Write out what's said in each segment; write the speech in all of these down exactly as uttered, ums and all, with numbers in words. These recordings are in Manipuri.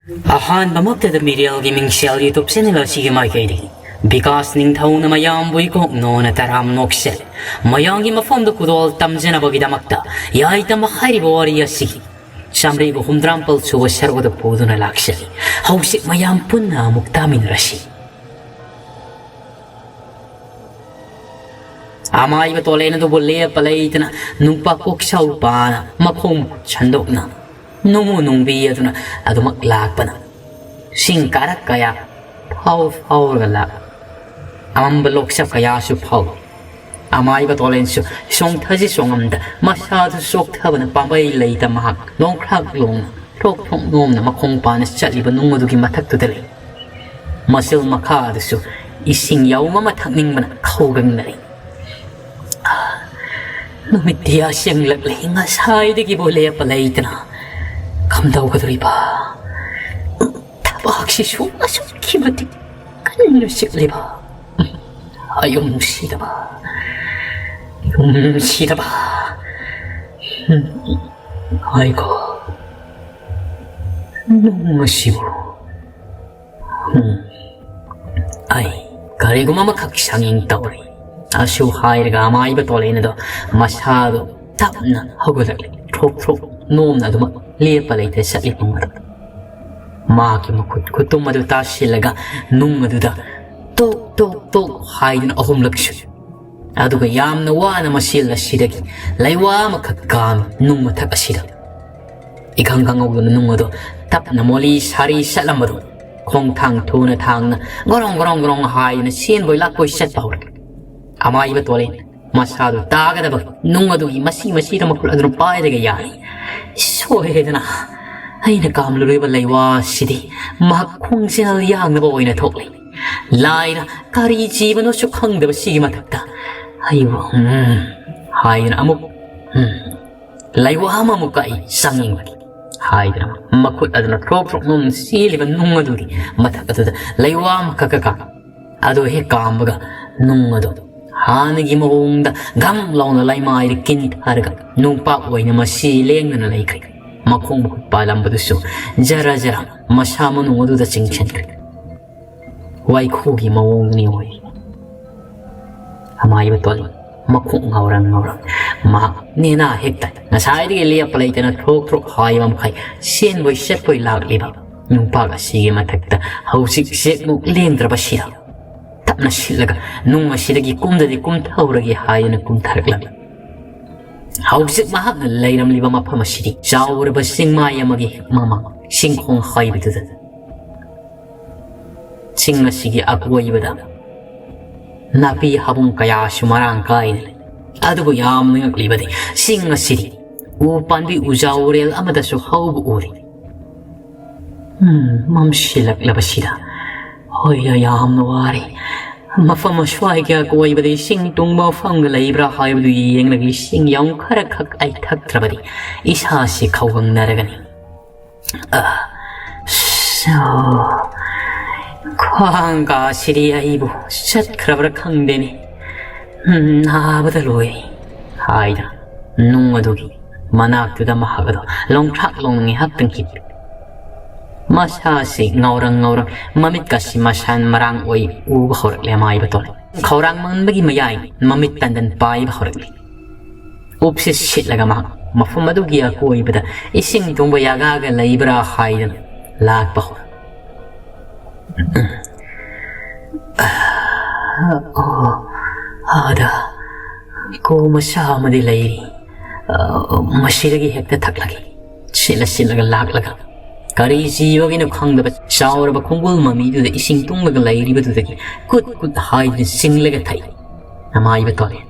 ꯑꯍꯥꯟꯕꯃꯛꯇꯗ ꯃꯤꯔꯦꯜꯒꯤ ꯃꯤꯡꯁꯦꯜ YouTube channel ꯑꯁꯤꯒꯤ ꯃꯥꯏꯀꯩꯗꯒꯤ ꯕꯤꯀꯥꯁ ꯅꯤꯡꯊꯧꯅ ꯃꯌꯥꯝꯕꯨ ꯏꯀꯣꯛ ꯅꯣꯅ ꯇꯔꯥꯝ ꯅꯣꯛꯆꯔꯤ꯫ ꯃꯌꯥꯝꯒꯤ ꯃꯐꯝꯗ ꯈꯨꯗꯣꯜ ꯇꯝꯖꯅꯕꯒꯤꯗꯃꯛꯇ ꯌꯥꯏꯇꯝ ꯍꯥꯏꯔꯤꯕ ꯋꯥꯔꯤ ꯑꯁꯤꯒꯤ ꯆꯥꯃ꯭ꯔꯤꯒ ꯍꯨꯝꯗ꯭ꯔꯥ ꯃꯥꯄꯜ ꯁꯨꯕ ꯁꯔꯨꯛ ꯑꯗꯨ ꯄꯨꯗꯨꯅ ꯂꯥꯛꯆꯔꯤ꯫ ꯍꯧꯖꯤꯛ ꯃꯌꯥꯝ ꯄꯨꯟꯅ ꯑꯃꯨꯛ ꯇꯥꯃꯤꯟꯅꯔꯁꯤ꯫ ꯑꯃꯥꯏꯕ ꯇꯣꯂꯦꯟ ꯑꯗꯨꯕꯨ ꯂꯦꯞꯄ ꯂꯩꯇꯅ ꯅꯨꯄꯥ ꯀꯣꯛꯆꯥꯎ ꯄꯥꯅ ꯃꯈꯣꯡ ꯃꯈꯨꯠ ꯁꯟꯗꯣꯛꯅ ꯅꯨꯡꯃꯨ ꯅꯨꯡꯕꯤ ꯑꯗꯨꯅ ꯑꯗꯨꯃꯛ ꯂꯥꯛꯄꯅ ꯁꯤꯡ ꯀꯥꯔꯛ ꯀꯌꯥ ꯐꯥꯎ ꯐꯥꯎꯔꯒ ꯂꯥꯛ ꯑꯃꯝꯕ ꯂꯣꯛꯆꯞ ꯀꯌꯥꯁꯨ ꯐꯥꯎꯏ꯫ ꯑꯃꯥꯏꯕ ꯇꯣꯂꯦꯟꯁꯨ ꯆꯣꯡꯊꯁꯤ ꯆꯣꯡꯉꯝꯗ ꯃꯁꯥꯗꯨ ꯆꯣꯛꯊꯕꯅ ꯄꯥꯝꯕꯩ ꯂꯩꯇ ꯃꯍꯥꯛ ꯅꯣꯡꯈ꯭ꯔꯥꯛ ꯂꯣꯡꯅ ꯊ꯭ꯔꯣꯛ ꯊ꯭ꯔꯣꯛ ꯅꯣꯝꯅ ꯃꯈꯣꯡ ꯄꯥꯅ ꯆꯠꯂꯤꯕ ꯅꯨꯡ ꯑꯗꯨꯒꯤ ꯃꯊꯛꯇꯨꯗ ꯂꯩ꯫ ꯃꯆꯤꯜ ꯃꯈꯥꯗꯁꯨ ꯏꯁꯤꯡ ꯌꯥꯎꯕ ꯑꯃ ꯊꯛꯅꯤꯡꯕꯅ ꯈꯧꯒꯪꯅꯔꯤ꯫ ꯅꯨꯃꯤꯠꯇꯤ ꯌꯥꯁꯦꯡꯂꯛꯂꯦ꯫ ꯉꯁꯥꯏꯗꯒꯤꯕꯨ ꯂꯦꯞꯄ ꯂꯩꯇꯅ ꯀꯝꯗꯧꯒꯗꯧꯔꯤꯕ? ꯊꯕꯥꯛꯁꯤꯁꯨ ꯑꯁꯨꯛꯀꯤ ꯃꯇꯤꯛ ꯀꯟꯅ ꯆꯤꯛꯂꯤꯕ꯫ ꯑꯌꯨꯝ ꯁꯤꯗꯕ, ꯌꯨꯝ ꯁꯤꯗꯕ꯫ ꯍꯥꯏꯀꯣ, ꯅꯨꯡ ꯑꯁꯤꯕꯨ꯫ ꯎꯝ꯫ ꯑꯩ ꯀꯔꯤꯒꯨꯝꯕ ꯑꯃꯈꯛ ꯁꯥꯡꯌꯦꯡ ꯇꯧꯔꯤ꯫ ꯑꯁꯨ ꯍꯥꯏꯔꯒ ꯑꯃꯥꯏꯕ ꯇꯣꯂꯦꯟ ꯑꯗꯣ ꯃꯁꯥꯗꯣ ꯇꯞꯅ ꯍꯧꯒꯠꯂꯛꯂꯦ꯫ ꯊ꯭ꯔꯣꯛ ꯊ꯭ꯔꯣꯛ ꯅꯣꯝꯅ ꯑꯗꯨꯃꯛ ꯂꯦꯞꯄ ꯂꯩꯇ ꯆꯠꯂꯤ ꯄꯨꯡ ꯑꯗꯨ꯫ ꯃꯥꯒꯤ ꯃꯈꯨꯠ ꯈꯨꯇꯨꯝ ꯑꯗꯨ ꯇꯥꯁꯤꯜꯂꯒ ꯅꯨꯡ ꯑꯗꯨꯗ ꯇꯣꯛ ꯇꯣꯛ ꯇꯣꯛ ꯍꯥꯏꯗꯨꯅ ꯑꯍꯨꯝꯂꯛ ꯁꯨꯏ꯫ ꯑꯗꯨꯒ ꯌꯥꯝꯅ ꯋꯥꯅ ꯃꯁꯤꯜ ꯑꯁꯤꯗꯒꯤ ꯂꯩꯋꯥ ꯑꯃꯈꯛ ꯀꯥꯝꯃꯤ ꯅꯨꯡ ꯃꯊꯛ ꯑꯁꯤꯗ꯫ ꯏꯈꯪ ꯈꯪꯍꯧꯗꯅ ꯅꯨꯡ ꯑꯗꯨ ꯇꯞꯅ ꯃꯣꯂꯤ ꯁꯥꯔꯤ ꯆꯠꯂꯝꯕꯗꯨ ꯈꯣꯡꯊꯥꯡ ꯊꯨꯅ ꯊꯥꯡꯅ ꯒꯣꯔꯣꯡ ꯒꯣꯔꯣꯡ ꯒꯣꯔꯣꯡ ꯍꯥꯏꯗꯨꯅ ꯆꯦꯟꯕꯣꯏ ꯂꯥꯛꯄꯣꯏ ꯆꯠꯄ ꯍꯧꯔꯛꯂꯦ꯫ ꯑꯃꯥꯏꯕ ꯇꯣꯂꯦꯟ ꯃꯁꯥꯗꯨ ꯇꯥꯒꯗꯕ ꯅꯨꯡ ꯑꯗꯨꯒꯤ ꯃꯁꯤ ꯃꯁꯤꯗ ꯃꯈꯨꯠ ꯑꯗꯨꯅ ꯄꯥꯏꯔꯒ ꯌꯥꯔꯤ꯫ ꯁꯣꯏꯔꯦꯗꯅ, ꯑꯩꯅ ꯀꯥꯝꯂꯨꯔꯤꯕ ꯂꯩꯋꯥꯁꯤꯗꯤ ꯃꯍꯥꯛ ꯈꯣꯡꯖꯦꯜ ꯌꯥꯡꯅꯕ ꯑꯣꯏꯅ ꯊꯣꯛꯂꯤ꯫ ꯂꯥꯏꯔ ꯀꯔꯤ ꯖꯤꯕꯅꯣꯁꯨ ꯈꯪꯗꯕ ꯁꯤꯒꯤ ꯃꯊꯛꯇ ꯑꯩꯕꯨ, ꯎꯝ, ꯍꯥꯏꯗꯨꯅ ꯑꯃꯨꯛ, ꯎꯝ, ꯂꯩꯋꯥ ꯑꯃꯃꯨꯛ ꯀꯛꯏ ꯆꯪꯅꯤꯡꯕꯒꯤ ꯍꯥꯏꯗꯨꯅ ꯃꯈꯨꯠ ꯑꯗꯨꯅ ꯊ꯭ꯔꯣꯛ ꯊ꯭ꯔꯣꯛ ꯅꯨꯡ ꯆꯦꯜꯂꯤꯕ ꯅꯨꯡ ꯑꯗꯨꯒꯤ ꯃꯊꯛ ꯑꯗꯨꯗ ꯂꯩꯋꯥ ꯑꯃꯈꯛ ꯀꯛ ꯑꯗꯨ ꯍꯦꯛ ꯀꯥꯝꯕꯒ ꯅꯨꯡ ꯑꯗꯨ ꯍꯥꯟꯅꯒꯤ ꯃꯑꯣꯡꯗ ꯒꯝ ꯂꯥꯎꯅ ꯂꯩꯃꯥꯏꯗ ꯀꯤꯟꯊꯔꯒ ꯅꯨꯡꯄꯥꯛ ꯑꯣꯏꯅ ꯃꯁꯤ ꯂꯦꯡꯗꯅ ꯂꯩꯈ꯭ꯔꯦ꯫ ꯃꯈꯣꯡ ꯃꯈꯨꯠ ꯄꯥꯜꯂꯝꯕꯗꯨꯁꯨ ꯖꯔ ꯖꯔ ꯃꯁꯥ ꯃꯅꯨꯡ ꯑꯗꯨꯗ ꯆꯤꯡꯁꯤꯟꯈ꯭ꯔꯦ꯫ ꯋꯥꯏꯈꯨꯒꯤ ꯃꯑꯣꯡꯅꯤ ꯑꯣꯏ꯫ ꯑꯃꯥꯏꯕ ꯇꯣꯜꯂꯤ꯫ ꯃꯈꯣꯡ ꯉꯥꯎꯔꯪ ꯉꯥꯎꯔꯪ꯫ ꯃꯍꯥꯛ ꯅꯦꯅꯥ ꯍꯦꯛꯇ ꯉꯁꯥꯏꯗꯒꯤ ꯂꯦꯞꯄ ꯂꯩꯇꯅ ꯊ꯭ꯔꯣꯛ ꯊ꯭ꯔꯣꯛ ꯍꯥꯏꯕ ꯃꯈꯩ ꯆꯦꯟꯕꯣꯏ ꯆꯠꯄꯣꯏ ꯂꯥꯛꯂꯤꯕ ꯅꯨꯄꯥ ꯑꯁꯤꯒꯤ ꯃꯊꯛꯇ ꯍꯧꯖꯤꯛ ꯆꯦꯛꯃꯨꯛ ꯂꯦꯡꯗ꯭ꯔꯕꯁꯤꯗ ꯇꯞꯅ ꯁꯤꯠꯂꯒ ꯅꯨꯡ ꯑꯁꯤꯗꯒꯤ ꯀꯨꯝꯗꯗꯤ ꯀꯨꯝꯊꯍꯧꯔꯒꯦ ꯍꯥꯏꯗꯨꯅ ꯀꯨꯝꯊꯔꯛꯂꯝꯃꯤ꯫ ꯍꯧꯖꯤꯛ ꯃꯍꯥꯛꯅ ꯂꯩꯔꯝꯂꯤꯕ ꯃꯐꯝ ꯑꯁꯤꯗꯤ ꯆꯥꯎꯔꯕ ꯆꯤꯡꯃꯥꯏ ꯑꯃꯒꯤ ꯃꯃꯥꯡ ꯆꯤꯡꯈꯣꯡ ꯍꯥꯏꯕꯗꯨꯗ꯫ ꯆꯤꯡ ꯑꯁꯤꯒꯤ ꯑꯀꯣꯏꯕꯗ ꯅꯥꯄꯤ ꯍꯥꯕꯨꯡ ꯀꯌꯥꯁꯨ ꯃꯔꯥꯡ ꯀꯥꯏꯅ ꯂꯩ꯫ ꯑꯗꯨꯕꯨ ꯌꯥꯝꯅ ꯉꯛꯂꯤꯕꯗꯤ ꯆꯤꯡ ꯑꯁꯤꯗꯤ ꯎ ꯄꯥꯝꯕꯤ ꯎꯖꯥ ꯎꯔꯦꯜ ꯑꯃꯗꯁꯨ ꯍꯧꯕ ꯎꯗꯦ꯫ ꯎꯝ, ꯃꯝꯁꯤꯜꯂꯛꯂꯕꯁꯤꯗ꯫ ꯍꯣꯏꯗ, ꯌꯥꯝꯅ ꯋꯥꯔꯦ꯫ ꯃꯐꯝ ꯑꯁ꯭ꯋꯥꯏꯒꯤ ꯑꯀꯣꯏꯕꯗ ꯏꯁꯤꯡ ꯇꯨꯡꯕ ꯃꯐꯝꯒ ꯂꯩꯕ꯭ꯔꯥ ꯍꯥꯏꯕꯗꯨ ꯌꯦꯡꯂꯒ ꯏꯁꯤꯡ ꯌꯥꯝ ꯈꯔꯈꯛ ꯑꯩ ꯊꯛꯇ꯭ꯔꯕꯗꯤ ꯏꯁꯥꯁꯤ ꯈꯧꯒꯪꯅꯔꯒꯅꯤ꯫ ꯑ, ꯁꯣ, ꯈ꯭ꯋꯥꯡ ꯀꯥꯁꯤꯗꯤ ꯑꯩꯕꯨ ꯆꯠꯈ꯭ꯔꯕ꯭ꯔꯥ ꯈꯪꯗꯦꯅꯦ꯫ ꯎꯝ, ꯅꯥꯕꯗ ꯂꯣꯏꯔꯦ ꯍꯥꯏꯗ ꯅꯨꯡ ꯑꯗꯨꯒꯤ ꯃꯅꯥꯛꯇꯨꯗ ꯃꯍꯥꯛ ꯑꯗꯨ ꯂꯣꯡꯊ꯭ꯔꯥꯛ ꯂꯣꯡꯅ ꯉꯥꯏꯍꯥꯛꯇꯪ ꯍꯤꯞꯄꯤ꯫ ꯃꯁꯥꯁꯤ ꯉꯥꯎꯔꯪ ꯉꯥꯎꯔꯪ, ꯃꯃꯤꯠꯀꯁꯤ ꯃꯁꯥꯟ ꯃꯔꯥꯡ ꯑꯣꯏ ꯎꯕ ꯍꯧꯔꯛꯂꯦ ꯑꯃꯥꯏꯕ ꯇꯣꯜꯂꯤ꯫ ꯈꯧꯔꯥꯡ ꯃꯟꯕꯒꯤ ꯃꯌꯥꯏ ꯃꯃꯤꯠ ꯇꯟꯗꯟ ꯄꯥꯏꯕ ꯍꯧꯔꯛꯂꯤ꯫ ꯎꯞꯁꯤ ꯁꯤꯠꯂꯒ ꯃꯍꯥꯛ ꯃꯐꯝ ꯑꯗꯨꯒꯤ ꯑꯀꯣꯏꯕꯗ ꯏꯁꯤꯡ ꯇꯨꯡꯕ ꯌꯥꯒꯥꯒ ꯂꯩꯕ꯭ꯔꯥ ꯍꯥꯏꯗꯨꯅ ꯂꯥꯛꯄ ꯍꯧꯔꯛꯂꯤ꯫ ꯑꯣ, ꯑꯥꯗ ꯀꯣ ꯃꯆꯥ ꯑꯃꯗꯤ ꯂꯩꯔꯤ꯫ ꯑ, ꯃꯁꯤꯗꯒꯤ ꯍꯦꯛꯇ ꯊꯛꯂꯒꯦ꯫ ꯁꯤꯠꯂ ꯁꯤꯠꯂꯒ ꯂꯥꯛꯂꯒ ꯀꯔꯤ ꯖꯤꯕꯒꯤꯅꯣ ꯈꯪꯗꯕ ꯆꯥꯎꯔꯕ ꯈꯣꯡꯒꯨꯜ ꯃꯃꯤꯗꯨꯗ ꯏꯁꯤꯡ ꯇꯨꯡꯂꯒ ꯂꯩꯔꯤꯕꯗꯨꯗꯒꯤ ꯀꯨꯠ ꯀꯨꯠ ꯍꯥꯏꯗꯨꯅ ꯆꯤꯡꯂꯒ ꯊꯛꯏ꯫ ꯑꯃꯥꯏꯕ ꯇꯣꯂꯦꯟ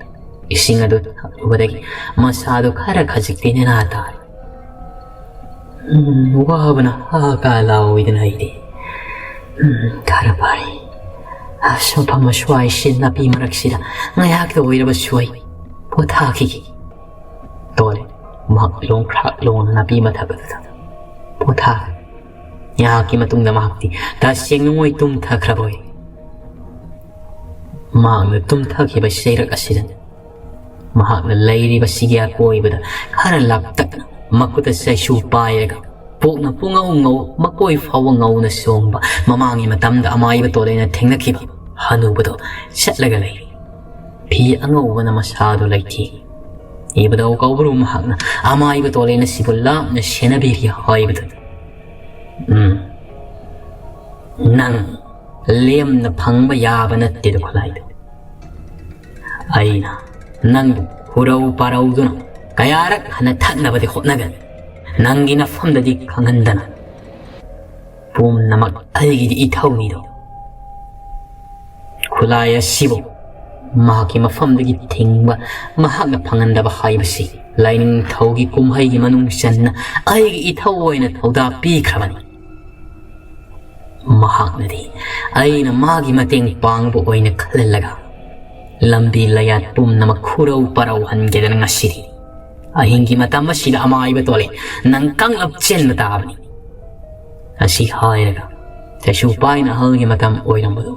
ꯏꯁꯤꯡ ꯑꯗꯨ ꯊꯛꯂꯨꯕꯗꯒꯤ ꯃꯁꯥꯗꯨ ꯈꯔ ꯈꯖꯤꯛꯇꯤ ꯅꯦꯅꯥ ꯇꯥꯔꯦ꯫ ꯎꯝ, ꯋꯥꯕꯅ ꯍꯥ ꯀꯥ ꯂꯥꯎꯏꯗꯅ ꯑꯩꯗꯤ꯫ ꯎꯝ, ꯈꯔ ꯐꯔꯦ꯫ ꯑꯁ, ꯃꯐꯝ ꯑꯁ꯭ꯋꯥꯏꯁꯤ ꯅꯥꯄꯤ ꯃꯔꯛꯁꯤꯗ ꯉꯥꯏꯍꯥꯛꯇ ꯑꯣꯏꯔꯕꯁꯨ ꯑꯩ ꯄꯣꯊꯥꯈꯤꯒꯦ꯫ ꯇꯣꯂꯦꯟ ꯃꯍꯥꯛ ꯂꯣꯡꯈ꯭ꯔꯥꯛ ꯂꯣꯡꯅ ꯅꯥꯄꯤ ꯃꯊꯛ ꯑꯗꯨꯗ ꯄꯣꯊꯥꯈ꯭ꯔꯦ꯫ ꯉꯥꯏꯍꯥꯛꯀꯤ ꯃꯇꯨꯡꯗ ꯃꯍꯥꯛꯇꯤ ꯇꯁꯦꯡꯅ ꯃꯣꯏ ꯇꯨꯝꯊꯈ꯭ꯔꯕ ꯑꯣꯏ꯫ ꯃꯍꯥꯛꯅ ꯇꯨꯝꯊꯈꯤꯕ ꯆꯩꯔꯛ ꯑꯁꯤꯗ ꯃꯍꯥꯛꯅ ꯂꯩꯔꯤꯕꯁꯤꯒꯤ ꯑꯀꯣꯏꯕꯗ ꯈꯔ ꯂꯥꯞꯇꯛꯅ ꯃꯈꯨꯠꯇ ꯆꯩꯁꯨ ꯄꯥꯏꯔꯒ, ꯄꯣꯛꯅ ꯄꯨꯡꯉꯧ ꯉꯧ, ꯃꯀꯣꯏ ꯐꯥꯎꯕ ꯉꯧꯅ ꯆꯣꯡꯕ, ꯃꯃꯥꯡꯒꯤ ꯃꯇꯝꯗ ꯑꯃꯥꯏꯕ ꯇꯣꯂꯦꯅ ꯊꯦꯡꯅꯈꯤꯕ ꯍꯅꯨꯕꯗꯣ ꯆꯠꯂꯒ ꯂꯩꯔꯤ꯫ ꯐꯤ ꯑꯉꯧꯕꯅ ꯃꯁꯥꯗꯨ ꯂꯩꯊꯦꯡꯏ꯫ ꯏꯕꯨꯙꯧ ꯀꯧꯕ꯭ꯔꯨ ꯃꯍꯥꯛꯅ ꯑꯃꯥꯏꯕ ꯇꯣꯂꯦꯟ ꯑꯁꯤꯕꯨ ꯂꯥꯞꯅ ꯁꯦꯟꯅꯕꯤꯔꯤ ꯍꯥꯏꯕꯗꯨ꯫ ꯎꯝ, ꯅꯪ ꯂꯦꯝꯅ ꯐꯪꯕ ꯌꯥꯕ ꯅꯠꯇꯦꯗꯣ, ꯈꯨꯠꯂꯥꯏꯗꯣ꯫ ꯑꯩꯅ ꯅꯪꯕꯨ ꯍꯨꯔꯧ ꯄꯥꯔꯧꯗꯨꯅ ꯀꯌꯥꯔꯛ ꯍꯟꯅ ꯊꯛꯅꯕꯗꯤ ꯍꯣꯠꯅꯒꯅꯤ꯫ ꯅꯪꯒꯤ ꯅꯐꯝꯗꯗꯤ ꯈꯪꯍꯟꯗꯅ꯫ ꯄꯨꯝꯅꯃꯛ ꯑꯩꯒꯤꯗꯤ ꯏꯊꯧꯅꯤꯗꯣ꯫ ꯈꯨꯠꯂꯥꯏ ꯑꯁꯤꯕꯨ ꯃꯍꯥꯛꯀꯤ ꯃꯐꯝꯗꯒꯤ ꯊꯤꯡꯕ, ꯃꯍꯥꯛꯅ ꯐꯪꯍꯟꯗꯕ ꯍꯥꯏꯕꯁꯤ ꯂꯥꯏꯅꯤꯡꯊꯧꯒꯤ ꯀꯨꯝꯍꯩꯒꯤ ꯃꯅꯨꯡ ꯆꯟꯅ ꯑꯩꯒꯤ ꯏꯊꯧ ꯑꯣꯏꯅ ꯊꯧꯗꯥ ꯄꯤꯈ꯭ꯔꯕꯅꯤ꯫ ꯃꯍꯥꯛꯅꯗꯤ ꯑꯩꯅ ꯃꯥꯒꯤ ꯃꯇꯦꯡ ꯄꯥꯡꯕ ꯑꯣꯏꯅ ꯈꯜꯍꯜꯂꯒ ꯂꯝꯕꯤ ꯂꯌꯥꯠ ꯄꯨꯝꯅꯃꯛ ꯈꯨꯔꯧ ꯄꯔꯧꯍꯟꯒꯦꯗꯅ ꯉꯁꯤꯗꯤ ꯑꯍꯤꯡꯒꯤ ꯃꯇꯝ ꯑꯁꯤꯗ ꯑꯃꯥꯏꯕ ꯇꯣꯂꯦ ꯅꯪ ꯀꯥꯡꯂꯞ ꯆꯦꯟꯕ ꯇꯥꯕꯅꯤ꯫ ꯑꯁꯤ ꯍꯥꯏꯔꯒ ꯆꯩꯁꯨ ꯄꯥꯏꯅ ꯑꯍꯜꯒꯤ ꯃꯇꯝ ꯑꯣꯏꯔꯝꯕꯗꯨ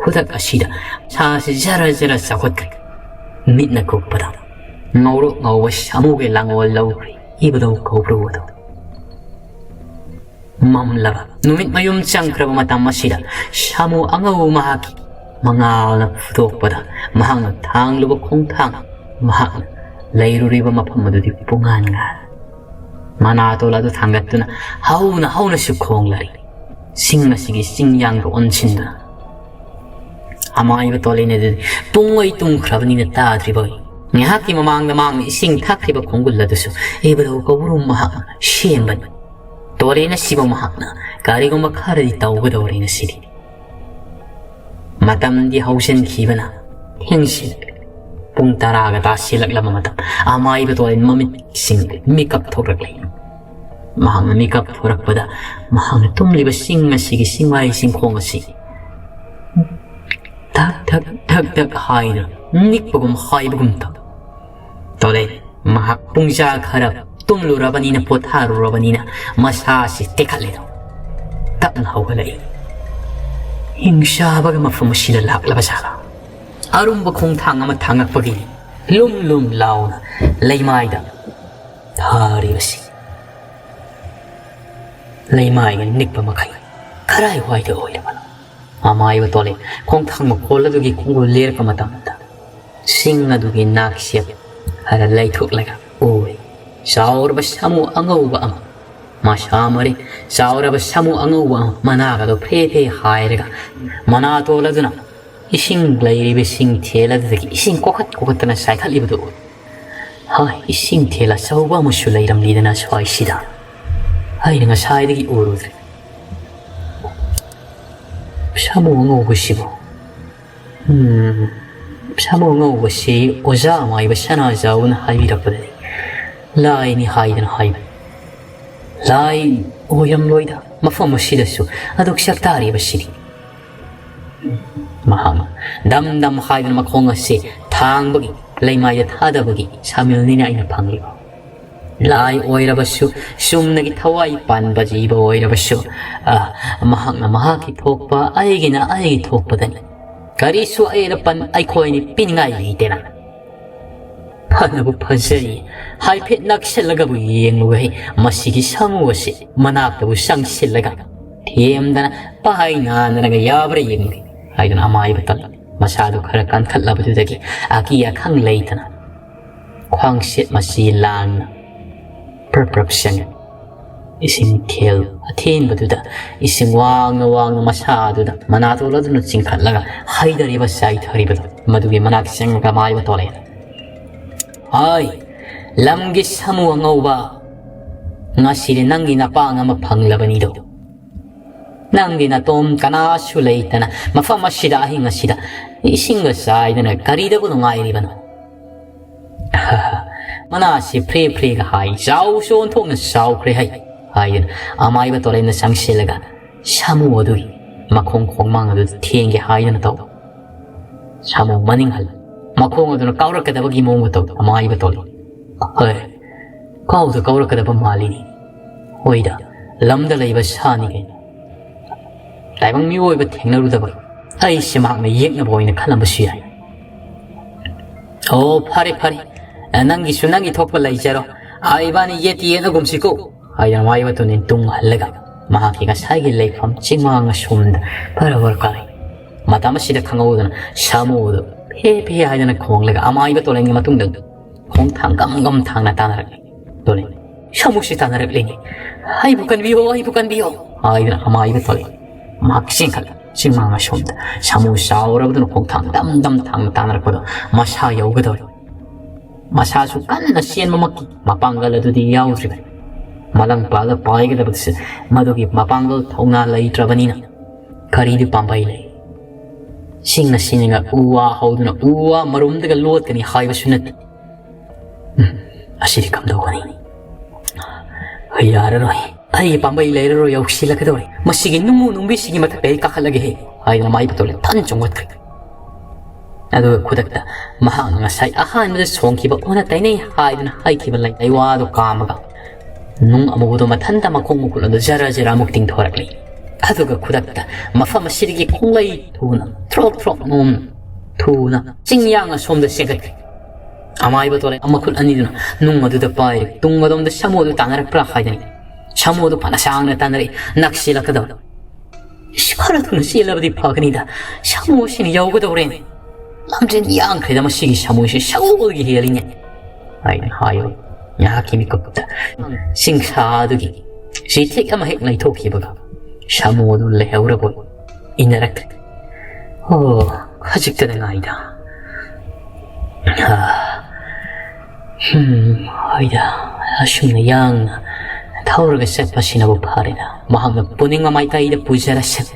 ꯈꯨꯗꯛ ꯑꯁꯤꯗ ꯁꯥꯁꯤ ꯖꯔ ꯖꯔ ꯆꯥꯎꯈꯠꯈ꯭ꯔꯦ꯫ ꯃꯤꯠꯅ ꯀꯨꯞꯄꯗ ꯉꯧꯔꯣꯛ ꯉꯧꯕ ꯁꯥꯃꯨꯒꯤ ꯂꯥꯡꯑꯣꯜ ꯂꯧꯈ꯭ꯔꯦ ꯏꯕꯨꯙꯧ ꯀꯧꯕ꯭ꯔꯨ ꯑꯗꯨ꯫ ꯃꯝꯂꯕ ꯅꯨꯃꯤꯠ ꯃꯌꯨꯝ ꯆꯪꯈ꯭ꯔꯕ ꯃꯇꯝ ꯑꯁꯤꯗ ꯁꯥꯃꯨ ꯑꯉꯧꯕ ꯃꯍꯥꯛꯀꯤ ꯃꯉꯥꯜꯅ ꯐꯨꯗꯣꯛꯄꯗ ꯃꯍꯥꯛꯅ ꯊꯥꯡꯂꯨꯕ ꯈꯣꯡꯊꯥꯡ, ꯃꯍꯥꯛꯅ ꯂꯩꯔꯨꯔꯤꯕ ꯃꯐꯝ ꯑꯗꯨꯗꯤ ꯄꯨꯡꯉꯥꯟ ꯉꯥꯜꯂꯤ꯫ ꯃꯅꯥꯇꯣꯜ ꯑꯗꯨ ꯊꯥꯡꯒꯠꯇꯨꯅ ꯍꯧꯅ ꯍꯧꯅꯁꯨ ꯈꯣꯡꯂꯔꯤ꯫ ꯆꯤꯡ ꯑꯁꯤꯒꯤ ꯆꯤꯡꯌꯥꯡꯗ ꯑꯣꯟꯁꯤꯟꯗꯨꯅ ꯑꯃꯥꯏꯕ ꯇꯣꯂꯦꯟ ꯑꯗꯨꯗꯤ ꯄꯨꯡꯑꯣꯏ ꯇꯨꯝꯈ꯭ꯔꯕꯅꯤꯅ ꯇꯥꯗ꯭ꯔꯤꯕ꯫ ꯉꯥꯏꯍꯥꯛꯀꯤ ꯃꯃꯥꯡꯗ ꯃꯍꯥꯛꯅ ꯏꯁꯤꯡ ꯊꯛꯈ꯭ꯔꯤꯕ ꯈꯣꯡꯒꯨꯜ ꯑꯗꯨꯁꯨ ꯏꯕꯨꯙꯧ ꯀꯧꯕ꯭ꯔꯨ ꯃꯍꯥꯛꯅ ꯁꯦꯝꯕꯅꯤ꯫ ꯇꯣꯂꯦꯟ ꯑꯁꯤꯕꯨ ꯃꯍꯥꯛꯅ ꯀꯔꯤꯒꯨꯝꯕ ꯈꯔꯗꯤ ꯇꯧꯒꯗꯧꯔꯦ ꯉꯁꯤꯗꯤ꯫ ꯃꯇꯝꯗꯤ ꯍꯧꯖꯤꯟꯈꯤꯕꯅ ꯊꯦꯡꯁꯤꯜꯂꯛꯂꯦ꯫ ꯄꯨꯡ ꯇꯔꯥꯒ ꯇꯥꯁꯤꯜꯂꯛꯂꯕ ꯃꯇꯝ, ꯑꯃꯥꯏꯕ ꯇꯣꯂꯦꯟ ꯃꯃꯤꯠꯁꯤꯡ ꯃꯤꯀꯞ ꯊꯣꯛꯂꯛꯂꯦ꯫ ꯃꯍꯥꯛꯅ ꯃꯤꯀꯞ ꯊꯣꯔꯛꯄꯗ ꯃꯍꯥꯛꯅ ꯇꯨꯝꯂꯤꯕ ꯆꯤꯡ ꯑꯁꯤꯒꯤ ꯆꯤꯡꯃꯥꯏ ꯆꯤꯡꯈꯣꯡ ꯑꯁꯤ ꯙꯛ ꯙꯛ ꯙꯛ ꯙꯛ ꯍꯥꯏꯅ ꯅꯤꯛꯄꯒꯨꯝ ꯍꯥꯏꯕꯒꯨꯝ ꯇꯧ ꯇꯧꯔꯦ꯫ ꯃꯍꯥꯛ ꯄꯨꯡꯖꯥ ꯈꯔ ꯇꯨꯝꯂꯨꯔꯕꯅꯤꯅ, ꯄꯣꯊꯥꯔꯨꯔꯕꯅꯤꯅ ꯃꯁꯥ ꯑꯁꯤ ꯇꯦꯛꯈꯠꯂꯦ꯫ ꯇꯞꯅ ꯍꯧꯒꯠꯂꯛꯏ꯫ ꯍꯤꯡꯆꯥꯕꯒ ꯃꯐꯝ ꯑꯁꯤꯗ ꯂꯥꯛꯂꯕ ꯖꯥꯠꯂꯥ? ꯑꯔꯨꯝꯕ ꯈꯣꯡꯊꯥꯡ ꯑꯃ ꯊꯥꯡꯉꯛꯄꯒꯤ ꯂꯨꯝ ꯂꯨꯝ ꯂꯥꯎꯅ ꯂꯩꯃꯥꯏꯗ ꯊꯥꯔꯤꯕꯁꯤ ꯂꯩꯃꯥꯏꯒ ꯅꯤꯛꯄ ꯃꯈꯩ ꯀꯔꯥꯏꯋꯥꯏꯗ ꯑꯣꯏꯔꯕꯅꯣ? ꯑꯃꯥꯏꯕ ꯇꯣꯂꯦ ꯈꯣꯡꯊꯥꯡ ꯃꯈꯣꯜ ꯑꯗꯨꯒꯤ ꯈꯣꯡꯒꯨꯜ ꯂꯦꯔꯛꯄ ꯃꯇꯝꯗ ꯁꯤꯡ ꯑꯗꯨꯒꯤ ꯅꯥꯛꯁꯦꯞ ꯈꯔ ꯂꯩꯊꯣꯛꯂꯒ ꯎꯏ꯫ ꯆꯥꯎꯔꯕ ꯁꯥꯃꯨ ꯑꯉꯧꯕ ꯑꯃ, ꯃꯁꯥ ꯃꯔꯤ ꯆꯥꯎꯔꯕ ꯁꯥꯃꯨ ꯑꯉꯧꯕ ꯑꯃ ꯃꯅꯥꯒꯗꯣ ꯐ꯭ꯔꯦ ꯐ꯭ꯔꯦ ꯍꯥꯏꯔꯒ ꯃꯅꯥꯇꯣꯜ ꯑꯗꯨꯅ ꯏꯁꯤꯡ ꯂꯩꯔꯤꯕ ꯏꯁꯤꯡ ꯊꯦꯜ ꯑꯗꯨꯗꯒꯤ ꯏꯁꯤꯡ ꯀꯣꯛꯈꯠ ꯀꯣꯛꯈꯠꯇꯅ ꯆꯥꯏꯈꯠꯂꯤꯕꯗꯨ ꯎꯏ꯫ ꯍꯥꯏ, ꯏꯁꯤꯡ ꯊꯦꯜ ꯑꯆꯧꯕ ꯑꯃꯁꯨ ꯂꯩꯔꯝꯂꯤꯗꯅ ꯁ꯭ꯋꯥꯏꯁꯤꯗ꯫ ꯑꯩꯅ ꯉꯁꯥꯏꯗꯒꯤ ꯎꯔꯨꯗ꯭ꯔꯦ꯫ ꯁꯥꯃꯨ ꯑꯉꯧꯕꯁꯤꯕꯨ? ꯎꯝ, ꯁꯥꯃꯨ ꯑꯉꯧꯕꯁꯤ ꯑꯣꯖꯥ ꯑꯃꯥꯏꯕ ꯁꯅꯥꯖꯥꯎꯅ ꯍꯥꯏꯕꯤꯔꯛꯄꯗꯗꯤ ꯂꯥꯏꯅꯤ ꯍꯥꯏꯗꯅ ꯍꯥꯏꯕꯅꯤ꯫ ꯂꯥꯏ ꯑꯣꯏꯔꯝꯂꯣꯏꯗ, ꯃꯐꯝ ꯑꯁꯤꯗꯁꯨ ꯑꯗꯨꯛ ꯁꯛꯇꯥꯔꯤꯕꯁꯤꯗꯤ꯫ ꯃꯍꯥꯛꯅ ꯗꯝ ꯗꯝ ꯍꯥꯏꯗꯨꯅ ꯃꯈꯣꯡ ꯑꯁꯤ ꯊꯥꯡꯕꯒꯤ ꯂꯩꯃꯥꯏꯗ ꯊꯥꯗꯕꯒꯤ ꯁꯥꯃꯤꯜꯅꯤꯅ ꯑꯩꯅ ꯐꯪꯂꯤꯕ꯫ ꯂꯥꯏ ꯑꯣꯏꯔꯕꯁꯨ, ꯆꯨꯝꯅꯒꯤ ꯊꯋꯥꯏ ꯄꯥꯟꯕ ꯖꯤꯕ ꯑꯣꯏꯔꯕꯁꯨ, ꯑ, ꯃꯍꯥꯛꯅ ꯃꯍꯥꯛꯀꯤ ꯊꯣꯛꯄ, ꯑꯩꯒꯤꯅ ꯑꯩꯒꯤ ꯊꯣꯛꯄꯗꯅꯤ꯫ ꯀꯔꯤꯁꯨ ꯑꯌꯦꯠ ꯑꯄꯟ ꯑꯩꯈꯣꯏꯅꯤ ꯄꯤꯅꯤꯡꯉꯥꯏ ꯂꯩꯇꯦꯅ꯫ ꯐꯅꯕꯨ ꯐꯖꯩ꯫ ꯍꯥꯏꯐꯦꯠ ꯅꯛꯁꯤꯜꯂꯒꯕꯨ ꯌꯦꯡꯂꯨꯍꯦ꯫ ꯃꯁꯤꯒꯤ ꯁꯥꯃꯨ ꯑꯁꯤ ꯃꯅꯥꯛꯇꯕꯨ ꯆꯪꯁꯤꯜꯂꯒ ꯊꯦꯝꯗꯅ ꯄꯥꯏ ꯅꯥꯟꯗꯅꯒ ꯌꯥꯕ꯭ꯔꯥ ꯌꯦꯡꯂꯨꯒꯦ ꯍꯥꯏꯗꯨꯅ ꯑꯃꯥꯏꯕ ꯇꯜꯂꯤ꯫ ꯃꯁꯥꯗꯨ ꯈꯔ ꯀꯟꯈꯠꯂꯕꯗꯨꯗꯒꯤ ꯑꯀꯤ ꯑꯈꯪ ꯂꯩꯇꯅ ꯈ꯭ꯋꯥꯡꯁꯦꯠ ꯃꯆꯤ ꯂꯥꯡꯅ ꯄ꯭ꯔꯞ ꯄ꯭ꯔꯞ ꯆꯪꯉꯤ꯫ ꯏꯁꯤꯡ ꯊꯦꯜ ꯑꯊꯦꯟꯕꯗꯨꯗ ꯏꯁꯤꯡ ꯋꯥꯡꯅ ꯋꯥꯡꯅ ꯃꯁꯥꯗꯨꯗ ꯃꯅꯥꯇꯣꯜ ꯑꯗꯨꯅ ꯆꯤꯡꯈꯠꯂꯒ ꯍꯩꯊꯔꯤꯕ ꯆꯥꯏꯊꯔꯤꯕꯗꯣ ꯃꯗꯨꯒꯤ ꯃꯅꯥꯛ ꯆꯪꯉꯒ ꯃꯥꯏꯕ ꯇꯣꯂꯛꯑꯦ꯫ ꯍꯥꯏ, ꯂꯝꯒꯤ ꯁꯥꯃꯨ ꯑꯉꯧꯕ, ꯉꯁꯤꯗꯤ ꯅꯪꯒꯤ ꯅꯄꯥꯡ ꯑꯃ ꯐꯪꯂꯕꯅꯤꯗꯣ꯫ ꯅꯪꯗꯤ ꯅꯇꯣꯝ ꯀꯅꯥꯁꯨ ꯂꯩꯇꯅ ꯃꯐꯝ ꯑꯁꯤꯗ ꯑꯍꯤꯡ ꯑꯁꯤꯗ ꯏꯁꯤꯡꯒ ꯆꯥꯏꯗꯅ ꯀꯔꯤꯗꯕꯨ ꯅꯨꯡꯉꯥꯏꯔꯤꯕꯅꯣ? ꯃꯅꯥꯁꯤ ꯐ꯭ꯔꯦ ꯐ꯭ꯔꯦꯒ ꯍꯥꯏ, ꯆꯥꯎꯁꯨ ꯑꯣꯟꯊꯣꯛꯅ ꯆꯥꯎꯈ꯭ꯔꯦ ꯍꯥꯏ, ꯍꯥꯏꯗꯨꯅ ꯑꯃꯥꯏꯕ ꯇꯣꯔꯦꯟꯅ ꯆꯪꯁꯤꯜꯂꯒ ꯁꯥꯃꯨ ꯑꯗꯨꯒꯤ ꯃꯈꯣꯡ ꯈꯣꯡꯃꯥꯡ ꯑꯗꯨ ꯊꯦꯡꯒꯦ ꯍꯥꯏꯗꯨꯅ ꯇꯧ꯫ ꯁꯥꯃꯨ ꯃꯅꯤꯡ ꯍꯜ, ꯃꯈꯣꯡ ꯑꯗꯨꯅ ꯀꯥꯎꯔꯛꯀꯗꯕꯒꯤ ꯃꯑꯣꯡꯗ ꯇꯧ꯫ ꯑꯃꯥꯏꯕ ꯇꯣꯔꯦꯟ, ꯍꯣꯏ, ꯀꯥꯎꯗ ꯀꯥꯎꯔꯛꯀꯗꯕ ꯃꯥꯜꯂꯤꯅꯤ꯫ ꯍꯣꯏꯗ, ꯂꯝꯗ ꯂꯩꯕ ꯁꯥꯅꯤ ꯀꯩꯅꯣ꯫ ꯇꯥꯏꯕꯪ ꯃꯤꯑꯣꯏꯕ ꯊꯦꯡꯅꯔꯨꯗꯕ ꯑꯩꯁꯦ ꯃꯍꯥꯛꯅ ꯌꯦꯛꯅꯕ ꯑꯣꯏꯅ ꯈꯜꯂꯝꯕꯁꯨ ꯌꯥꯏ꯫ ꯑꯣ, ꯐꯔꯦ, ꯐꯔꯦ꯫ ꯅꯪꯒꯤꯁꯨ ꯅꯪꯒꯤ ꯊꯣꯛꯄ ꯂꯩꯖꯔꯣ꯫ "ꯍꯥꯏ, ꯏꯕꯥꯅꯤ ꯌꯦꯠ ꯌꯦꯠꯅꯒꯨꯝꯁꯤꯀꯣ" ꯍꯥꯏꯗꯅ ꯃꯥꯏꯕ ꯇꯣꯂꯦꯟ ꯇꯨꯡ ꯍꯜꯂꯒ ꯃꯍꯥꯛꯀꯤ ꯉꯁꯥꯏꯒꯤ ꯂꯩꯐꯝ ꯆꯤꯡꯃꯥꯡ ꯑꯁꯣꯝꯗ ꯐꯔ ꯐꯔ ꯀꯥꯔꯛꯏ꯫ ꯃꯇꯝ ꯑꯁꯤꯗ ꯈꯪꯍꯧꯗꯅ ꯁꯥꯃꯨꯗꯨ ꯐꯦ ꯐꯦ ꯍꯥꯏꯗꯅ ꯈꯣꯡꯂꯒ ꯑꯃꯥꯏꯕ ꯇꯣꯂꯦꯟꯒꯤ ꯃꯇꯨꯡꯗ ꯈꯣꯡꯊꯥꯡ ꯒꯝ ꯒꯝ ꯊꯥꯡꯅ ꯇꯥꯟꯅꯔꯛꯏ꯫ ꯇꯣꯂꯦꯟ, "ꯁꯥꯃꯨꯁꯤ ꯇꯥꯟꯅꯔꯛꯂꯤꯅꯦ꯫ ꯑꯩꯕꯨ ꯀꯟꯕꯤꯌꯣ, ꯑꯩꯕꯨ ꯀꯟꯕꯤꯌꯣ" ꯍꯥꯏꯗꯅ ꯑꯃꯥꯏꯕ ꯇꯣꯂꯦꯟ ꯃꯍꯥꯛ ꯆꯦꯟꯈꯠꯂꯦ꯫ ꯆꯤꯡꯃꯥꯡ ꯑꯁꯣꯝꯗ ꯁꯥꯃꯨ ꯆꯥꯎꯔꯕꯗꯨꯅ ꯈꯣꯡꯊꯥꯡ ꯗꯝ ꯗꯝ ꯊꯥꯡꯅ ꯇꯥꯟꯅꯔꯛꯄꯗꯣ ꯃꯁꯥ ꯌꯧꯒꯗꯧꯔꯦ꯫ ꯃꯁꯥꯁꯨ ꯀꯟꯅ ꯆꯦꯟꯕꯃꯛꯀꯤ ꯃꯄꯥꯡꯒꯜ ꯑꯗꯨꯗꯤ ꯌꯥꯎꯗ꯭ꯔꯤꯕꯅꯤ꯫ ꯃꯂꯪꯄꯥꯛꯂ ꯄꯥꯏꯒꯗꯕꯗꯨꯁꯨ ꯃꯗꯨꯒꯤ ꯃꯄꯥꯡꯒꯜ ꯊꯧꯅꯥ ꯂꯩꯇ꯭ꯔꯕꯅꯤꯅ꯫ ꯀꯔꯤꯗꯤ ꯄꯥꯝꯕꯩ ꯂꯩ? ꯆꯤꯡꯅ ꯁꯤꯅꯤꯡꯉ ꯎ ꯋꯥ ꯍꯧꯗꯨꯅ ꯎ ꯋꯥ ꯃꯔꯨꯝꯗꯒ ꯂꯣꯠꯀꯅꯤ ꯍꯥꯏꯕꯁꯨ ꯅꯠꯇꯦ꯫ ꯎꯝ, ꯑꯁꯤꯗꯤ ꯀꯝꯗꯧꯒꯅꯤ? ꯌꯥꯔꯔꯣꯏ꯫ ꯑꯩꯒꯤ ꯄꯥꯝꯕꯩ ꯂꯩꯔꯔꯣꯏ, ꯌꯧꯁꯤꯜꯂꯛꯀꯗꯧꯔꯦ꯫ ꯃꯁꯤꯒꯤ ꯅꯨꯡꯃꯨ ꯅꯨꯡꯕꯤꯁꯤꯒꯤ ꯃꯊꯛꯇ ꯑꯩ ꯀꯥꯈꯠꯂꯒꯦꯍꯦ ꯍꯥꯏꯗꯨꯅ ꯃꯥꯏꯕ ꯇꯣꯂꯦꯟ ꯊꯟ ꯆꯣꯡꯈꯠꯈ꯭ꯔꯦ꯫ ꯑꯗꯨꯒ ꯈꯨꯗꯛꯇ ꯃꯍꯥꯛꯅ ꯉꯁꯥꯏ ꯑꯍꯥꯟꯕꯗ ꯁꯣꯡꯈꯤꯕ ꯑꯣꯟꯅ ꯇꯩꯅꯩ ꯍꯥꯏꯗꯨꯅ ꯍꯥꯏꯈꯤꯕ ꯂꯩ ꯂꯩꯋꯥꯗꯨ ꯀꯥꯝꯃꯒ ꯅꯨꯡ ꯑꯃꯨꯕꯗꯨ ꯃꯊꯟꯇ ꯃꯈꯣꯡ ꯃꯈꯨꯠ ꯑꯗꯨ ꯖꯔ ꯖꯔ ꯑꯃꯨꯛ ꯇꯤꯡꯊꯣꯔꯛꯂꯤ꯫ ꯑꯗꯨꯒ ꯈꯨꯗꯛꯇ ꯃꯐꯝ ꯑꯁꯤꯗꯒꯤ ꯈꯣꯡꯂꯩ ꯊꯨꯅ ꯊ꯭ꯔꯣꯛ ꯊ꯭ꯔꯣꯛ ꯅꯣꯝ ꯊꯨꯅ ꯆꯤꯡꯌꯥꯡ ꯑꯁꯣꯝꯗ ꯆꯦꯟꯈꯠꯈ꯭ꯔꯦ꯫ ꯑꯃꯥꯏꯕ ꯇꯣꯂꯦꯟ ꯃꯈꯨꯠ ꯑꯅꯤꯗꯨꯅ ꯅꯨꯡ ꯑꯗꯨꯗ ꯄꯥꯏꯔꯤ꯫ ꯇꯨꯡ ꯑꯗꯣꯝꯗ ꯁꯥꯃꯨ ꯑꯗꯨ ꯇꯥꯟꯅꯔꯛꯄ꯭ꯔꯥ ꯍꯥꯏꯗꯅꯤ꯫ ꯁꯥꯃꯨ ꯑꯗꯨ ꯐꯅ ꯁꯥꯡꯅ ꯇꯥꯟꯅꯔꯛꯏ꯫ ꯅꯛꯁꯤꯜꯂꯛꯀꯗꯧꯔꯦ꯫ "ꯏꯁ, ꯈꯔ ꯊꯨꯅ ꯆꯦꯜꯂꯕꯗꯤ ꯐꯒꯅꯤꯗ꯫ ꯁꯥꯃꯨ ꯑꯁꯤꯅ ꯌꯧꯒꯗꯧꯔꯦꯅꯦ꯫ ꯂꯝꯖꯦꯟ ꯌꯥꯡꯈ꯭ꯔꯦꯗ ꯃꯁꯤꯒꯤ ꯁꯥꯃꯨꯁꯦ ꯁꯒꯣꯜꯒꯤ ꯍꯦꯜꯂꯤꯅꯦ" ꯍꯥꯏꯅ ꯍꯥꯏꯌꯨ꯫ ꯉꯥꯏꯍꯥꯛꯀꯤ ꯃꯤꯀꯨꯞꯇ ꯆꯤꯡꯁꯥ ꯑꯗꯨꯒꯤ ꯆꯤꯊꯦꯛ ꯑꯃ ꯍꯦꯛ ꯂꯩꯊꯣꯛꯈꯤꯕꯒ ꯁꯥꯃꯨ ꯑꯗꯨ ꯂꯩꯍꯧꯔꯕ ꯏꯟꯅꯔꯛꯇ꯭ꯔꯦ꯫ "ꯑꯣ, ꯈꯖꯤꯛꯇꯗ ꯉꯥꯏꯗ꯫ ꯑꯥ, ꯍꯝ, ꯍꯣꯏꯗ, ꯑꯁꯨꯝꯅ ꯌꯥꯡꯅ ꯊꯧꯔꯒ ꯆꯠꯄꯁꯤꯅꯕꯨ ꯐꯔꯦꯗ꯫ ꯃꯍꯥꯛꯅ ꯄꯨꯅꯤꯡꯕ ꯃꯥꯏꯀꯩꯗ ꯄꯨꯖꯔꯁꯅꯨ꯫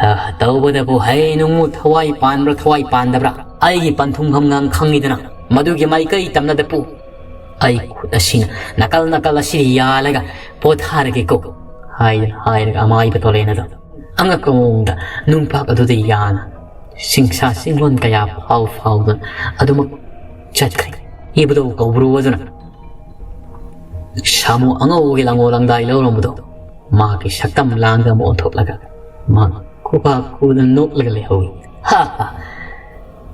ꯑꯥ, ꯇꯧꯕꯗꯕꯨ ꯍꯩ ꯅꯨꯡꯃꯨ ꯊꯋꯥꯏ ꯄꯥꯟꯕ꯭ꯔꯥ ꯊꯋꯥꯏ ꯄꯥꯟꯗꯕ꯭ꯔꯥ? ꯑꯩꯒꯤ ꯄꯟꯊꯨꯡꯐꯝꯒ ꯈꯪꯉꯤꯗꯅ, ꯃꯗꯨꯒꯤ ꯃꯥꯏꯀꯩ ꯇꯝꯅꯗ ꯄꯨ꯫ ꯑꯩ ꯈꯨꯠ ꯑꯁꯤꯅ ꯅꯥꯀꯜ ꯅꯥꯀꯜ ꯑꯁꯤꯗ ꯌꯥꯜꯂꯒ ꯄꯣꯊꯥꯔꯒꯦꯀꯣ" ꯍꯥꯏꯗꯅ ꯍꯥꯏꯔꯒ ꯑꯃꯥꯏꯕ ꯇꯣꯂꯦꯟ ꯑꯗꯣ ꯑꯉꯛꯄ ꯃꯑꯣꯡꯗ ꯅꯨꯡꯄꯥꯛ ꯑꯗꯨꯗ ꯌꯥꯅ ꯆꯤꯡꯁꯥ ꯆꯤꯡꯂꯣꯟ ꯀꯌꯥ ꯐꯥꯎ ꯐꯥꯎꯗꯨꯅ ꯑꯗꯨꯃꯛ ꯆꯠꯈ꯭ꯔꯦ꯫ ꯏꯕꯨꯙꯧ ꯀꯧꯕ꯭ꯔꯨ ꯑꯗꯨꯅ ꯁꯥꯃꯨ ꯑꯉꯧꯕꯒꯤ ꯂꯪꯉꯣ ꯂꯪꯗꯥꯏ ꯂꯧꯔꯝꯕꯗꯣ ꯃꯍꯥꯛꯀꯤ ꯁꯛꯇꯝ ꯂꯥꯡꯗ ꯑꯃ ꯑꯣꯟꯊꯣꯛꯂꯒ ꯃꯍꯥꯛ ꯈꯨꯕꯥꯛ ꯈꯨꯗꯨꯅ ꯅꯣꯛꯂꯒ ꯂꯩꯍꯧꯏ꯫ "ꯍꯥ ꯍꯥ,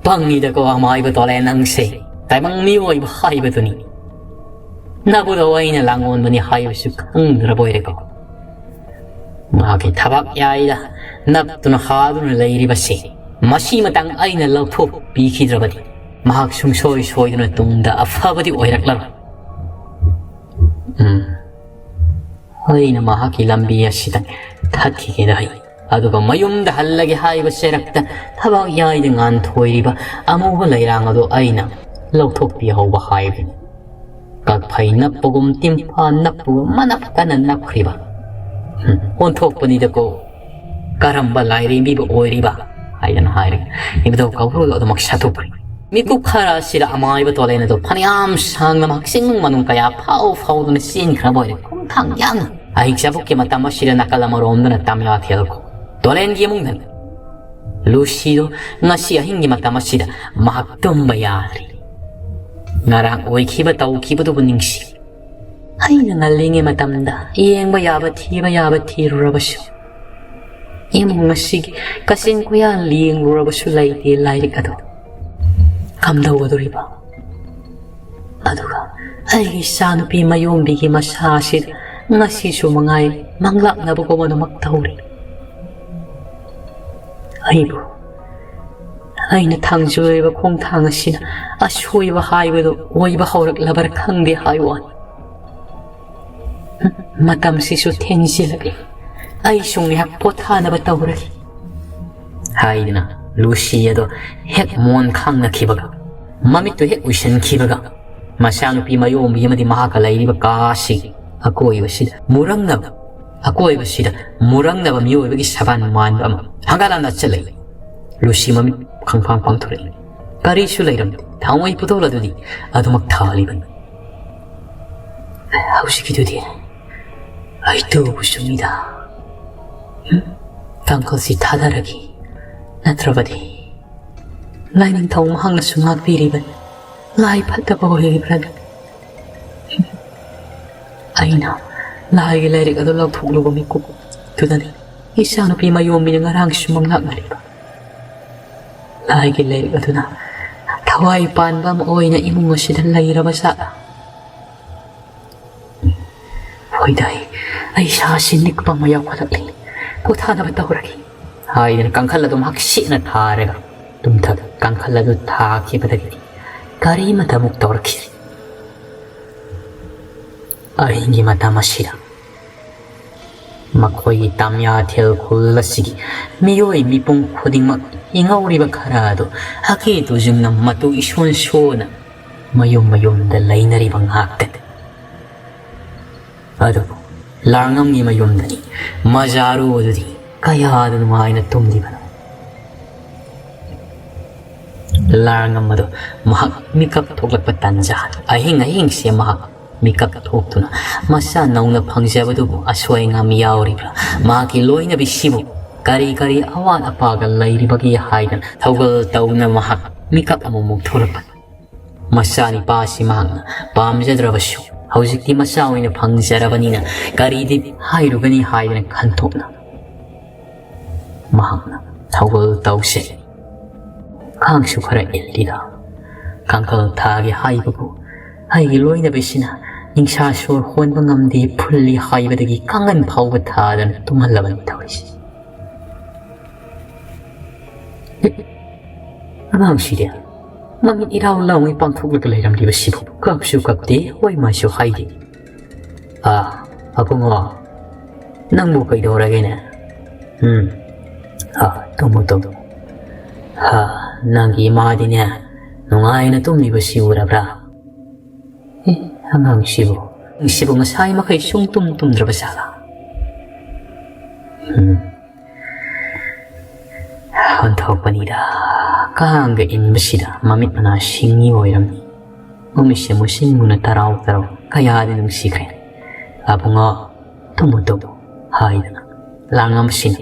ꯄꯪꯉꯤꯗꯀꯣ ꯑꯃꯥꯏꯕ ꯇꯣꯂꯦꯟ ꯅꯪꯁꯦ꯫ ꯇꯥꯏꯕꯪ ꯃꯤꯑꯣꯏꯕ ꯍꯥꯏꯕꯗꯨꯅꯤ꯫ ꯅꯕꯨꯗꯧ ꯑꯩꯅ ꯂꯥꯡꯑꯣꯟꯕꯅꯤ ꯍꯥꯏꯕꯁꯨ ꯈꯪꯗ꯭ꯔꯕ ꯑꯣꯏꯔꯦꯀꯣ꯫ ꯃꯍꯥꯛꯀꯤ ꯊꯕꯥꯛ ꯌꯥꯏꯗ ꯅꯞꯇꯨꯅ ꯍꯥꯗꯨꯅ ꯂꯩꯔꯤꯕꯁꯤ ꯃꯁꯤꯃꯇꯪ ꯑꯩꯅ ꯂꯧꯊꯣꯛꯄꯤꯈꯤꯗ꯭ꯔꯕꯗꯤ ꯃꯍꯥꯛ ꯁꯨꯡꯁꯣꯏ ꯁꯣꯏꯗꯅ ꯇꯨꯡꯗ ꯑꯐꯕꯗꯤ ꯑꯣꯏꯔꯛꯂꯔꯣꯏ꯫ ꯎꯝ꯫ ꯑꯩꯅ ꯃꯍꯥꯛꯀꯤ ꯂꯝꯕꯤ ꯑꯁꯤꯗ ꯊꯠꯈꯤꯒꯦꯗ ꯍꯥꯏ꯫ ꯑꯗꯨꯒ ꯃꯌꯨꯝꯗ ꯍꯜꯂꯒꯦ ꯍꯥꯏꯕ ꯆꯦꯔꯛꯇ ꯊꯕꯥꯛ ꯌꯥꯏꯗ ꯉꯥꯟꯊꯣꯏꯔꯤꯕ ꯑꯃꯨꯕ ꯂꯩꯔꯥꯡ ꯑꯗꯨ ꯑꯩꯅ ꯂꯧꯊꯣꯛꯄꯤꯍꯧꯕ ꯍꯥꯏꯕꯅꯤ꯫ ꯀꯛꯐꯩ ꯅꯞꯄꯒꯨꯝ ꯇꯤꯝꯐꯥ ꯅꯞꯄꯒꯨꯝ ꯃꯅꯞ ꯀꯟꯅ ꯅꯞꯈ꯭ꯔꯤꯕ꯫ ꯍꯨꯝ, ꯑꯣꯟꯊꯣꯛꯄꯅꯤꯗꯀꯣ꯫ ꯀꯔꯝꯕ ꯂꯥꯏꯔꯦꯝꯕꯤꯕ ꯑꯣꯏꯔꯤꯕ? ꯍꯥꯏꯗꯅ ꯍꯥꯏꯔꯒ ꯏꯕꯨꯙꯧ ꯀꯧꯕ꯭ꯔꯨꯗꯣ ꯑꯗꯨꯃꯛ ꯁꯠꯇꯣꯛꯈ꯭ꯔꯦ꯫ ꯃꯤꯀꯨꯞ ꯈꯔ ꯑꯁꯤꯗ ꯑꯃꯥꯏꯕ ꯇꯣꯂꯦꯟ ꯑꯗꯨ ꯐꯅꯌꯥꯝ ꯁꯥꯡꯅ ꯃꯍꯥꯛ ꯆꯤꯡꯅꯨꯡ ꯃꯅꯨꯡ ꯀꯌꯥ ꯐꯥꯎ ꯐꯥꯎꯗꯨꯅ ꯆꯦꯟꯈ꯭ꯔꯕ ꯑꯣꯏꯔꯦ꯫ ꯈꯣꯡꯊꯥꯡ ꯌꯥꯡꯅ ꯑꯍꯤꯡ ꯆꯥꯕꯨꯛꯀꯤ ꯃꯇꯝ ꯑꯁꯤꯗ ꯅꯥꯀꯜ ꯑꯃꯔꯣꯝꯗꯅ ꯇꯝꯌꯥ ꯊꯦꯜꯈꯣ ꯇꯣꯂꯦꯟꯒꯤ ꯏꯃꯨꯡꯗꯅ ꯂꯨꯁꯤꯗꯣ ꯉꯁꯤ ꯑꯍꯤꯡꯒꯤ ꯃꯇꯝ ꯑꯁꯤꯗ ꯃꯍꯥꯛ ꯇꯨꯝꯕ ꯌꯥꯗ꯭ꯔꯤ꯫ ꯉꯔꯥꯡ ꯑꯣꯏꯈꯤꯕ ꯇꯧꯈꯤꯕꯗꯨꯕꯨ ꯅꯤꯡꯁꯤꯡ꯫ ꯑꯩꯅ ꯉꯜꯂꯤꯉꯩ ꯃꯇꯝꯗ ꯌꯦꯡꯕ ꯌꯥꯕ ꯊꯤꯕ ꯌꯥꯕ ꯊꯤꯔꯨꯔꯕꯁꯨ, ꯏꯃꯨꯡ ꯑꯁꯤꯒꯤ ꯀꯆꯤꯟ ꯀꯣꯌꯥ ꯂꯦꯡꯂꯨꯔꯕꯁꯨ ꯂꯩꯇꯦ ꯂꯥꯏꯔꯤꯛ ꯑꯗꯨ꯫ ꯀꯝꯗꯧꯒꯗꯧꯔꯤꯕ? ꯑꯗꯨꯒ ꯑꯩꯒꯤ ꯏꯆꯥꯅꯨꯄꯤ ꯃꯌꯣꯝꯕꯤꯒꯤ ꯃꯁꯥ ꯑꯁꯤꯗ ꯉꯁꯤꯁꯨ ꯃꯉꯥꯏ ꯃꯪꯂꯥꯛꯅꯕꯒꯨꯝ ꯑꯗꯨꯃꯛ ꯇꯧꯔꯤ꯫ ꯑꯩꯕꯨ, ꯑꯩꯅ ꯊꯥꯡꯖꯔꯤꯕ ꯈꯣꯡꯊꯥꯡ ꯑꯁꯤꯅ ꯑꯁꯣꯏꯕ ꯍꯥꯏꯕꯗꯨ ꯑꯣꯏꯕ ꯍꯧꯔꯛꯂꯕ꯭ꯔꯥ ꯈꯪꯗꯦ ꯍꯥꯏ ꯋꯥꯅꯤ꯫ ꯃꯇꯝꯁꯤꯁꯨ ꯊꯦꯡꯖꯤꯜꯂꯛꯂꯦ꯫ ꯑꯩꯁꯨ ꯉꯥꯏꯍꯥꯛ ꯄꯣꯊꯥꯅꯕ ꯇꯧꯔꯒꯦ꯫ ꯍꯥꯏꯗꯨꯅ ꯂꯨꯁꯤ ꯑꯗꯣ ꯍꯦꯛ ꯃꯣꯟ ꯈꯥꯡꯅꯈꯤꯕꯒ, ꯃꯃꯤꯠꯇꯨ ꯍꯦꯛ ꯎꯏꯁꯤꯟꯈꯤꯕꯒ, ꯃꯆꯥꯅꯨꯄꯤ ꯃꯌꯣꯝꯕꯤ ꯑꯃꯗꯤ ꯃꯍꯥꯛꯀ ꯂꯩꯔꯤꯕ ꯀꯥ ꯑꯁꯤ ꯑꯀꯣꯏꯕꯁꯤꯗ ꯃꯨꯔꯪꯅꯕ, ꯑꯀꯣꯏꯕꯁꯤꯗ ꯃꯨꯔꯪꯅꯕ ꯃꯤꯑꯣꯏꯕꯒꯤ ꯁꯕꯥꯟ ꯃꯥꯟꯕ ꯑꯃ ꯍꯪꯒꯥꯂꯥꯟꯅ ꯆꯠꯂꯛꯏ꯫ ꯂꯨꯁꯤ ꯃꯃꯤꯠ ꯈꯪꯐꯥꯡ ꯄꯥꯡꯊꯣꯔꯛꯏ꯫ ꯀꯔꯤꯁꯨ ꯂꯩꯔꯝꯗꯦ꯫ ꯊꯥꯡꯃꯩ ꯄꯨꯇꯣꯜ ꯑꯗꯨꯗꯤ ꯑꯗꯨꯃꯛ ꯊꯥꯜꯂꯤꯕꯅꯤ꯫ ꯍꯧꯖꯤꯛꯀꯤꯗꯨꯗꯤ ꯑꯩ ꯇꯨꯕꯨ ꯆꯨꯝꯃꯤꯗ꯫ ꯍꯨꯝ? ꯀꯥꯡꯈꯜꯁꯤ ꯊꯥꯗꯔꯒꯦ꯫ ꯅꯠꯇ꯭ꯔꯕꯗꯤ ꯂꯥꯏꯅꯤꯡꯊꯧ ꯃꯍꯥꯛꯅꯁꯨ ꯉꯥꯛꯄꯤꯔꯤꯕꯅꯤ꯫ ꯂꯥꯏ ꯐꯠꯇꯕ ꯑꯣꯏꯔꯤꯕ꯭ꯔꯥ? ꯑꯩꯅ ꯂꯥꯏꯒꯤ ꯂꯥꯏꯔꯤꯛ ꯑꯗꯨ ꯂꯧꯊꯣꯛꯂꯨꯕ ꯃꯤꯀꯨꯞꯇꯨꯗꯅꯤ ꯏꯆꯥꯅꯨꯄꯤ ꯃꯌꯣꯝꯕꯤꯅ ꯉꯔꯥꯡꯁꯨ ꯃꯪꯂꯥꯛꯅꯔꯤꯕ꯫ ꯂꯥꯏꯒꯤ ꯂꯥꯏꯔꯤꯛ ꯑꯗꯨꯅ ꯊꯋꯥꯏ ꯄꯥꯟꯕ ꯑꯃ ꯑꯣꯏꯅ ꯏꯃꯨꯡ ꯑꯁꯤꯗ ꯂꯩꯔꯕ ꯖꯥꯠꯂ? "ꯍꯣꯏꯗ, ꯑꯩ ꯏꯁꯥꯁꯤ ꯅꯤꯛꯄ ꯑꯃ ꯌꯥꯎꯈꯠꯂꯛꯂꯤ꯫ ꯄꯣꯊꯥꯅꯕ ꯇꯧꯔꯒꯦ," ꯍꯥꯏꯗꯨꯅ ꯀꯥꯡꯈꯜ ꯑꯗꯨ ꯃꯍꯥꯛ ꯁꯦꯠꯅ ꯊꯥꯔꯒ ꯇꯨꯝꯊꯈꯤ꯫ ꯀꯥꯡꯈꯜ ꯑꯗꯨ ꯊꯥꯈꯤꯕꯗꯒꯤꯗꯤ ꯀꯔꯤꯃꯠꯇ ꯑꯃꯨꯛ ꯇꯧꯔꯛꯈꯤꯗꯦ꯫ ꯑꯍꯤꯡꯒꯤ ꯃꯇꯝ ꯑꯁꯤꯗ ꯃꯈꯣꯏꯒꯤ ꯇꯥꯃꯤꯌꯥꯊꯦꯜ ꯈꯨꯜ ꯑꯁꯤꯒꯤ ꯃꯤꯑꯣꯏ ꯃꯤꯄꯨꯝ ꯈꯨꯗꯤꯡꯃꯛ ꯍꯤꯡꯍꯧꯔꯤꯕ ꯈꯔ ꯑꯗꯨ ꯑꯀꯦ ꯇꯨꯖꯨꯡꯅ ꯃꯇꯨ ꯏꯁꯣꯟ ꯁꯣꯟꯅ ꯃꯌꯨꯝ ꯃꯌꯨꯝꯗ ꯂꯩꯅꯔꯤꯕ ꯉꯥꯛꯇꯅꯤ꯫ ꯑꯗꯨꯕꯨ ꯂꯥꯡꯉꯝꯒꯤ ꯃꯌꯨꯝꯗꯅꯤ ꯃꯖꯥꯔꯨ ꯑꯗꯨꯗꯤ ꯀꯌꯥꯗ ꯅꯨꯡꯉꯥꯏꯅ ꯇꯨꯝꯂꯤꯕꯅꯣ꯫ ꯂꯥꯡꯉꯝ ꯑꯗꯨ ꯃꯍꯥꯛ ꯃꯤꯀꯞ ꯊꯣꯛꯂꯛꯄ ꯇꯥꯟꯖꯥ, ꯑꯍꯤꯡ ꯑꯍꯤꯡꯁꯦ ꯃꯍꯥꯛ ꯃꯤꯀꯞ ꯊꯣꯛꯇꯨꯅ ꯃꯆꯥ ꯅꯧꯅ ꯐꯪꯖꯕꯗꯨꯕꯨ ꯑꯁꯣꯏ ꯑꯉꯥꯝ ꯌꯥꯎꯔꯤꯕ꯭ꯔꯥ, ꯃꯍꯥꯛꯀꯤ ꯂꯣꯏꯅꯕꯤꯁꯤꯕꯨ ꯀꯔꯤ ꯀꯔꯤ ꯑꯋꯥꯠ ꯑꯄꯥꯒ ꯂꯩꯔꯤꯕꯒꯦ ꯍꯥꯏꯗꯅ ꯊꯧꯒꯜ ꯇꯧꯅ ꯃꯍꯥꯛ ꯃꯤꯀꯞ ꯑꯃꯨꯛꯃꯨꯛ ꯊꯣꯛꯂꯛꯄꯅꯤ꯫ ꯃꯆꯥꯅꯤꯄꯥꯁꯤ ꯃꯍꯥꯛꯅ ꯄꯥꯝꯖꯗ꯭ꯔꯕꯁꯨ ꯍꯧꯖꯤꯛꯇꯤ ꯃꯆꯥ ꯑꯣꯏꯅ ꯐꯪꯖꯔꯕꯅꯤꯅ ꯀꯔꯤꯗꯤ ꯍꯥꯏꯔꯨꯒꯅꯤ ꯍꯥꯏꯗꯅ ꯈꯟꯊꯣꯛꯅ ꯃꯍꯥꯛꯅ ꯊꯧꯒꯜ ꯇꯧꯁꯦ꯫ ꯀꯥꯡꯁꯨ ꯈꯔ ꯏꯜꯂꯤꯗ꯫ ꯀꯥꯡꯈꯜ ꯊꯥꯒꯦ ꯍꯥꯏꯕꯕꯨ ꯑꯩꯒꯤ ꯂꯣꯏꯅꯕꯤꯁꯤꯅ ꯅꯤꯡꯁꯥ ꯁꯣꯔ ꯍꯣꯟꯕ ꯉꯝꯗꯦ, ꯐꯨꯜꯂꯤ ꯍꯥꯏꯕꯗꯒꯤ ꯀꯥꯡꯒꯟ ꯐꯥꯎꯕ ꯊꯥꯗꯅ ꯇꯨꯝꯍꯜꯂꯕꯅꯤ ꯇꯧꯔꯤꯁꯤ꯫ ꯑꯉꯥꯡꯁꯤꯗꯤ ꯃꯃꯤꯠ ꯏꯔꯥꯎ ꯂꯥꯎꯉꯩ ꯄꯥꯡꯊꯣꯛꯂꯒ ꯂꯩꯔꯝꯂꯤꯕꯁꯤꯕꯨ ꯀꯞꯁꯨ ꯀꯞꯇꯦ, ꯍꯣꯏ ꯃꯥꯏꯁꯨ ꯍꯥꯏꯗꯦ꯫ ꯑꯥ, ꯑꯕꯨꯡꯉꯣ, ꯅꯪꯕꯨ ꯀꯩꯗꯧꯔꯒꯦꯅꯦ? ꯎꯝ, ꯑꯥ, ꯇꯨꯝꯃꯨ, ꯇꯨꯝꯃꯨ꯫ ꯍꯥ, ꯅꯪꯒꯤ ꯏꯃꯥꯗꯤꯅꯦ ꯅꯨꯡꯉꯥꯏꯅ ꯇꯨꯝꯂꯤꯕꯁꯤ ꯎꯔꯕ꯭ꯔꯥ? ꯑꯦ, ꯑꯉꯥꯡꯁꯤꯕꯨ, ꯑꯉꯥꯡꯁꯤꯕꯨ ꯉꯁꯥꯏ ꯃꯈꯩ ꯁꯨꯡ ꯇꯨꯝ ꯇꯨꯝꯗ꯭ꯔꯕ ꯖꯥꯠꯂꯥ? ꯎꯝ꯫ ꯑꯣꯟꯊꯣꯛꯄꯅꯤꯗ, ꯀꯥꯡꯒ ꯏꯟꯕꯁꯤꯗ ꯃꯃꯤꯠ ꯃꯅꯥ ꯁꯤꯡꯉꯤ ꯑꯣꯏꯔꯝꯃꯤ꯫ ꯃꯃꯤꯠꯁꯦ ꯃꯨꯁꯤꯟ ꯃꯨꯅ ꯇꯔꯥꯎ ꯇꯔꯥꯎ ꯀꯌꯥꯗꯤ ꯅꯨꯡꯁꯤꯈ꯭ꯔꯦ꯫ "ꯑꯕꯨꯡꯉꯣ, ꯇꯨꯝꯃꯨ ꯇꯨꯝꯃꯨ" ꯍꯥꯏꯗꯅ ꯂꯥꯡꯉꯝꯁꯤꯅ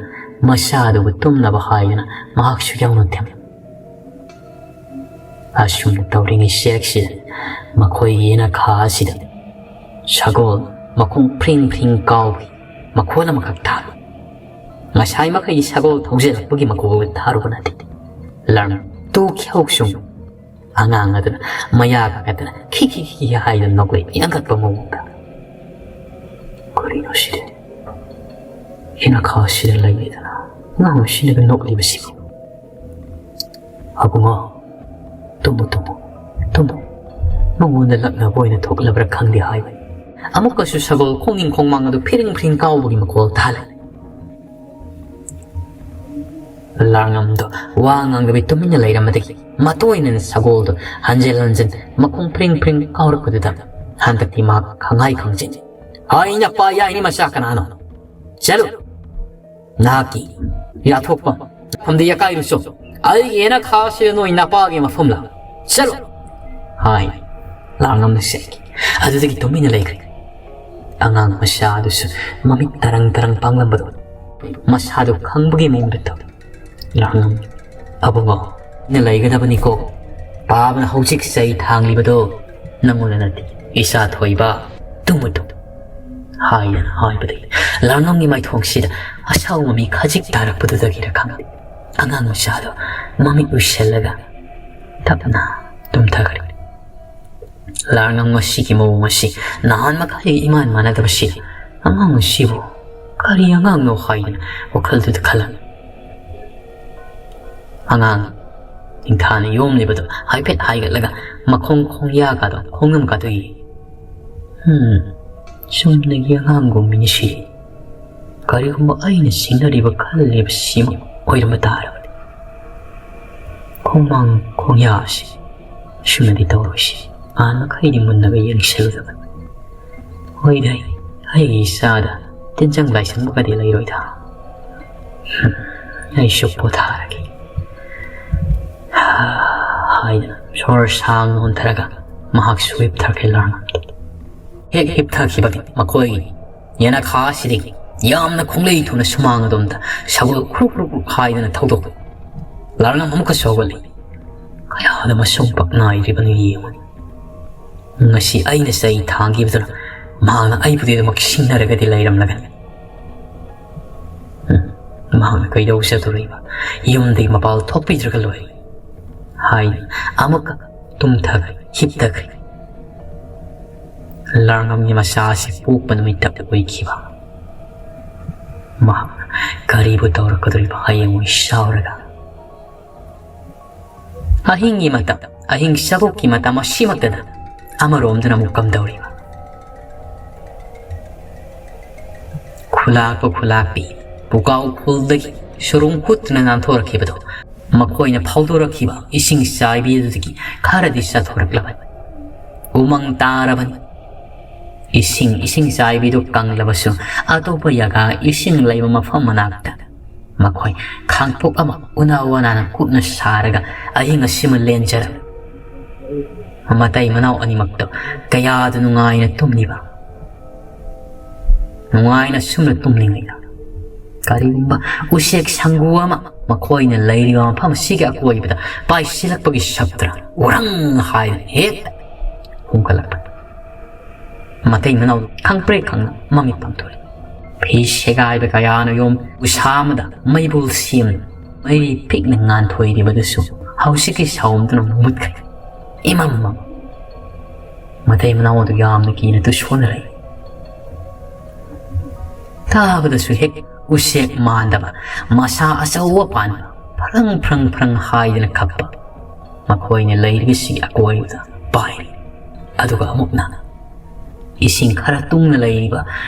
ꯃꯆꯥꯗꯨꯕꯨ ꯇꯨꯝꯅꯕ ꯍꯥꯏꯗꯅ ꯃꯍꯥꯛꯁꯨ ꯌꯥꯎꯅ ꯊꯝꯃꯤ꯫ ꯑꯁꯨꯝꯅ ꯇꯧꯔꯤꯉꯩ ꯆꯦꯛꯁꯤꯗ ꯃꯈꯣꯏꯒꯤ ꯌꯦꯅꯈꯥ ꯑꯁꯤꯗ ꯁꯒꯣꯜ ꯃꯈꯣꯡ ꯐ꯭ꯔꯤꯡ ꯐ꯭ꯔꯤꯡ ꯀꯥꯎꯕꯒꯤ ꯃꯈꯣꯜ ꯑꯃꯈꯛ ꯇꯥꯕ꯫ ꯉꯁꯥꯏ ꯃꯈꯩ ꯁꯒꯣꯜ ꯊꯧꯖꯤꯜꯂꯛꯄꯒꯤ ꯃꯈꯣꯜ ꯇꯥꯔꯨꯕ ꯅꯠꯇꯦ꯫ ꯂꯝ ꯇꯨ ꯈ꯭ꯌꯧ ꯁꯨꯝ ꯑꯉꯥꯡ ꯑꯗꯨꯅ ꯃꯌꯥ ꯀꯥꯈꯠꯇꯅ ꯈꯤ ꯈꯤ ꯈꯤ ꯍꯥꯏꯗꯨꯅ ꯅꯣꯛꯂꯛꯏ ꯌꯥꯡꯈꯠꯄ ꯃꯑꯣꯡꯗ꯫ ꯌꯦꯅꯈꯥꯁꯤꯗ ꯂꯩꯔꯤꯗꯅ ꯑꯉꯥꯡ ꯑꯁꯤꯅꯒ ꯅꯣꯛꯂꯤꯕꯁꯤꯕꯨ? ꯑꯕꯨꯡꯉꯣ, ꯇꯨꯝꯃꯨ, ꯇꯨꯝꯃꯨ, ꯇꯨꯝꯃꯨ꯫ ꯃꯉꯣꯟꯗ ꯂꯛꯅꯕ ꯑꯣꯏꯅ ꯊꯣꯛꯂꯕ꯭ꯔꯥ ꯈꯪꯗꯦ ꯍꯥꯏꯕꯅꯤ꯫ ꯑꯃꯨꯛꯀꯁꯨ ꯁꯒꯣꯜ ꯈꯣꯡꯅꯤꯡ ꯈꯣꯡꯃꯥꯡ ꯑꯗꯨ ꯐꯤꯔꯤꯡ ꯐꯤꯔꯤꯡ ꯀꯥꯎꯕꯒꯤ ꯃꯈꯣꯜ ꯇꯥꯍꯜꯂꯦ꯫ ꯂꯥꯡꯉꯝꯗꯣ ꯋꯥ ꯉꯥꯡꯗꯕꯤ ꯇꯨꯃꯤꯟꯅ ꯂꯩꯔꯝꯕꯗꯒꯤ ꯃꯇꯣꯏꯅꯅ ꯁꯒꯣꯜꯗꯣ ꯍꯟꯖꯤꯟ ꯍꯟꯖꯤꯟ ꯃꯈꯣꯡ ꯐ꯭ꯔꯤꯡ ꯐ꯭ꯔꯤꯡ ꯀꯥꯎꯔꯛꯄꯗꯨꯗ ꯍꯟꯗꯛꯇꯤ ꯃꯥ ꯈꯪꯍꯥꯏ ꯈꯪꯖꯤꯟ, "ꯍꯥꯏꯅ ꯄꯥ ꯌꯥꯏꯅꯤ ꯃꯆꯥ ꯀꯅꯥꯅꯣ? ꯆꯠꯂꯨ! ꯅꯍꯥꯛꯀꯤ ꯌꯥꯊꯣꯛꯄ ꯃꯐꯝꯗ ꯌꯥꯀꯥꯏꯔꯨꯆꯣ꯫ ꯑꯩꯒꯤ ꯌꯦꯅꯈꯥꯁꯤꯗ ꯅꯣꯏ ꯅꯄꯥꯒꯤ ꯃꯐꯝꯂ? ꯆꯠꯂꯨ!" ꯍꯥꯏ꯫ ꯂꯥꯡꯉꯝꯅ ꯆꯠꯈꯤ꯫ ꯑꯗꯨꯗꯒꯤ ꯇꯨꯃꯤꯟꯅ ꯂꯩꯈ꯭ꯔꯦ꯫ ꯑꯉꯥꯡ ꯃꯆꯥ ꯑꯗꯨꯁꯨ ꯃꯃꯤꯠ ꯇꯔꯪ ꯇꯔꯪ ꯄꯥꯡꯂꯝꯕꯗꯣ ꯃꯁꯥꯗꯣ ꯈꯪꯕꯒꯤ ꯃꯑꯣꯡꯗ ꯇꯧꯏ꯫ ꯂꯥꯡꯉꯝ, "ꯑꯕꯨꯡꯉꯣ, ꯅ ꯂꯩꯒꯗꯕꯅꯤꯀꯣ꯫ ꯄꯥꯕꯅ ꯍꯧꯖꯤꯛ ꯆꯩ ꯊꯥꯡꯂꯤꯕꯗꯣ ꯅꯪꯉꯣꯟꯗ ꯅꯠꯇꯦ, ꯏꯆꯥ ꯊꯣꯏꯕ, ꯇꯨꯝꯃꯨ ꯇꯨꯝꯃꯨ" ꯍꯥꯏꯗꯅ ꯍꯥꯏꯕꯗꯒꯤ ꯂꯥꯡꯉꯝꯒꯤ ꯃꯥꯏꯊꯣꯡꯁꯤꯗ ꯑꯁꯥꯎꯕ ꯃꯃꯤ ꯈꯖꯤꯛ ꯇꯥꯔꯛꯄꯗꯨꯗꯒꯤꯔ ꯈꯪꯗꯦ, ꯑꯉꯥꯡ ꯃꯆꯥꯗꯣ ꯃꯃꯤꯠ ꯎꯏꯁꯤꯜꯂꯒ ꯇꯞꯅ ꯇꯨꯝꯊꯈ꯭ꯔꯦ꯫ ꯂꯥꯡꯉꯝ ꯉꯁꯤꯒꯤ ꯃꯑꯣꯡ ꯑꯁꯤ ꯅꯍꯥꯟ ꯃꯈꯩꯒ ꯏꯃꯥꯟ ꯃꯥꯟꯅꯗꯕꯁꯤꯗ ꯑꯉꯥꯡ ꯑꯁꯤꯕꯨ ꯀꯔꯤ ꯑꯉꯥꯡꯅꯣ ꯍꯥꯏꯗꯅ ꯋꯥꯈꯜꯗꯨꯗ ꯈꯜꯂꯝꯃꯤ꯫ ꯑꯉꯥꯡ ꯅꯤꯡꯊꯥꯅ ꯌꯣꯝꯂꯤꯕꯗꯨ ꯍꯥꯏꯐꯦꯠ ꯍꯥꯏꯒꯠꯂꯒ ꯃꯈꯣꯡ ꯈꯣꯡꯌꯥꯒꯗꯣ ꯈꯣꯡꯅꯝꯒꯗꯣ ꯌꯦꯡ, "ꯎꯝ, ꯆꯨꯝꯅꯒꯤ ꯑꯉꯥꯡꯒꯨꯝꯕꯅꯤ ꯁꯤ꯫ ꯀꯔꯤꯒꯨꯝꯕ ꯑꯩꯅ ꯆꯤꯡꯅꯔꯤꯕ ꯈꯜꯂꯤꯕꯁꯤꯃꯛ ꯑꯣꯏꯔꯝꯕ ꯇꯥꯔꯕꯗꯤ ꯈꯣꯡꯃꯥꯡ ꯈꯣꯡꯌꯥ ꯑꯁꯤ ꯁꯨꯝꯅꯗꯤ ꯇꯧꯔꯣꯏꯁꯤ꯫ ꯅꯍꯥꯟ ꯃꯈꯩꯗꯤ ꯃꯨꯟꯅꯒ ꯌꯦꯡꯁꯤꯜꯂꯨꯗꯕꯅꯤ꯫ ꯍꯣꯏꯗ, ꯑꯩꯒꯤ ꯏꯆꯥꯗ ꯇꯤꯟꯖꯪ ꯂꯥꯏꯁꯪꯕꯒꯗꯤ ꯂꯩꯔꯣꯏꯗ꯫ ꯍꯝ, ꯑꯩꯁꯨ ꯄꯣꯊꯥꯔꯒꯦ" ꯍꯥꯏꯗꯅ ꯁꯣꯔ ꯁꯥꯡꯅ ꯍꯣꯟꯊꯔꯒ ꯃꯍꯥꯛꯁꯨ ꯍꯤꯞꯊꯈ꯭ꯔꯦ ꯂꯥꯡꯉꯝ꯫ ꯍꯦꯛ ꯍꯤꯞꯊꯈꯤꯕꯒꯤ ꯃꯈꯣꯏ ꯌꯦꯅꯈꯥ ꯑꯁꯤꯗꯒꯤ ꯌꯥꯝꯅ ꯈꯣꯡꯂꯩ ꯊꯨꯅ ꯁꯨꯃꯥꯡ ꯑꯗꯣꯝꯗ ꯁꯒꯣꯜ ꯈ꯭ꯔꯨꯛ ꯈ꯭ꯔꯨꯛ ꯈ꯭ꯔꯨꯛ ꯍꯥꯏꯗꯅ ꯊꯧꯗꯣꯛꯂꯦ꯫ ꯂꯥꯡꯉꯝ ꯑꯃꯨꯛꯀꯁꯨ ꯍꯧꯒꯠꯂꯤ꯫ ꯀꯌꯥꯗ ꯃꯁꯨꯡ ꯄꯛ ꯅꯥꯏꯔꯤꯕꯅꯣ ꯌꯦꯡꯉꯨꯅꯤ꯫ ꯉꯁꯤ ꯑꯩꯅ ꯆꯩ ꯊꯥꯡꯈꯤꯕꯗꯨꯅ ꯃꯍꯥꯛꯅ ꯑꯩꯕꯨꯗꯤ ꯑꯗꯨꯃꯛ ꯁꯤꯡꯅꯔꯒꯗꯤ ꯂꯩꯔꯝꯂꯒꯅꯤ꯫ ꯎꯝ, ꯃꯍꯥꯛꯅ ꯀꯩꯗꯧ ꯆꯠꯇꯣꯔꯤꯕ? ꯌꯨꯝꯗꯒꯤ ꯃꯄꯥꯜ ꯊꯣꯛꯄꯤꯗ꯭ꯔꯒ ꯂꯣꯏꯔꯦ ꯍꯥꯏꯅ ꯑꯃꯨꯛꯀ ꯇꯨꯝꯊꯈ꯭ꯔꯦ, ꯍꯤꯞꯊꯈ꯭ꯔꯦ꯫ ꯂꯥꯡꯉꯝꯒꯤ ꯃꯆꯥ ꯑꯁꯤ ꯄꯣꯛꯄ ꯅꯨꯃꯤꯠꯇ ꯑꯣꯏꯈꯤꯕ꯫ ꯃꯍꯥꯛꯅ ꯀꯔꯤꯕꯨ ꯇꯧꯔꯛꯀꯗꯧꯔꯤꯕ ꯍꯌꯦꯡ ꯑꯣꯏ ꯁꯥꯎꯔꯒ? ꯑꯍꯤꯡꯒꯤ ꯃꯇꯝ, ꯑꯍꯤꯡ ꯆꯕꯣꯛꯀꯤ ꯃꯇꯝ ꯑꯁꯤꯃꯛꯇꯗ ꯑꯃꯔꯣꯝꯗꯅ ꯑꯃꯨꯛ ꯀꯝꯗꯧꯔꯤꯕ? ꯈꯨꯂꯥꯛꯄ ꯈꯨꯂꯥꯛꯄꯤ, ꯄꯨꯀꯥꯎ ꯈꯨꯜꯗꯒꯤ ꯁꯨꯔꯨꯡ ꯍꯨꯠꯇꯨꯅ ꯅꯥꯟꯊꯣꯔꯛꯈꯤꯕꯗꯣ, ꯃꯈꯣꯏꯅ ꯐꯥꯎꯗꯣꯔꯛꯈꯤꯕ ꯏꯁꯤꯡ ꯆꯥꯏꯕꯤ ꯑꯗꯨꯗꯒꯤ ꯈꯔꯗꯤ ꯆꯠꯊꯣꯔꯛꯂꯕꯅꯤ꯫ ꯎꯃꯪ ꯇꯥꯔꯕꯅꯤ꯫ ꯏꯁꯤꯡ, ꯏꯁꯤꯡ ꯆꯥꯏꯕꯤꯗꯨ ꯀꯪꯂꯕꯁꯨ, ꯑꯇꯣꯞꯄ ꯖꯒꯥ ꯏꯁꯤꯡ ꯂꯩꯕ ꯃꯐꯝ ꯃꯅꯥꯛꯇ ꯃꯈꯣꯏ ꯈꯥꯡꯄꯣꯛ ꯑꯃ ꯎꯅꯥ ꯋꯥꯅꯥꯅ ꯀꯨꯞꯅ ꯁꯥꯔꯒ ꯑꯍꯤꯡ ꯑꯁꯤꯃ ꯂꯦꯟꯖꯔꯝꯃꯤ꯫ ꯃꯇꯩ ꯃꯅꯥꯎ ꯑꯅꯤꯃꯛꯇ ꯀꯌꯥꯗ ꯅꯨꯡꯉꯥꯏꯅ ꯇꯨꯝꯂꯤꯕ꯫ ꯅꯨꯡꯉꯥꯏꯅ ꯁꯨꯝꯅ ꯇꯨꯝꯂꯤꯉꯩꯗ, ꯀꯔꯤꯒꯨꯝꯕ ꯎꯆꯦꯛ ꯁꯪꯒꯨ ꯑꯃ ꯃꯈꯣꯏꯅ ꯂꯩꯔꯤꯕ ꯃꯐꯝ ꯑꯁꯤꯒꯤ ꯑꯀꯣꯏꯕꯗ ꯄꯥꯏꯁꯤꯜꯂꯛꯄꯒꯤ ꯁꯕꯗ ꯎꯔꯪ ꯍꯥꯏꯗꯨꯅ ꯍꯦꯛꯇ ꯍꯨꯝꯒꯠꯂꯛꯄ꯫ ꯃꯇꯩ ꯃꯅꯥꯎ ꯈꯪꯄ꯭ꯔꯦꯛ ꯈꯪꯅ ꯃꯃꯤꯠ ꯄꯥꯡꯊꯣꯛꯏ꯫ ꯐꯤ ꯁꯦꯒꯥꯏꯕ ꯀꯌꯥꯅ ꯌꯣꯝ ꯎꯁꯥ ꯑꯃꯗ ꯃꯩꯕꯨꯜ ꯁꯦꯝꯅ ꯃꯩꯔꯤ ꯄꯤꯛꯅ ꯉꯥꯟꯊꯣꯏꯔꯤꯕꯗꯨꯁꯨ ꯍꯧꯖꯤꯛꯀꯤ ꯁꯥꯎꯝꯗꯨꯅ ꯃꯨꯠꯈ꯭ꯔꯦ꯫ ꯏꯃꯝ ꯃꯝ꯫ ꯃꯇꯩ ꯃꯅꯥꯎ ꯑꯗꯨ ꯌꯥꯝꯅ ꯀꯤꯅ ꯇꯨ ꯁꯣꯟꯅꯔꯛꯏ꯫ ꯇꯥꯕꯗꯁꯨ ꯍꯦꯛ ꯎꯆꯦꯛ ꯃꯥꯟꯗꯕ ꯃꯁꯥ ꯑꯆꯧꯕ ꯄꯥꯟꯕ ꯐ꯭ꯔꯪ ꯐ꯭ꯔꯪ ꯐ꯭ꯔꯪ ꯍꯥꯏꯗꯅ ꯈꯞꯄ ꯃꯈꯣꯏꯅ ꯂꯩꯔꯤꯕꯁꯤꯒꯤ ꯑꯀꯣꯏꯕꯗ ꯄꯥꯏꯔꯤ꯫ ꯑꯗꯨꯒ ꯑꯃꯨꯛꯅ ꯏꯁꯤꯡ ꯈꯔ ꯇꯨꯡꯅ ꯂꯩꯔꯤꯕ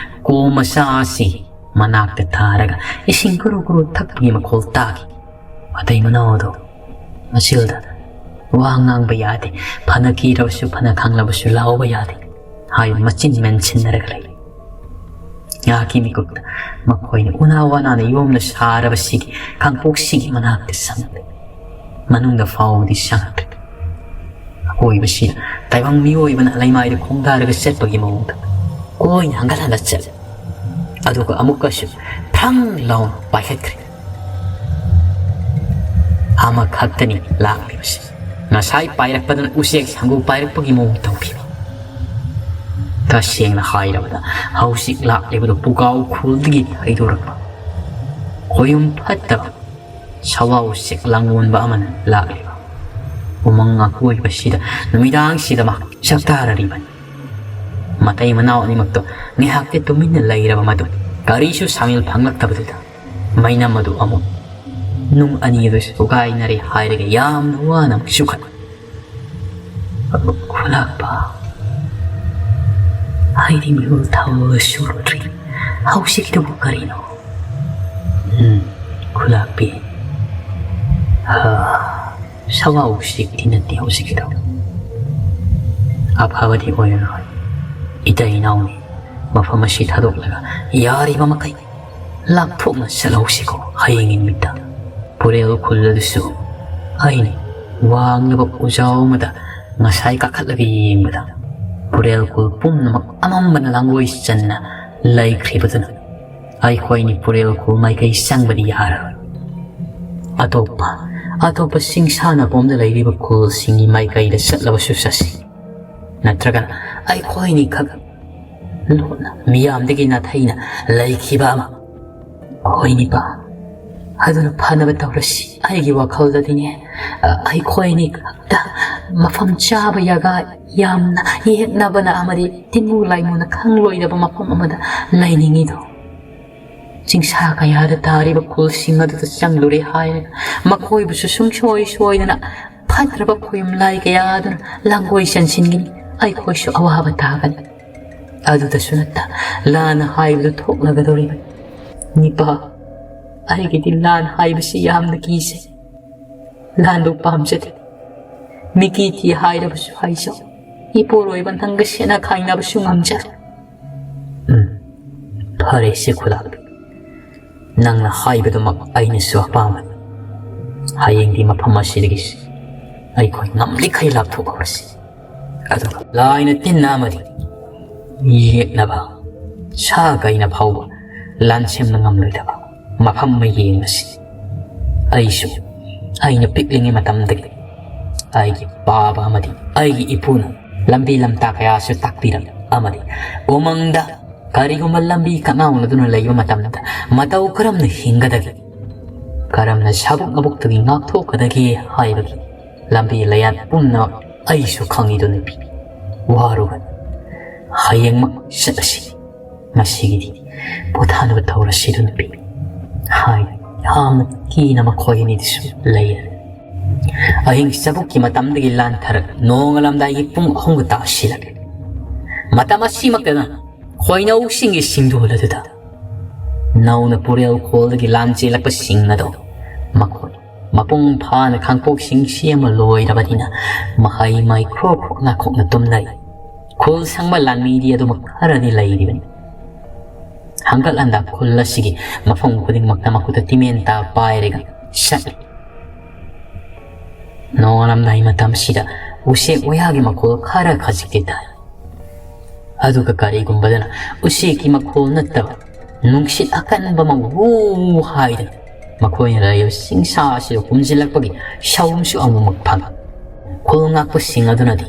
ꯀꯣꯝ ꯃꯆꯥ ꯑꯁꯤ ꯃꯅꯥꯛꯇ ꯊꯥꯔꯒ ꯏꯁꯤꯡ ꯀꯨꯔꯨ ꯀꯨꯔꯨ ꯊꯛꯄꯒꯤ ꯃꯈꯣꯜ ꯇꯥꯈꯤ꯫ ꯃꯇꯩ ꯃꯅꯥꯎ ꯑꯗꯨ ꯃꯆꯤꯜꯗ ꯋꯥ ꯉꯥꯡꯕ ꯌꯥꯗꯦ, ꯐꯅ ꯀꯤꯔꯕꯁꯨ ꯐꯅ ꯈꯪꯂꯕꯁꯨ ꯂꯥꯎꯕ ꯌꯥꯗꯦ ꯍꯥꯏꯅ ꯃꯆꯤꯟ ꯃꯦꯟꯁꯤꯟꯅꯔꯒ ꯂꯩ꯫ ꯉꯥꯏꯍꯥꯛꯀꯤ ꯃꯤꯀꯨꯞꯇ ꯃꯈꯣꯏꯅ ꯎꯅꯥ ꯋꯥꯅꯥꯅ ꯌꯣꯝꯅ ꯁꯥꯔꯕꯁꯤꯒꯤ ꯈꯥꯡꯄꯣꯛꯁꯤꯒꯤ ꯃꯅꯥꯛꯇ ꯆꯪꯂꯦ꯫ ꯃꯅꯨꯡꯗ ꯐꯥꯎꯕꯗꯤ ꯆꯪꯂꯛꯇ꯭ꯔꯦ꯫ ꯑꯀꯣꯏꯕꯁꯤꯗ ꯇꯥꯏꯕꯪ ꯃꯤꯑꯣꯏꯕꯅ ꯂꯩꯃꯥꯏꯗ ꯈꯣꯡꯗꯥꯔꯒ ꯆꯠꯄꯒꯤ ꯃꯑꯣꯡꯗ ꯀꯣꯏꯅ ꯍꯟꯒꯠ ꯍꯟꯗ ꯆꯠꯂꯦ꯫ ꯑꯗꯨꯒ ꯑꯃꯨꯛꯀꯁꯨ ꯐ꯭ꯔꯪ ꯂꯥꯎꯅ ꯄꯥꯏꯈꯠꯈ꯭ꯔꯦ꯫ ꯑꯃꯈꯛꯇꯅꯤ ꯂꯥꯛꯂꯤꯕꯁꯤ꯫ ꯉꯁꯥꯏ ꯄꯥꯏꯔꯛꯄꯗꯨꯅ ꯎꯆꯦꯛ ꯁꯪꯒꯨ ꯄꯥꯏꯔꯛꯄꯒꯤ ꯃꯑꯣꯡ ꯇꯧꯈꯤꯕ꯫ ꯇꯁꯦꯡꯅ ꯍꯥꯏꯔꯕꯗ, ꯍꯧꯖꯤꯛ ꯂꯥꯛꯂꯤꯕꯗꯨ ꯄꯨꯒꯥꯎ ꯈꯨꯜꯗꯒꯤ ꯍꯩꯗꯣꯔꯛꯄ ꯈꯣꯌꯨꯝ ꯐꯠꯇꯕ ꯁꯋꯥ ꯎꯆꯦꯛ ꯂꯥꯡꯑꯣꯟꯕ ꯑꯃꯅ ꯂꯥꯛꯂꯤꯕ꯫ ꯎꯃꯪ ꯑꯀꯣꯏꯕꯁꯤꯗ ꯅꯨꯃꯤꯗꯥꯡꯁꯤꯗ ꯃꯍꯥꯛ ꯆꯥꯛꯇꯥꯔꯔꯤꯕꯅꯤ꯫ ꯃꯇꯩ ꯃꯅꯥꯎ ꯑꯅꯤꯃꯛꯇꯣ ꯉꯥꯏꯍꯥꯛꯇꯤ ꯇꯨꯃꯤꯟꯅ ꯂꯩꯔꯕ ꯃꯇꯨꯡ, ꯀꯔꯤꯁꯨ ꯁꯥꯃꯤꯜ ꯐꯪꯂꯛꯇꯕꯗꯨꯗ ꯃꯩꯅꯝ ꯑꯗꯨ ꯑꯃꯨꯛ ꯅꯨꯡ ꯑꯅꯤ ꯑꯗꯨ ꯁꯨꯒꯥꯏꯅꯔꯦ ꯍꯥꯏꯔꯒ ꯌꯥꯝꯅ ꯋꯥꯅ ꯑꯃꯨꯛ ꯆꯨꯈꯠ꯫ ꯈꯨꯂꯥꯛꯄ, ꯑꯩꯗꯤ ꯃꯤꯍꯨꯜ ꯊꯥꯎ ꯁꯨꯔꯨꯗ꯭ꯔꯤ꯫ ꯍꯧꯖꯤꯛꯀꯤꯗꯨꯕꯨ ꯀꯔꯤꯅꯣ? ꯎꯝ, ꯈꯨꯂꯥꯛꯄꯤ꯫ ꯍꯥ, ꯁꯋꯥ ꯎꯆꯦꯛꯇꯤ ꯅꯠꯇꯦ ꯍꯧꯖꯤꯛꯀꯤꯗꯣ꯫ ꯑꯐꯕꯗꯤ ꯑꯣꯏꯔꯔꯣꯏ꯫ ꯏꯇꯩ ꯏꯅꯥꯎꯅꯤ, ꯃꯐꯝ ꯑꯁꯤ ꯊꯥꯗꯣꯛꯂꯒ ꯌꯥꯔꯤꯕ ꯃꯈꯩ ꯂꯥꯞꯊꯣꯛꯅ ꯆꯠꯍꯧꯁꯤꯀꯣ꯫ ꯍꯌꯦꯡꯒꯤ ꯅꯨꯃꯤꯠꯇ ꯄꯨꯔꯦꯜ ꯈꯨꯜ ꯑꯗꯨꯁꯨ ꯑꯩꯅ ꯋꯥꯡꯂꯕ ꯎꯖꯥꯎ ꯑꯃꯗ ꯉꯁꯥꯏ ꯀꯥꯈꯠꯂꯒ ꯌꯦꯡꯕꯗ ꯄꯨꯔꯦꯜ ꯈꯨꯜ ꯄꯨꯝꯅꯃꯛ ꯑꯃꯝꯕꯅ ꯂꯥꯡꯒꯣꯏ ꯆꯟꯅ ꯂꯩꯈ꯭ꯔꯤꯕꯗꯨꯅ ꯑꯩꯈꯣꯏꯅꯤ ꯄꯨꯔꯦꯜ ꯈꯨꯜ ꯃꯥꯏꯀꯩ ꯆꯪꯕꯗꯤ ꯌꯥꯔꯔꯣꯏ꯫ ꯑꯇꯣꯞꯄ, ꯑꯇꯣꯞꯄ ꯆꯤꯡꯁꯥꯟꯅꯕ ꯑꯃꯗ ꯂꯩꯔꯤꯕ ꯈꯨꯜꯁꯤꯡꯒꯤ ꯃꯥꯏꯀꯩꯗ ꯆꯠꯂꯕꯁꯨ ꯆꯠꯁꯤ꯫ ꯅꯠꯇ꯭ꯔꯒꯅ ꯑꯩꯈꯣꯏꯅꯤ ꯈꯛ ꯂꯣꯠꯅ ꯃꯤꯌꯥꯝꯗꯒꯤ ꯅꯥꯊꯩꯅ ꯂꯩꯈꯤꯕ ꯑꯃ ꯑꯣꯏꯅꯤꯕ꯫ ꯑꯗꯨꯅ ꯐꯅꯕ ꯇꯧꯔꯁꯤ꯫ ꯑꯩꯒꯤ ꯋꯥꯈꯜꯗꯗꯤꯅꯦ, ꯑ, ꯑꯩꯈꯣꯏꯅꯤ ꯈꯛꯇ ꯃꯐꯝ ꯆꯥꯕ ꯖꯒꯥ ꯌꯥꯝꯅ ꯌꯦꯛꯅꯕꯅ ꯑꯃꯗꯤ ꯇꯤꯟꯃꯨ ꯂꯥꯏꯃꯨꯅ ꯈꯪꯂꯣꯏꯗꯕ ꯃꯐꯝ ꯑꯃꯗ ꯂꯩꯅꯤꯡꯉꯤꯗꯣ꯫ ꯆꯤꯡꯁꯥ ꯀꯌꯥꯗ ꯇꯥꯔꯤꯕ ꯈꯨꯜꯁꯤꯡ ꯑꯗꯨꯗ ꯆꯪꯂꯨꯔꯦ ꯍꯥꯏꯔꯒ ꯃꯈꯣꯏꯕꯨꯁꯨ ꯁꯨꯡꯁꯣꯏ ꯁꯣꯏꯗꯅ ꯐꯠꯇ꯭ꯔꯕ ꯈꯣꯌꯨꯝ ꯂꯥꯏ ꯀꯌꯥ ꯑꯗꯨꯅ ꯂꯥꯡꯒꯣꯏ ꯆꯟꯁꯤꯟꯒꯅꯤ꯫ ꯑꯩꯈꯣꯏꯁꯨ ꯑꯋꯥꯕ ꯇꯥꯒꯅꯤ꯫ ꯑꯗꯨꯗꯁꯨ ꯅꯠꯇ ꯂꯥꯟꯅ ꯍꯥꯏꯕꯗꯨ ꯊꯣꯛꯂꯒꯗꯧꯔꯤꯕꯅꯤ꯫ ꯅꯤꯄꯥ, ꯑꯩꯒꯤꯗꯤ ꯂꯥꯟ ꯍꯥꯏꯕꯁꯤ ꯌꯥꯝꯅ ꯀꯤꯖꯩ꯫ ꯂꯥꯟꯗꯨ ꯄꯥꯝꯖꯗꯦ꯫ ꯃꯤꯀꯤ ꯊꯤ ꯍꯥꯏꯔꯕꯁꯨ ꯍꯥꯏꯖꯧ꯫ ꯏꯄꯨꯔꯣꯏꯕ ꯅꯪꯒ ꯁꯦꯠꯅ ꯈꯥꯏꯅꯕꯁꯨ ꯉꯝꯖꯔꯣꯏ꯫ ꯎꯝ, ꯐꯔꯦꯁꯦ ꯈꯨꯂꯥꯛꯄꯤ꯫ ꯅꯪꯅ ꯍꯥꯏꯕꯗꯨꯃꯛ ꯑꯩꯅꯁꯨ ꯑꯄꯥꯝꯕꯅꯤ꯫ ꯍꯌꯦꯡꯗꯤ ꯃꯐꯝ ꯑꯁꯤꯗꯒꯤ ꯑꯩꯈꯣꯏ ꯉꯝꯂꯤꯈꯩ ꯂꯥꯞꯊꯣꯛꯍꯧꯔꯁꯤ꯫ ꯑꯗꯨꯒ ꯂꯥꯏꯅ ꯇꯤꯟꯅ ꯑꯃꯗꯤ ꯌꯦꯛꯅꯕ ꯁꯥ ꯀꯩꯅ ꯐꯥꯎꯕ ꯂꯥꯟꯁꯦꯝꯅ ꯉꯝꯂꯣꯏꯗꯕ ꯃꯐꯝ ꯑꯃ ꯌꯦꯡꯂꯁꯤ꯫ ꯑꯩꯁꯨ ꯑꯩꯅ ꯄꯤꯛꯂꯤꯉꯩ ꯃꯇꯝꯗꯒꯤ ꯑꯩꯒꯤ ꯄꯥꯕ ꯑꯃꯗꯤ ꯑꯩꯒꯤ ꯏꯄꯨꯅ ꯂꯝꯕꯤ ꯂꯝꯇꯥ ꯀꯌꯥꯁꯨ ꯇꯥꯛꯄꯤꯔꯝꯃꯤ ꯑꯃꯗꯤ ꯎꯃꯪꯗ ꯀꯔꯤꯒꯨꯝꯕ ꯂꯝꯕꯤ ꯀꯛꯉꯥꯎꯅꯗꯨꯅ ꯂꯩꯕ ꯃꯇꯝꯗ ꯃꯇꯧ ꯀꯔꯝꯅ ꯍꯤꯡꯒꯗꯒꯦ, ꯀꯔꯝꯅ ꯁꯥꯕꯨꯛ ꯃꯕꯨꯛꯇꯒꯤ ꯉꯥꯛꯊꯣꯛꯀꯗꯒꯦ ꯍꯥꯏꯕꯒꯤ ꯂꯝꯕꯤ ꯂꯌꯥꯟ ꯄꯨꯝꯅꯃꯛ ꯑꯩꯁꯨ ꯈꯪꯉꯤꯗꯨ ꯅꯨꯄꯤ꯫ ꯋꯥꯔꯨꯒꯅꯨ꯫ ꯍꯌꯦꯡꯃꯛ ꯆꯠꯂꯁꯤ꯫ ꯉꯁꯤꯒꯤꯗꯤ "ꯄꯣꯊꯥꯅꯕ ꯇꯧꯔꯁꯤꯗ, ꯅꯨꯄꯤ" ꯍꯥꯏ꯫ ꯌꯥꯝꯅ ꯀꯤꯅ ꯃꯈꯣꯏ ꯑꯅꯤꯗꯨꯁꯨ ꯂꯩꯔꯦ꯫ ꯑꯍꯤꯡ ꯆꯕꯨꯛꯀꯤ ꯃꯇꯝꯗꯒꯤ ꯂꯥꯟꯊꯔꯛ ꯅꯣꯡꯉꯥꯜꯂꯝꯗꯥꯏꯒꯤ ꯄꯨꯡ ꯑꯍꯨꯝꯒ ꯇꯥꯁꯤꯜꯂꯛꯂꯦ꯫ ꯃꯇꯝ ꯑꯁꯤꯃꯛꯇꯅ ꯈꯣꯏꯅꯧꯁꯤꯡꯒꯤ ꯁꯤꯡꯗꯣꯜ ꯑꯗꯨꯗ ꯅꯧꯅ ꯄꯨꯔꯦꯜ ꯈꯣꯜꯗꯒꯤ ꯂꯥꯟ ꯆꯦꯜꯂꯛꯄꯁꯤꯡ ꯑꯗꯣ ꯃꯈꯣꯏ ꯃꯄꯨꯡ ꯐꯥꯅ ꯈꯥꯡꯄꯣꯛꯁꯤꯡ ꯁꯦꯝꯕ ꯂꯣꯏꯔꯕꯅꯤꯅ ꯃꯍꯩ ꯃꯩ ꯈ꯭ꯔꯣꯛ ꯈ꯭ꯔꯣꯛ ꯅꯥꯈꯣꯛꯅ ꯇꯨꯝꯅꯔꯤ꯫ ꯈꯨꯜ ꯁꯪꯕ ꯂꯥꯟꯃꯤꯗꯤ ꯑꯗꯨꯃꯛ ꯈꯔꯗꯤ ꯂꯩꯔꯤꯕꯅꯤ꯫ ꯍꯪꯒꯠ ꯍꯟꯗ ꯈꯨꯜ ꯑꯁꯤꯒꯤ ꯃꯐꯝ ꯈꯨꯗꯤꯡꯃꯛꯇ ꯃꯈꯨꯠꯇ ꯇꯤꯃꯦꯟ ꯇꯥ ꯄꯥꯏꯔꯒ ꯆꯠꯂꯤ꯫ ꯅꯣꯡꯉꯥꯜꯂꯝꯗꯥꯏ ꯃꯇꯝꯁꯤꯗ ꯎꯆꯦꯛ ꯋꯥꯌꯥꯒꯤ ꯃꯈꯣꯜ ꯈꯔ ꯈꯖꯤꯛꯇꯤ ꯇꯥꯏ꯫ ꯑꯗꯨꯒ ꯀꯔꯤꯒꯨꯝꯕꯗꯅ ꯎꯆꯦꯛꯀꯤ ꯃꯈꯣꯜ ꯅꯠꯇꯕ ꯅꯨꯡꯁꯤꯠ ꯑꯀꯟꯕ ꯑꯃ ꯍꯨ ꯍꯥꯏꯗꯅ ꯃꯈꯣꯏꯅ ꯂꯩꯔꯤꯕ ꯆꯤꯡꯁꯥ ꯑꯁꯤꯗ ꯍꯨꯝꯖꯤꯜꯂꯛꯄꯒꯤ ꯁꯥꯎꯝꯁꯨ ꯑꯃꯨꯛꯃꯨꯛ ꯐꯪꯏ꯫ ꯈꯨꯜ ꯉꯥꯛꯄꯁꯤꯡ ꯑꯗꯨꯅꯗꯤ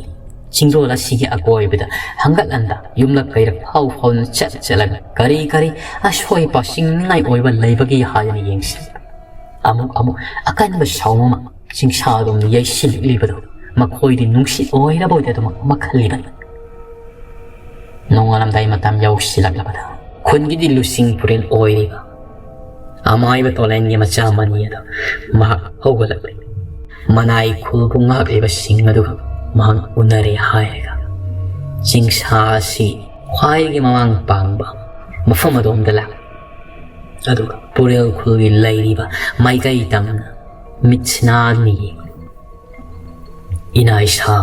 ꯆꯤꯡꯗꯣꯜ ꯑꯁꯤꯒꯤ ꯑꯀꯣꯏꯕꯗ ꯍꯪꯒꯠ ꯍꯟꯗ ꯌꯨꯝꯂꯛ ꯀꯩꯔꯛ ꯐꯥꯎ ꯐꯥꯎꯗꯨꯅ ꯆꯠ ꯆꯠꯂꯒ ꯀꯔꯤ ꯀꯔꯤ ꯑꯁꯣꯏ ꯑꯄꯥ ꯁꯤꯡꯅꯤꯡꯉꯥꯏ ꯑꯣꯏꯕ ꯂꯩꯕꯒꯦ ꯍꯥꯏꯗꯨꯅ ꯌꯦꯡꯁꯤꯜꯂꯤ꯫ ꯑꯃꯨꯛ ꯑꯃꯨꯛ ꯑꯀꯟꯕ ꯁꯥꯎꯝ ꯑꯃ ꯆꯤꯡꯁꯥꯗꯣꯝꯗ ꯌꯩꯁꯤꯜꯂꯛꯂꯤꯕꯗꯨ ꯃꯈꯣꯏꯗꯤ ꯅꯨꯡꯁꯤꯠ ꯑꯣꯏꯔꯕꯣꯏꯗ ꯑꯗꯨꯃꯛ ꯃꯈꯜꯂꯤꯕꯅꯤ꯫ ꯅꯣꯡꯉꯥꯜꯂꯝꯗꯥꯏ ꯃꯇꯝ ꯌꯧꯁꯤꯜꯂꯛꯂꯕꯗ ꯈꯨꯟꯒꯤꯗꯤ ꯂꯨꯆꯤꯡ ꯄꯨꯔꯦꯜ ꯑꯣꯏꯔꯤꯕ ꯑꯃꯥꯏꯕ ꯇꯣꯂꯦꯟꯒꯤ ꯃꯆꯥ ꯃꯅꯤ ꯑꯗꯣ ꯃꯍꯥꯛ ꯍꯧꯒꯠꯂꯛꯂꯤ꯫ ꯃꯅꯥꯏ ꯈꯨꯜꯕꯨ ꯉꯥꯛꯂꯤꯕꯁꯤꯡ ꯑꯗꯨꯒ ꯃꯍꯥꯛ ꯎꯅꯔꯦ ꯍꯥꯏꯔꯒ ꯆꯤꯡꯁꯥ ꯑꯁꯤ ꯈ꯭ꯋꯥꯏꯗꯒꯤ ꯃꯃꯥꯡ ꯄꯥꯡꯕ ꯃꯐꯝ ꯑꯗꯣꯝꯗ ꯂꯥꯛꯂꯤ꯫ ꯑꯗꯨꯒ ꯄꯨꯔꯦꯜ ꯈꯨꯜꯒꯤ ꯂꯩꯔꯤꯕ ꯃꯥꯏꯀꯩ ꯇꯝꯅ ꯃꯤꯠꯁꯤꯅꯥ ꯌꯦꯡꯂꯤ꯫ "ꯏꯅꯥ ꯏꯁꯥ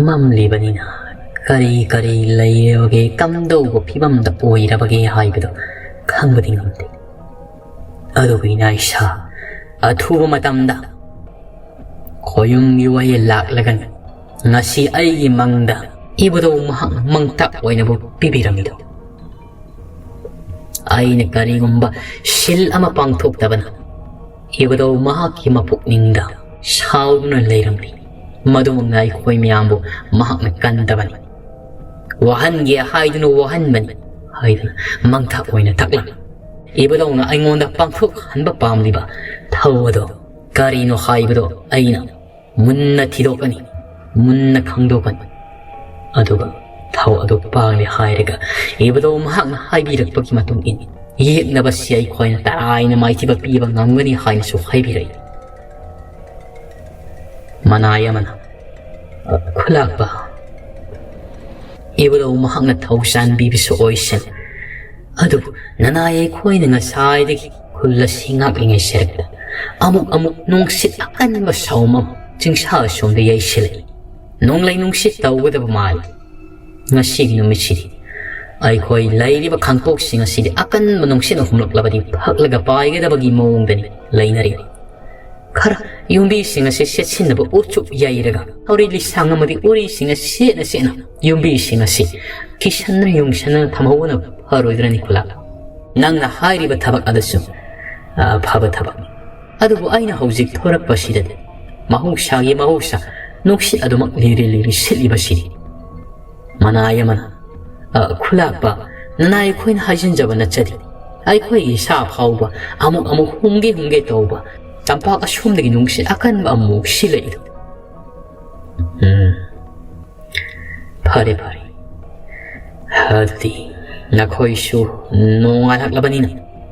ꯃꯝꯂꯤꯕꯅꯤꯅ ꯀꯔꯤ ꯀꯔꯤ ꯂꯩꯔꯕꯒꯦ, ꯀꯝꯗꯧꯕ ꯐꯤꯕꯝꯗ ꯑꯣꯏꯔꯕꯒꯦ ꯍꯥꯏꯕꯗꯨ ꯈꯪꯕꯗꯤ ꯉꯝꯗꯦ꯫ ꯑꯗꯨꯕꯨ ꯏꯅꯥ ꯏꯁꯥ, ꯑꯊꯨꯕ ꯃꯇꯝꯗ ꯈꯣꯌꯨꯝꯒꯤ ꯋꯥꯌꯦꯜ ꯂꯥꯛꯂꯒꯅꯤ꯫ ꯉꯁꯤ ꯑꯩꯒꯤ ꯃꯪꯗ ꯏꯕꯨꯙꯧ ꯃꯍꯥꯛꯅ ꯃꯪꯇꯥꯛ ꯑꯣꯏꯅꯕꯨ ꯄꯤꯕꯤꯔꯝꯃꯤꯗꯣ꯫ ꯑꯩꯅ ꯀꯔꯤꯒꯨꯝꯕ ꯁꯤꯜ ꯑꯃ ꯄꯥꯡꯊꯣꯛꯇꯕꯅ ꯏꯕꯨꯙꯧ ꯃꯍꯥꯛꯀꯤ ꯃꯄꯨꯛꯅꯤꯡꯗ ꯁꯥꯎꯗꯨꯅ ꯂꯩꯔꯝꯂꯤ꯫ ꯃꯗꯨꯃꯛꯅ ꯑꯩꯈꯣꯏ ꯃꯌꯥꯝꯕꯨ ꯃꯍꯥꯛꯅ ꯀꯟꯗꯕꯅꯤ꯫ ꯋꯥꯍꯟꯒꯦ ꯍꯥꯏꯗꯨꯅ ꯋꯥꯍꯟꯕꯅꯤ" ꯍꯥꯏꯗꯨꯅ ꯃꯪꯇꯥꯛ ꯑꯣꯏꯅ ꯇꯥꯛꯂꯝꯃꯤ꯫ ꯏꯕꯨꯙꯧꯅ ꯑꯩꯉꯣꯟꯗ ꯄꯥꯡꯊꯣꯛꯍꯟꯕ ꯄꯥꯝꯂꯤꯕ ꯊꯧ ꯑꯗꯣ ꯀꯔꯤꯅꯣ ꯍꯥꯏꯕꯗꯣ ꯑꯩꯅ ꯃꯨꯟꯅ ꯊꯤꯗꯣꯛꯀꯅꯤ, ꯃꯨꯟꯅ ꯈꯪꯗꯣꯛꯀꯅꯤ꯫ ꯑꯗꯨꯒ ꯊꯧ ꯑꯗꯨ ꯄꯥꯡꯂꯦ ꯍꯥꯏꯔꯒ ꯏꯕꯗꯣ ꯃꯍꯥꯛꯅ ꯍꯥꯏꯕꯤꯔꯛꯄꯒꯤ ꯃꯇꯨꯡ ꯏꯟꯅ ꯌꯦꯛꯅꯕꯁꯤ ꯑꯩꯈꯣꯏꯅ ꯇꯔꯥꯏꯅ ꯃꯥꯏꯊꯤꯕ ꯄꯤꯕ ꯉꯝꯒꯅꯤ ꯍꯥꯏꯅꯁꯨ ꯍꯥꯏꯕꯤꯔꯛꯏ꯫ ꯃꯅꯥꯏ ꯑꯃꯅ, "ꯑ, ꯈꯨꯂꯥꯛꯄ, ꯏꯕꯨꯙꯧ ꯃꯍꯥꯛꯅ ꯊꯧ ꯆꯥꯟꯕꯤꯕꯁꯨ ꯑꯣꯏꯁꯅꯨ꯫ ꯑꯗꯨꯕꯨ ꯅꯅꯥꯏ ꯑꯩꯈꯣꯏꯅ ꯉꯁꯥꯏꯗꯒꯤ ꯈꯨꯜ ꯑꯁꯤ ꯉꯥꯛꯂꯤꯉꯩ ꯁꯔꯛꯇ ꯑꯃꯨꯛ ꯑꯃꯨꯛ ꯅꯨꯡꯁꯤꯠ ꯑꯀꯟꯕ ꯁꯥꯎꯝ ꯑꯃ ꯆꯤꯡꯁꯥ ꯑꯁꯣꯝꯗ ꯌꯩꯁꯤꯜꯂꯛꯏ꯫ ꯅꯣꯡꯂꯩ ꯅꯨꯡꯁꯤꯠ ꯇꯧꯒꯗꯕ ꯃꯥꯜꯂꯤ꯫ ꯉꯁꯤꯒꯤ ꯅꯨꯃꯤꯠꯁꯤꯗꯤ ꯑꯩꯈꯣꯏ ꯂꯩꯔꯤꯕ ꯈꯥꯡꯄꯣꯛꯁꯤꯡ ꯑꯁꯤꯗꯤ ꯑꯀꯟꯕ ꯅꯨꯡꯁꯤꯠꯅ ꯍꯨꯝꯂꯛꯂꯕꯗꯤ ꯐꯛꯂꯒ ꯄꯥꯏꯒꯗꯕꯒꯤ ꯃꯑꯣꯡꯗꯅꯤ ꯂꯩꯅꯔꯤ꯫ ꯈꯔ ꯌꯨꯝꯕꯤꯁꯤꯡ ꯑꯁꯤ ꯆꯦꯠꯁꯤꯟꯅꯕ ꯎꯆꯨꯞ ꯌꯩꯔꯒ ꯊꯧꯔꯤ ꯂꯤꯁꯥꯡ ꯑꯃꯗꯤ ꯎꯔꯤꯁꯤꯡ ꯑꯁꯤ ꯁꯦꯠꯅ ꯁꯦꯠꯅ ꯌꯨꯝꯕꯤꯁꯤꯡ ꯑꯁꯤ ꯀꯤꯁꯟꯅ ꯌꯨꯡꯁꯟꯅ ꯊꯝꯍꯧꯕꯅ ꯐꯔꯣꯏꯗ꯭ꯔꯅꯤ ꯈꯨꯂꯥꯛ? ꯅꯪꯅ ꯍꯥꯏꯔꯤꯕ ꯊꯕꯛ ꯑꯗꯨꯁꯨ, ꯑ, ꯐꯕ ꯊꯕꯛꯅꯤ꯫ ꯑꯗꯨꯕꯨ ꯑꯩꯅ ꯍꯧꯖꯤꯛ ꯊꯣꯔꯛꯄꯁꯤꯗꯗꯤ ꯃꯍꯧꯁꯥꯒꯤ ꯃꯍꯧꯁꯥ ꯅꯨꯡꯁꯤꯠ ꯑꯗꯨꯃꯛ ꯂꯤꯔꯤ ꯂꯤꯔꯤ ꯁꯤꯠꯂꯤꯕꯁꯤꯗꯤ꯫ ꯃꯅꯥꯏ ꯑꯃꯅ, "ꯑ, ꯈꯨꯂꯥꯛꯄ, ꯅꯅꯥꯏ ꯑꯩꯈꯣꯏꯅ ꯍꯥꯏꯖꯤꯟꯖꯕ ꯅꯠꯆꯗꯦ꯫ ꯑꯩꯈꯣꯏꯒꯤ ꯏꯁꯥ ꯐꯥꯎꯕ ꯑꯃꯨꯛ ꯑꯃꯨꯛ ꯍꯨꯝꯒꯦ ꯍꯨꯝꯒꯦ ꯇꯧꯕ ꯇꯝꯄꯥꯛ ꯑꯁꯣꯝꯗꯒꯤ ꯅꯨꯡꯁꯤꯠ ꯑꯀꯟꯕ ꯑꯃꯨꯛ ꯁꯤꯜꯂꯛꯏꯗꯣ꯫" ꯎꯝ, ꯐꯔꯦ, ꯐꯔꯦ꯫ ꯑꯗꯨꯗꯤ ꯅꯈꯣꯏꯁꯨ ꯅꯣꯡꯉꯥꯜꯂꯛꯂꯕꯅꯤꯅ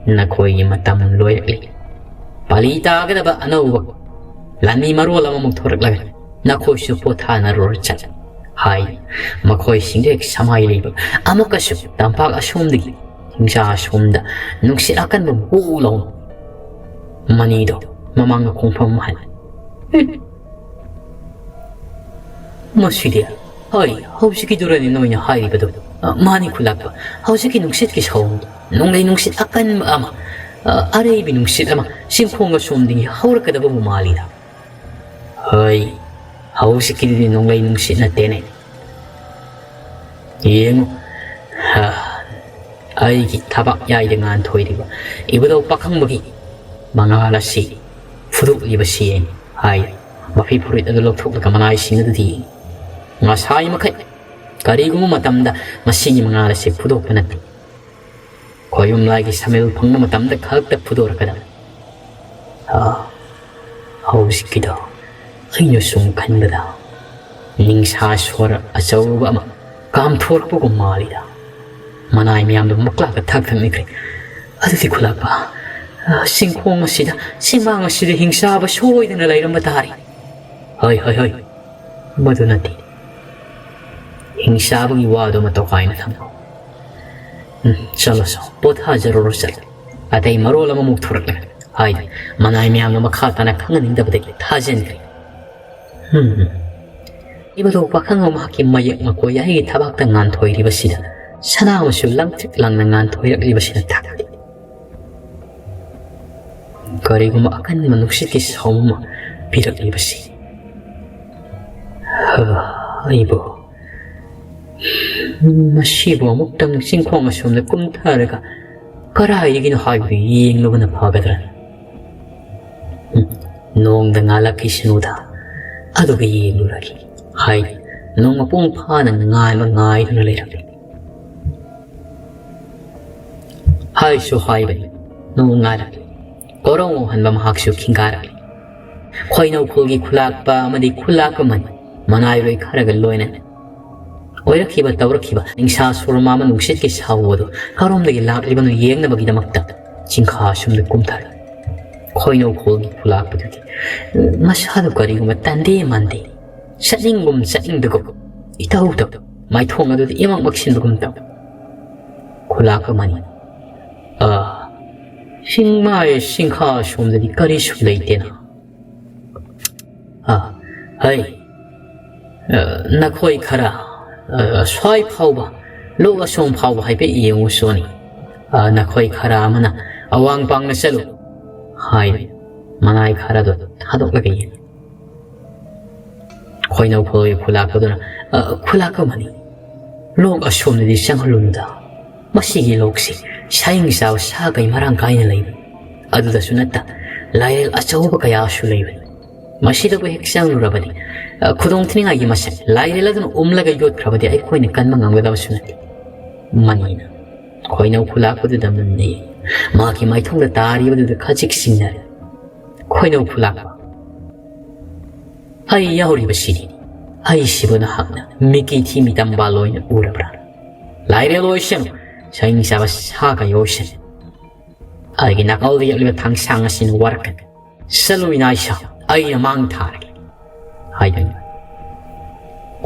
ꯅꯈꯣꯏꯒꯤ ꯃꯇꯝ ꯂꯣꯏꯔꯛꯂꯤ꯫ ꯄꯥꯂꯤ ꯇꯥꯒꯗꯕ ꯑꯅꯧꯕ ꯂꯥꯟꯃꯤ ꯃꯔꯣꯜ ꯑꯃꯃꯨꯛ ꯊꯣꯔꯛꯂꯒ ꯅꯈꯣꯏꯁꯨ ꯄꯣꯊꯥꯅꯔꯨꯔꯣ ꯆꯠ ꯍꯥꯏ꯫ ꯃꯈꯣꯏꯁꯤꯡꯗꯨ ꯍꯦꯛ ꯁꯃꯥꯏ ꯂꯩꯕ ꯑꯃꯨꯛꯀꯁꯨ ꯇꯝꯄꯥꯛ ꯑꯁꯣꯝꯗꯒꯤ ꯆꯤꯡꯖꯥ ꯑꯁꯣꯝꯗ ꯅꯨꯡꯁꯤꯠ ꯑꯀꯟꯕ ꯍꯨ ꯂꯥꯎꯅ ꯃꯅꯤꯗꯣ ꯃꯃꯥꯡꯗ ꯈꯣꯡꯐꯝ ꯑꯃ ꯍꯜꯂꯤ꯫ ꯃꯁꯤꯗꯤ, ꯍꯣꯏ, ꯍꯧꯖꯤꯛꯀꯤꯗꯨꯔꯅꯤ ꯅꯣꯏꯅ ꯍꯥꯏꯔꯤꯕꯗꯨ? ꯑ, ꯃꯥꯅꯤ ꯈꯨꯂꯥꯛꯄ, ꯍꯧꯖꯤꯛꯀꯤ ꯅꯨꯡꯁꯤꯠꯀꯤ ꯁꯥꯎꯝꯗꯣ ꯅꯣꯡꯂꯩ ꯅꯨꯡꯁꯤꯠ ꯑꯀꯟꯕ ꯑꯃ, ꯑ, ꯑꯔꯩꯕꯤ ꯅꯨꯡꯁꯤꯠ ꯑꯃ ꯆꯤꯡꯈꯣꯡ ꯑꯁꯣꯝꯗꯒꯤ ꯍꯧꯔꯛꯀꯗꯕꯕꯨ ꯃꯥꯜꯂꯤꯗ꯫ ꯍꯣꯏ, ꯍꯧꯖꯤꯛꯀꯤꯗꯨꯗꯤ ꯅꯣꯡꯂꯩ ꯅꯨꯡꯁꯤꯠ ꯅꯠꯇꯦꯅꯦ꯫ ꯌꯦꯡꯉꯨ, ꯍ, ꯑꯩꯒꯤ ꯊꯕꯥꯛ ꯌꯥꯏꯗ ꯉꯥꯟꯊꯣꯏꯔꯤꯕ ꯏꯕꯨꯙꯧ ꯄꯥꯈꯪꯕꯒꯤ ꯃꯉꯥꯜ ꯑꯁꯤ ꯐꯨꯗꯣꯛꯂꯤꯕꯁꯤ ꯌꯦꯡꯉꯤ ꯍꯥꯏ꯫ ꯃꯐꯤ ꯐꯨꯔꯤꯠ ꯑꯗꯨ ꯂꯧꯊꯣꯛꯂꯒ ꯃꯅꯥꯏꯁꯤꯡ ꯑꯗꯨꯗ ꯌꯦꯡꯉꯤ꯫ ꯉꯁꯥꯏ ꯃꯈꯩ ꯀꯔꯤꯒꯨꯝꯕ ꯃꯇꯝꯗ ꯃꯁꯤꯒꯤ ꯃꯉꯥꯜ ꯑꯁꯤ ꯐꯨꯗꯣꯛꯄ ꯅꯠꯇꯦ꯫ ꯈꯣꯌꯨꯝ ꯂꯥꯏꯒꯤ ꯁꯃꯤꯜ ꯐꯪꯕ ꯃꯇꯝꯗ ꯈꯛꯇ ꯐꯨꯗꯣꯔꯛꯀꯗꯕꯅꯤ꯫ ꯑꯥ, ꯍꯧꯖꯤꯛꯀꯤꯗꯣ ꯑꯩꯅ ꯁꯨꯝ ꯈꯟꯕꯗ ꯅꯤꯡꯁꯥ ꯁꯣꯔ ꯑꯆꯧꯕ ꯑꯃ ꯀꯥꯝꯊꯣꯔꯛꯄꯒꯨꯝ ꯃꯥꯜꯂꯤꯗ꯫ ꯃꯅꯥꯏ ꯃꯌꯥꯝꯗꯣ ꯃꯛꯂꯥꯛꯀ ꯊꯛ ꯊꯛꯅꯤꯈ꯭ꯔꯦ꯫ ꯑꯗꯨꯗꯤ ꯈꯨꯂꯥꯛꯄ, ꯑ, ꯆꯤꯡꯈꯣꯡ ꯑꯁꯤꯗ, ꯆꯤꯡꯃꯥꯡ ꯑꯁꯤꯗ ꯍꯤꯡꯆꯥꯕ ꯁꯣꯏꯗꯅ ꯂꯩꯔꯝꯕ ꯇꯥꯔꯦ꯫ ꯍꯣꯏ, ꯍꯣꯏ, ꯍꯣꯏ꯫ ꯃꯗꯨ ꯅꯠꯇꯦ꯫ ꯍꯤꯡꯆꯥꯕꯒꯤ ꯋꯥꯗꯨꯃ ꯇꯣꯈꯥꯏꯅ ꯊꯝꯃꯣ꯫ ꯎꯝ, ꯆꯠꯂꯣ, ꯆꯠꯂꯣ꯫ ꯄꯣꯊꯥꯖꯔꯨꯔꯣ, ꯆꯠꯂꯣ꯫ ꯑꯇꯩ ꯃꯔꯣꯜ ꯑꯃꯃꯨꯛ ꯊꯣꯔꯛꯂꯒ ꯍꯥꯏꯗꯨꯅ ꯃꯅꯥꯏ ꯃꯌꯥꯝꯗ ꯃꯈꯥ ꯇꯥꯅ ꯈꯪꯍꯟꯅꯤꯡꯗꯕꯗꯒꯤ ꯊꯥꯖꯤꯟꯈ꯭ꯔꯦ꯫ ꯎꯝ꯫ ꯏꯕꯗꯣ ꯄꯥꯈꯪ ꯑꯃ ꯃꯍꯥꯛꯀꯤ ꯃꯌꯦꯛ ꯃꯀꯣꯏ ꯑꯩꯒꯤ ꯊꯕꯥꯛꯇ ꯉꯥꯟꯊꯣꯏꯔꯤꯕꯁꯤꯗ, ꯁꯅꯥ ꯑꯃꯁꯨ ꯂꯪꯇ꯭ꯔꯤꯛ ꯂꯪꯅ ꯉꯥꯟꯊꯣꯏꯔꯛꯂꯤꯕꯁꯤꯅ ꯇꯥꯛꯄꯗꯤ ꯀꯔꯤꯒꯨꯝꯕ ꯑꯀꯟꯕ ꯅꯨꯡꯁꯤꯠꯀꯤ ꯁꯥꯎꯝ ꯑꯃ ꯄꯤꯔꯛꯂꯤꯕꯁꯤ꯫ ꯍ, ꯑꯩꯕꯨ, ꯃꯁꯤꯕꯨ ꯑꯃꯨꯛꯇꯪ ꯆꯤꯡꯈꯣꯡ ꯑꯁꯣꯝꯗ ꯀꯨꯝꯊꯔꯒ ꯀꯗꯥꯏꯗꯒꯤꯅꯣ ꯍꯥꯏꯕꯗꯨ ꯌꯦꯡꯂꯨꯕꯅ ꯐꯒꯗ꯭ꯔꯥ? ꯎꯝ, ꯅꯣꯡꯗ ꯉꯥꯜꯂꯛꯈꯤꯁꯅꯨꯗ, ꯑꯗꯨꯒ ꯌꯦꯡꯂꯨꯔꯒꯦ ꯍꯥꯏ ꯅꯣꯡ ꯃꯄꯨꯡ ꯐꯥꯅ ꯉꯥꯏꯕ ꯉꯥꯏꯗꯨꯅ ꯂꯩꯔꯝꯃꯤ꯫ ꯍꯥꯏꯁꯨ ꯍꯥꯏꯕꯅꯤ, ꯅꯣꯡ ꯉꯥꯜꯂꯛꯂꯤ꯫ ꯀꯣꯔꯧꯉꯧꯍꯟꯕ ꯃꯍꯥꯛꯁꯨ ꯈꯤꯡꯒꯥꯔꯛꯂꯤ꯫ ꯈꯣꯏꯅꯧ ꯈꯨꯜꯒꯤ ꯈꯨꯂꯥꯛꯄ ꯑꯃꯗꯤ ꯈꯨꯂꯥꯛꯄ ꯃꯅꯤ ꯃꯅꯥꯏꯔꯣꯏ ꯈꯔꯒ ꯂꯣꯏꯅꯅ ꯑꯣꯏꯔꯛꯈꯤꯕ ꯇꯧꯔꯛꯈꯤꯕ ꯅꯤꯡꯁꯥ ꯁꯨꯔꯃꯥ ꯑꯃ ꯅꯨꯡꯁꯤꯠꯀꯤ ꯁꯥꯎ ꯑꯗꯨ ꯀꯔꯣꯝꯗꯒꯤ ꯂꯥꯛꯂꯤꯕꯅꯣ ꯌꯦꯡꯅꯕꯒꯤꯗꯃꯛꯇ ꯆꯤꯡꯈꯥ ꯑꯁꯣꯝꯗ ꯀꯨꯝꯊꯔꯦ꯫ ꯈꯣꯏꯅꯧ ꯈꯨꯜꯒꯤ ꯈꯨꯂꯥꯛꯄꯗꯨꯗꯤ ꯃꯁꯥꯗꯨ ꯀꯔꯤꯒꯨꯝꯕ ꯇꯟꯗꯦ ꯃꯥꯟꯗꯦ, ꯆꯠꯅꯤꯡꯒꯨꯝ ꯆꯠꯅꯤꯡꯗꯒꯨꯝ ꯏꯇꯧ ꯇꯧ ꯃꯥꯏꯊꯣꯡ ꯑꯗꯨꯗ ꯏꯃꯛ ꯃꯛꯁꯤꯟꯕꯒꯨꯝ ꯇꯧ꯫ ꯈꯨꯂꯥꯛꯄ ꯃꯅꯤ, ꯑ, ꯆꯤꯡꯃꯥꯏ ꯆꯤꯡꯈꯥ ꯑꯁꯣꯝꯗꯗꯤ ꯀꯔꯤꯁꯨ ꯂꯩꯇꯦꯅ꯫ ꯑ, ꯍꯩ, ꯑ, ꯅꯈꯣꯏ ꯈꯔ, ꯑ, ꯁ꯭ꯋꯥꯏ ꯐꯥꯎꯕ, ꯂꯣꯛ ꯑꯁꯣꯝ ꯐꯥꯎꯕ ꯍꯥꯏꯐꯦꯠ ꯌꯦꯡꯉꯨ ꯆꯣꯅꯤ꯫ ꯑ, ꯅꯈꯣꯏ ꯈꯔ ꯑꯃꯅ ꯑꯋꯥꯡ ꯄꯥꯡꯅ ꯆꯠꯂꯨ ꯍꯥꯏ ꯃꯅꯥꯏ ꯈꯔꯗꯨ ꯊꯥꯗꯣꯛꯂꯒ ꯌꯦꯡꯉꯤ꯫ ꯈꯣꯏꯅꯧ ꯈꯨꯜꯒꯤ ꯈꯨꯂꯥꯛꯄꯗꯨꯅ, "ꯑ, ꯈꯨꯂꯥꯛꯄ ꯃꯅꯤ, ꯂꯣꯛ ꯑꯁꯣꯝꯗꯗꯤ ꯆꯪꯍꯜꯂꯨꯅꯨꯗ꯫ ꯃꯁꯤꯒꯤ ꯂꯣꯛꯁꯤ ꯁꯥꯍꯤꯡ ꯆꯥꯕ ꯁꯥ ꯀꯩ ꯃꯔꯥꯡ ꯀꯥꯏꯅ ꯂꯩꯕꯅꯤ꯫ ꯑꯗꯨꯗꯁꯨ ꯅꯠꯇ ꯂꯥꯏꯔꯦꯜ ꯑꯆꯧꯕ ꯀꯌꯥꯁꯨ ꯂꯩꯕꯅꯤ꯫ ꯃꯁꯤꯗꯕꯨ ꯍꯦꯛ ꯆꯪꯂꯨꯔꯕꯗꯤ, ꯑ, ꯈꯨꯗꯣꯡ ꯊꯤꯅꯤꯡꯉꯥꯏꯒꯤ ꯃꯁꯛ ꯂꯥꯏꯔꯦꯜ ꯑꯗꯨꯅ ꯎꯝꯂꯒ ꯌꯣꯠꯈ꯭ꯔꯕꯗꯤ ꯑꯩꯈꯣꯏꯅ ꯀꯟꯕ ꯉꯝꯒꯗꯕꯁꯨ ꯅꯠꯇꯦ꯫" ꯃꯅꯤꯅ ꯈꯣꯏꯅꯧ ꯈꯨꯂꯥꯛꯄꯗꯨꯗ ꯃꯨꯟꯅ ꯌꯦꯡꯉꯤ꯫ ꯃꯍꯥꯛꯀꯤ ꯃꯥꯏꯊꯣꯡꯗ ꯇꯥꯔꯤꯕꯗꯨꯗ ꯈꯖꯤꯛ ꯆꯤꯡꯅꯔꯦ꯫ ꯈꯣꯏꯅꯧ ꯈꯨꯂꯥꯛꯄ, ꯑꯩ ꯌꯥꯎꯔꯤꯕꯁꯤꯗꯤ ꯑꯩꯁꯤꯕꯨ ꯅꯍꯥꯛꯅ ꯃꯤꯀꯤ ꯊꯤ ꯃꯤꯇꯝꯕꯥꯜ ꯑꯣꯏꯅ ꯎꯔꯕ꯭ꯔꯥ? ꯂꯥꯏꯔꯦꯜ ꯑꯣꯏꯁꯅꯨ, ꯁꯩꯅꯤꯡ ꯆꯥꯕ ꯁꯥ ꯀꯩ ꯑꯣꯏꯁꯅꯨ, ꯑꯩꯒꯤ ꯅꯥꯀꯜꯗ ꯌꯦꯛꯂꯤꯕ ꯊꯥꯡꯁꯥꯡ ꯑꯁꯤꯅ ꯋꯥꯔꯛꯀꯅꯤ꯫ ꯆꯠꯂꯨ ꯏꯅꯥ ꯏꯁꯥ, ꯑꯩꯅ ꯃꯥꯡ ꯊꯥꯔꯒꯦ ꯍꯥꯏꯗꯨꯅ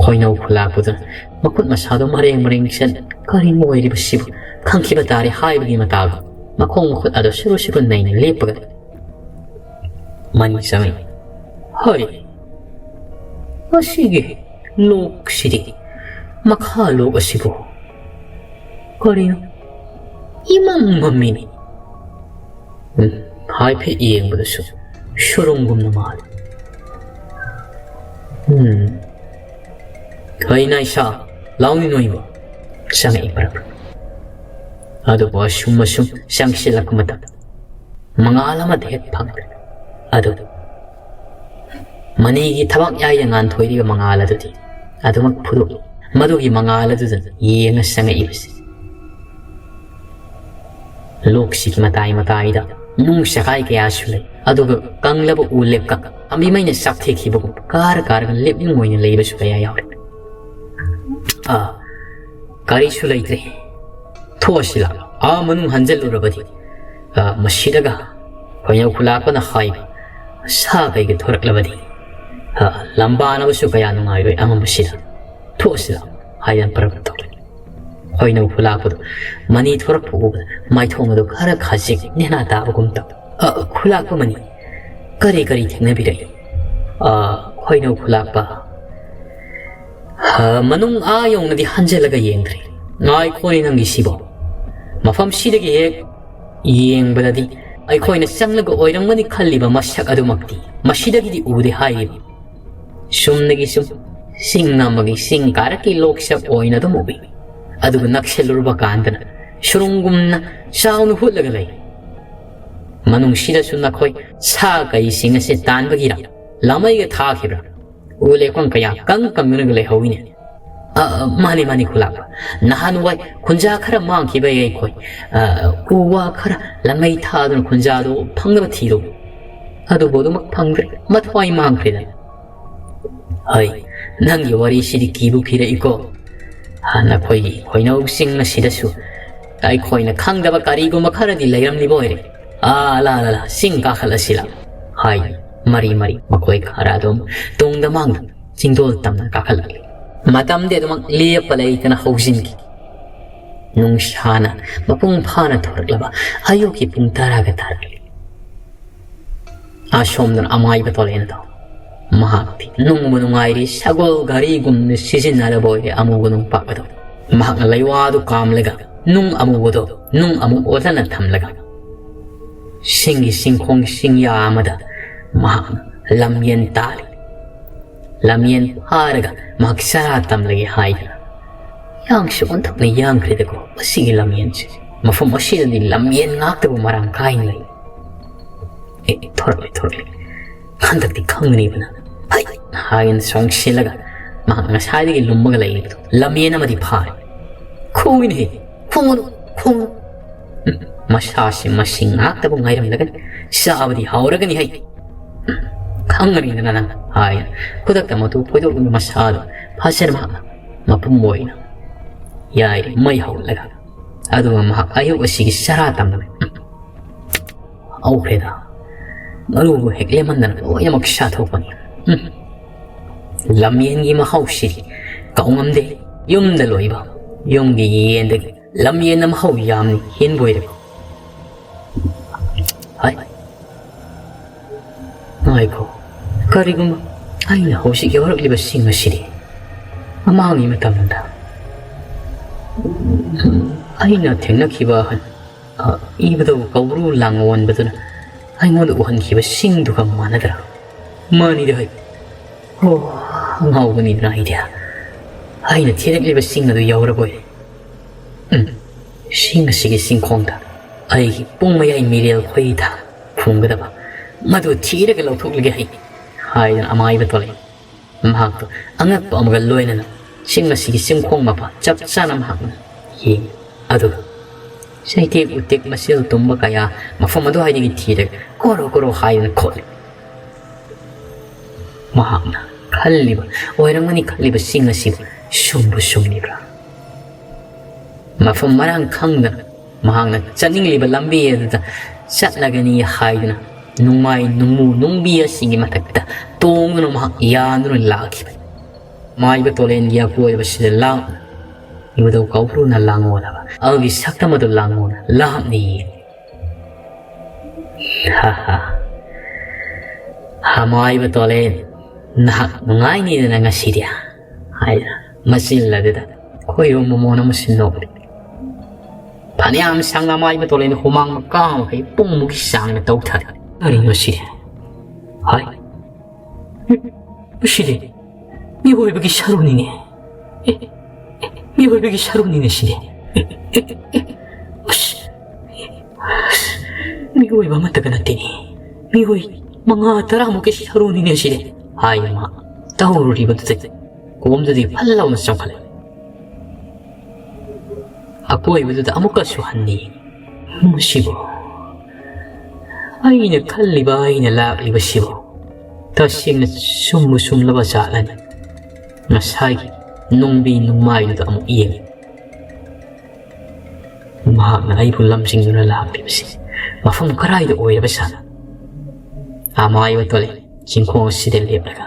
ꯈꯣꯏꯅꯧ ꯈꯨꯂꯥꯛꯄꯗꯨꯅ ꯃꯈꯨꯠ ꯃꯁꯥꯗꯣ ꯃꯔꯦꯡ ꯃꯔꯦꯡ ꯆꯠ, "ꯀꯔꯤꯅꯣ ꯑꯣꯏꯔꯤꯕꯁꯤꯕꯨ?" ꯈꯪꯈꯤꯕ ꯇꯥꯔꯦ ꯍꯥꯏꯕꯒꯤ ꯃꯇꯥꯒꯨꯝ ꯃꯈꯣꯡ ꯃꯈꯨꯠ ꯑꯗꯨ ꯁꯨꯔꯨ ꯁꯨꯔꯨ ꯅꯩꯅ ꯂꯦꯞꯄꯒ ꯃꯅꯤ ꯆꯪꯉꯛꯏ꯫ "ꯍꯣꯏ, ꯃꯁꯤꯒꯤ ꯂꯣꯛꯁꯤꯗꯤ, ꯃꯈꯥ ꯂꯣꯛ ꯑꯁꯤꯕꯨ ꯀꯔꯤꯅꯣ ꯏꯃꯝ ꯃꯝꯃꯤꯅꯤ꯫ ꯎꯝ, ꯍꯥꯏꯐꯦꯠ ꯌꯦꯡꯕꯗꯁꯨ ꯁꯨꯔꯨꯡꯒꯨꯝꯅ ꯃꯥꯜꯂꯤ꯫ ꯎꯝ, ꯍꯩ ꯅꯥꯏꯁꯥ, ꯂꯥꯎꯅꯤ ꯅꯣꯏꯕ ꯆꯪꯉꯛꯏ ꯃꯔꯛ꯫ ꯑꯗꯨꯕꯨ ꯑꯁꯨꯝ ꯑꯁꯨꯝ ꯆꯪꯁꯤꯜꯂꯛꯄ ꯃꯇꯝꯗ ꯃꯉꯥꯜ ꯑꯃꯗ ꯍꯦꯛ ꯐꯪꯗ꯭ꯔꯦ꯫ ꯑꯗꯨ ꯃꯅꯤꯒꯤ ꯊꯕꯛ ꯌꯥꯏꯗ ꯉꯥꯟꯊꯣꯏꯔꯤꯕ ꯃꯉꯥꯜ ꯑꯗꯨꯗꯤ ꯑꯗꯨꯃꯛ ꯐꯨꯗꯣꯛꯏ꯫ ꯃꯗꯨꯒꯤ ꯃꯉꯥꯜ ꯑꯗꯨꯗ ꯌꯦꯡꯉ ꯆꯪꯉꯛꯏꯕꯁꯤ ꯂꯣꯛꯁꯤꯒꯤ ꯃꯇꯥꯏ ꯃꯇꯥꯏꯗ ꯅꯨꯡ ꯆꯈꯥꯏ ꯀꯌꯥꯁꯨ ꯂꯩ꯫ ꯑꯗꯨꯒ ꯀꯪꯂꯕ ꯎ ꯂꯦꯞꯀ ꯄꯥꯝꯕꯤ ꯃꯩꯅ ꯆꯥꯛꯊꯦꯛꯈꯤꯕꯒꯨꯝ ꯀꯥꯔ ꯀꯥꯔꯒ ꯂꯦꯞꯅꯤꯡ ꯑꯣꯏꯅ ꯂꯩꯕꯁꯨ ꯀꯌꯥ ꯌꯥꯎꯔꯤ꯫ ꯑꯥ, ꯀꯔꯤꯁꯨ ꯂꯩꯇ꯭ꯔꯦ꯫ ꯊꯣꯛꯑꯁꯤ ꯂꯥꯛꯑꯣ꯫ ꯑꯥ ꯃꯅꯨꯡ ꯍꯟꯖꯜꯂꯨꯔꯕꯗꯤ, ꯑꯥ, ꯃꯁꯤꯗꯒ ꯈꯣꯏꯅꯧ ꯈꯨꯂꯥꯛꯄꯅ ꯍꯥꯏꯕ ꯁꯥ ꯀꯩꯒ ꯊꯣꯔꯛꯂꯕꯗꯤ, ꯑꯥ, ꯂꯝꯕꯥꯅꯕꯁꯨ ꯀꯌꯥ ꯅꯨꯡꯉꯥꯏꯔꯣꯏ ꯑꯃꯝꯕꯁꯤꯗ꯫ ꯊꯣꯛꯑꯁꯤ ꯂꯥꯛꯑꯣ ꯍꯥꯏꯗꯅ ꯄꯔꯞ ꯇꯧꯔꯦ꯫ ꯈꯣꯏꯅꯧ ꯈꯨꯂꯥꯛꯄꯗꯣ ꯃꯅꯤ ꯊꯣꯔꯛꯄ ꯎꯕꯗ ꯃꯥꯏꯊꯣꯡ ꯑꯗꯨ ꯈꯔ ꯈꯖꯤꯛ ꯅꯦꯅꯥ ꯇꯥꯕꯒꯨꯝ ꯇꯧ꯫ "ꯑ, ꯈꯨꯂꯥꯛꯄ ꯃꯅꯤ, ꯀꯔꯤ ꯀꯔꯤ ꯊꯦꯡꯅꯕꯤꯔꯛꯏ?" "ꯑ, ꯈꯣꯏꯅꯧ ꯈꯨꯂꯥꯛꯄ, ꯑ, ꯃꯅꯨꯡ ꯑꯥ ꯌꯧꯅꯗꯤ ꯍꯟꯖꯜꯂꯒ ꯌꯦꯡꯗ꯭ꯔꯤ꯫ ꯉꯥꯏꯈꯣꯅꯦ ꯅꯪꯒꯤꯁꯤꯕꯣ꯫ ꯃꯐꯝꯁꯤꯗꯒꯤ ꯍꯦꯛ ꯌꯦꯡꯕꯗꯗꯤ ꯑꯩꯈꯣꯏꯅ ꯆꯪꯂꯒ ꯑꯣꯏꯔꯝꯒꯅꯤ ꯈꯜꯂꯤꯕ ꯃꯁꯛ ꯑꯗꯨꯃꯛꯇꯤ ꯃꯁꯤꯗꯒꯤꯗꯤ ꯎꯗꯦ ꯍꯥꯏꯔꯤꯕ꯫ ꯆꯨꯝꯅꯒꯤ ꯁꯨꯝ ꯆꯤꯡ ꯑꯃꯒꯤ ꯆꯤꯡ ꯀꯥꯔꯛꯀꯤ ꯂꯣꯛꯆꯞ ꯑꯣꯏꯅ ꯑꯗꯨꯝ ꯎꯏ꯫ ꯑꯗꯨꯒ ꯅꯛꯁꯤꯜꯂꯨꯔꯕ ꯀꯥꯟꯗꯅ ꯁꯨꯔꯨꯡꯒꯨꯝꯅ ꯆꯥꯎꯅ ꯍꯨꯠꯂꯒ ꯂꯩ꯫ ꯃꯅꯨꯡꯁꯤꯗꯁꯨ ꯅꯈꯣꯏ ꯁꯥ ꯀꯩꯁꯤꯡ ꯑꯁꯤ ꯇꯥꯟꯕꯒꯤꯔ? ꯂꯥꯃꯩꯒ ꯊꯥꯈꯤꯕ꯭ꯔꯥ? ꯎ ꯂꯦꯛꯐꯝ ꯀꯌꯥ ꯀꯪ ꯀꯪꯗꯨꯅꯒ ꯂꯩꯍꯧꯋꯤꯅꯦ꯫" "ꯑ, ꯑ, ꯃꯥꯅꯤ, ꯃꯥꯅꯤ, ꯈꯨꯂꯥꯛꯄ꯫ ꯅꯍꯥꯟꯋꯥꯏ ꯈꯨꯟꯖꯥ ꯈꯔ ꯃꯥꯡꯈꯤꯕ ꯌꯥꯏꯈꯣꯏ꯫ ꯑ, ꯎ ꯋꯥ ꯈꯔ ꯂꯪꯉꯩ ꯊꯥꯗꯨꯅ ꯈꯨꯟꯖꯥꯗꯨ ꯐꯪꯅꯕ ꯊꯤꯔꯨ꯫ ꯑꯗꯨꯕꯨ ꯑꯗꯨꯃꯛ ꯐꯪꯗ꯭ꯔꯦ꯫ ꯃꯊ꯭ꯋꯥꯏ ꯃꯥꯡꯈ꯭ꯔꯦꯗꯅ꯫" "ꯍꯣꯏ, "ꯅꯪꯒꯤ ꯋꯥꯔꯤꯁꯤꯗꯤ ꯀꯤꯕꯨ ꯀꯤꯔꯛꯏꯀꯣ꯫ ꯅꯈꯣꯏꯒꯤ ꯈꯣꯏꯅꯧ ꯆꯤꯡ ꯑꯁꯤꯗꯁꯨ ꯑꯩꯈꯣꯏꯅ ꯈꯪꯗꯕ ꯀꯔꯤꯒꯨꯝꯕ ꯈꯔꯗꯤ ꯂꯩꯔꯝꯂꯤꯕ ꯑꯣꯏꯔꯦ꯫ ꯑꯥ, ꯂꯥ, ꯂꯥ, ꯂꯥ, ꯆꯤꯡ ꯀꯥꯈꯠꯂꯁꯤ ꯂꯥ" ꯍꯥꯏ꯫ ꯃꯔꯤ ꯃꯔꯤ ꯃꯈꯣꯏ ꯈꯔ ꯑꯗꯨꯝ ꯇꯨꯡꯗ ꯃꯥꯡꯗ ꯆꯤꯡꯗꯣꯜ ꯇꯝꯅ ꯀꯥꯈꯠꯂꯛꯂꯤ꯫ ꯃꯇꯝꯗꯤ ꯑꯗꯨꯃꯛ ꯂꯦꯞꯄ ꯂꯩꯇꯅ ꯍꯧꯖꯤꯟꯈꯤ꯫ ꯅꯨꯡꯁꯥꯅ ꯃꯄꯨꯡ ꯐꯥꯅ ꯊꯣꯔꯛꯂꯕ ꯑꯌꯨꯛꯀꯤ ꯄꯨꯡ ꯇꯔꯥꯒ ꯇꯥꯔꯛꯂꯤ꯫ ꯑꯁꯣꯝꯗꯅ ꯑꯃꯥꯏꯕ ꯇꯣꯂꯦꯟꯗꯣ꯫ ꯃꯍꯥꯛꯇꯤ ꯅꯨꯡꯕꯨ ꯅꯨꯡꯉꯥꯏꯔꯤ, ꯁꯒꯣꯜ ꯘꯔꯤꯒꯨꯝꯅ ꯁꯤꯖꯤꯟꯅꯔꯕ ꯑꯣꯏꯔꯦ ꯑꯃꯨꯕ ꯅꯨꯡꯄꯥꯛ ꯑꯗꯣ꯫ ꯃꯍꯥꯛꯅ ꯂꯩꯋꯥꯗꯨ ꯀꯥꯝꯂꯒ ꯅꯨꯡ ꯑꯃꯨꯕꯗꯣ ꯅꯨꯡ ꯑꯃꯨꯛ ꯑꯣꯜꯍꯟꯅ ꯊꯝꯂꯒ ꯁꯤꯡꯒꯤ ꯁꯤꯡꯈꯣꯡ ꯁꯤꯡꯌꯥ ꯑꯃꯗ ꯃꯍꯥꯛꯅ ꯂꯝꯌꯦꯟ ꯇꯥꯜꯂꯤ꯫ ꯂꯝꯌꯦꯟ ꯐꯥꯔꯒ ꯃꯍꯥꯛ ꯆꯔꯥ ꯇꯝꯂꯒꯦ ꯍꯥꯏꯗꯅ꯫ ꯌꯥꯡꯁꯨ ꯑꯣꯟꯊꯣꯛꯅ ꯌꯥꯡꯈ꯭ꯔꯦꯗꯀꯣ ꯃꯁꯤꯒꯤ ꯂꯝꯌꯦꯟꯁꯦ꯫ ꯃꯐꯝ ꯑꯁꯤꯗꯗꯤ ꯂꯝꯌꯦꯟ ꯉꯥꯛꯇꯕꯨ ꯃꯔꯥꯡ ꯀꯥꯏꯅ ꯂꯩ꯫ "ꯑꯦ, ꯊꯣꯔꯛꯂꯦ, ꯊꯣꯔꯛꯂꯦ꯫ ꯍꯟꯗꯛꯇꯤ ꯈꯪꯒꯅꯤꯕ ꯅꯪ꯫ ꯍꯩ!" ꯍꯥꯏꯅ ꯁꯣꯡꯁꯤꯜꯂꯒ ꯃꯍꯥꯛ ꯉꯁꯥꯏꯗꯒꯤ ꯂꯨꯝꯃꯒ ꯂꯩꯔꯤꯕꯗꯨ ꯂꯝꯌꯦꯟ ꯑꯃꯗꯤ ꯐꯥꯔꯦ꯫ "ꯈꯣꯡꯉꯤꯅꯦꯍꯦ! ꯈꯣꯡꯉꯨꯅꯨ! ꯈꯣꯡꯉꯨꯅꯨ!" "ꯎꯝ, ꯃꯁꯥꯁꯤ ꯃꯁꯤꯡ ꯉꯥꯛꯇꯕꯨ ꯉꯥꯏꯔꯝꯂꯒꯅꯤ꯫ ꯆꯥꯕꯗꯤ ꯍꯧꯔꯒꯅꯤ ꯍꯩ!" "ꯎꯝ, ꯈꯪꯒꯅꯤꯗꯅ ꯅꯪ" ꯍꯥꯏꯅ ꯈꯨꯗꯛꯇ ꯃꯇꯨ ꯐꯣꯏꯗꯣꯛꯂꯤꯕ ꯃꯁꯥꯗꯨ ꯐꯖꯅ ꯃꯍꯥꯛꯅ ꯃꯄꯨꯝ ꯑꯣꯏꯅ ꯌꯥꯏꯔꯦ ꯃꯩ ꯍꯧꯔꯒ꯫ ꯑꯗꯨꯒ ꯃꯍꯥꯛ ꯑꯌꯨꯛ ꯑꯁꯤꯒꯤ ꯆꯔꯥ ꯇꯝꯂꯝꯃꯤ꯫ ꯎꯝ, ꯍꯧꯈ꯭ꯔꯦꯗ꯫ ꯃꯔꯨꯕꯨ ꯍꯦꯛ ꯂꯦꯝꯍꯟꯗꯅ ꯂꯣꯏꯅꯃꯛ ꯆꯥꯊꯣꯛꯄꯅꯤ꯫ ꯎꯝ꯫ ꯂꯝꯌꯦꯟꯒꯤ ꯃꯍꯥꯎꯁꯤꯗꯤ ꯀꯥꯎꯉꯝꯗꯦ꯫ ꯌꯨꯝꯗ ꯂꯣꯏꯕ ꯌꯨꯝꯒꯤ ꯌꯦꯟꯗꯒꯤ ꯂꯝꯌꯦꯟꯅ ꯃꯍꯥꯎ ꯌꯥꯝꯅ ꯍꯦꯟꯕ ꯑꯣꯏꯔꯦꯀꯣ꯫ ꯍꯥꯏ꯫ ꯉꯥꯏꯈꯣ꯫ ꯀꯔꯤꯒꯨꯝꯕ ꯑꯩꯅ ꯍꯧꯖꯤꯛ ꯌꯧꯔꯛꯂꯤꯕ ꯁꯤꯡ ꯑꯁꯤꯗꯤ ꯃꯃꯥꯡꯒꯤ ꯃꯇꯝꯗ ꯑꯩꯅ ꯊꯦꯡꯅꯈꯤꯕ ꯑꯍꯟ, ꯑ, ꯏꯕꯗꯧ ꯀꯧꯕ꯭ꯔꯨ ꯂꯥꯡ ꯑꯣꯟꯕꯗꯨꯅ ꯑꯩꯉꯣꯟꯗ ꯎꯍꯟꯈꯤꯕ ꯁꯤꯡꯗꯨꯒ ꯃꯥꯟꯅꯗ꯭ꯔꯥ? ꯃꯥꯅꯤꯗ ꯍꯩ꯫ ꯑꯣ, ꯑꯉꯥꯎꯕꯅꯤꯗꯅ ꯑꯩꯗꯤ꯫ ꯑꯩꯅ ꯊꯤꯔꯛꯂꯤꯕ ꯁꯤꯡ ꯑꯗꯨ ꯌꯧꯔꯕꯣꯏ꯫ ꯎꯝ, ꯁꯤꯡ ꯑꯁꯤꯒꯤ ꯆꯤꯡꯈꯣꯡꯗ ꯑꯩꯒꯤ ꯄꯨꯡ ꯃꯌꯥꯏ ꯃꯤꯔꯦꯜ ꯈꯣꯏꯔꯤ ꯊꯥꯡ ꯐꯨꯝꯒꯗꯕ ꯃꯗꯨ ꯊꯤꯔꯒ ꯂꯧꯊꯣꯛꯂꯒꯦ ꯍꯩ ꯍꯥꯏꯗꯨꯅ ꯑꯃꯥꯏꯕ ꯊꯣꯛꯂꯛꯏ꯫ ꯃꯍꯥꯛꯇꯨ ꯑꯉꯛꯄ ꯑꯃꯒ ꯂꯣꯏꯅꯅ ꯁꯤꯡ ꯑꯁꯤꯒꯤ ꯆꯤꯡꯈꯣꯡ ꯃꯄꯥ ꯆꯞ ꯆꯥꯅ ꯃꯍꯥꯛꯅ ꯌꯦꯡꯉꯤ꯫ ꯑꯗꯨꯒ ꯆꯩꯇꯦꯛ ꯎꯇꯦꯛ ꯃꯆꯦꯜ ꯇꯨꯝꯕ ꯀꯌꯥ ꯃꯐꯝ ꯑꯗꯨꯋꯥꯏꯗꯒꯤ ꯊꯤꯔꯒ ꯀꯣꯔꯣ ꯀꯣꯔꯣ ꯍꯥꯏꯗꯨꯅ ꯈꯣꯠꯂꯤ꯫ ꯃꯍꯥꯛꯅ ꯈꯜꯂꯤꯕ, ꯑꯣꯏꯔꯝꯒꯅꯤ ꯈꯜꯂꯤꯕ ꯆꯤꯡ ꯑꯁꯤꯕꯨ ꯁꯨꯝꯕꯨ ꯁꯨꯝꯂꯤꯕ꯭ꯔꯥ? ꯃꯐꯝ ꯃꯔꯥꯡ ꯈꯪꯗꯅ ꯃꯍꯥꯛꯅ ꯆꯠꯅꯤꯡꯂꯤꯕ ꯂꯝꯕꯤ ꯑꯗꯨꯗ ꯆꯠꯂꯒꯅꯤ ꯍꯥꯏꯗꯨꯅ ꯅꯨꯡꯃꯥꯏ ꯅꯨꯡꯃꯨ ꯅꯨꯡꯕꯤ ꯑꯁꯤꯒꯤ ꯃꯊꯛꯇ ꯇꯣꯡꯗꯨꯅ ꯃꯍꯥꯛ ꯌꯥꯟꯗꯨꯅ ꯂꯥꯛꯈꯤꯕꯅꯤ꯫ ꯃꯥꯏꯕ ꯇꯣꯂꯦꯟꯒꯤ ꯑꯀꯣꯏꯕꯁꯤꯗ ꯂꯥꯞꯅ ꯏꯕꯨꯙꯧ ꯀꯧꯕ꯭ꯔꯨꯅ ꯂꯥꯡꯉꯣꯜꯂꯕ ꯑꯗꯨꯒꯤ ꯁꯛꯇꯝ ꯑꯗꯨ ꯂꯥꯡꯉꯣꯜꯅ ꯂꯥꯞꯅ ꯌꯦꯡꯂꯤ꯫ "ꯍꯥ ꯍꯥ, ꯍꯃꯥꯏꯕ ꯇꯣꯂꯦꯟ, ꯅꯍꯥꯛ ꯅꯨꯡꯉꯥꯏꯅꯤꯗꯅ ꯉꯁꯤꯗꯤ," ꯍꯥꯏꯗꯅ ꯃꯆꯤꯜ ꯑꯗꯨꯗ ꯈꯣꯏꯔꯣꯝꯕ ꯃꯣꯟ ꯑꯃꯁꯨ ꯅꯣꯛꯂꯤ꯫ ꯐꯅꯌꯥꯝ ꯁꯥꯡꯅ ꯃꯥꯏꯕ ꯇꯣꯂꯦꯟ ꯍꯨꯃꯥꯡ ꯃꯀꯥ ꯃꯈꯩ ꯄꯨꯡꯃꯨꯛꯀꯤ ꯆꯥꯡꯅ ꯇꯧꯊꯔꯦ꯫ "ꯀꯔꯤꯅꯣ ꯁꯤꯗꯤ? ꯍꯥꯏ, ꯁꯤꯗꯤ ꯃꯤꯑꯣꯏꯕꯒꯤ ꯁꯔꯨꯅꯤꯅꯦ꯫ ꯑꯦ, ꯑꯦ, ꯃꯤꯑꯣꯏꯕꯒꯤ ꯁꯔꯨꯅꯤꯅꯦ ꯁꯤꯗꯤ꯫ ꯑꯦ, ꯑꯦ, ꯑꯦ, ꯑꯁ, ꯑꯁ, ꯃꯤꯑꯣꯏꯕ ꯑꯃꯠꯇꯒ ꯅꯠꯇꯦꯅꯦ꯫ ꯃꯤꯑꯣꯏ ꯃꯉꯥ ꯇꯔꯥꯃꯨꯛꯀꯤ ꯁꯔꯨꯅꯤꯅꯦ ꯁꯤꯗꯤ," ꯍꯥꯏꯅ ꯃꯥ ꯇꯧꯔꯨꯔꯤꯕꯗꯨꯗ ꯀꯣꯝꯗꯨꯗꯤ ꯐꯜ ꯂꯥꯎꯅ ꯆꯣꯡꯈꯠꯂꯦ꯫ ꯑꯀꯣꯏꯕꯗꯨꯗ ꯑꯃꯨꯛꯀꯁꯨ ꯍꯟꯅ ꯌꯦꯡꯉꯤ꯫ "ꯃꯁꯤꯕꯨ, ꯑꯩꯅ ꯈꯜꯂꯤꯕ, ꯑꯩꯅ ꯂꯥꯛꯂꯤꯕꯁꯤꯕꯨ ꯇꯁꯦꯡꯅ ꯆꯨꯝꯕꯨ ꯆꯨꯝꯂꯕ ꯖꯥꯠꯂꯅꯤ?" ꯉꯁꯥꯏꯒꯤ ꯅꯨꯡꯕꯤ ꯅꯨꯡꯃꯥꯏꯗꯨꯗ ꯑꯃꯨꯛ ꯌꯦꯡꯉꯤ꯫ ꯃꯍꯥꯛꯅ ꯑꯩꯕꯨ ꯂꯝꯖꯤꯡꯗꯨꯅ ꯂꯥꯛꯂꯤꯕꯁꯤ ꯃꯐꯝ ꯀꯔꯥꯏꯗ ꯑꯣꯏꯔꯕ ꯖꯥꯠꯅꯣ? ꯑꯃꯥꯏꯕ ꯇꯣꯂꯦ ꯆꯤꯡꯈꯣꯡ ꯑꯁꯤꯗ ꯂꯦꯞꯂꯒ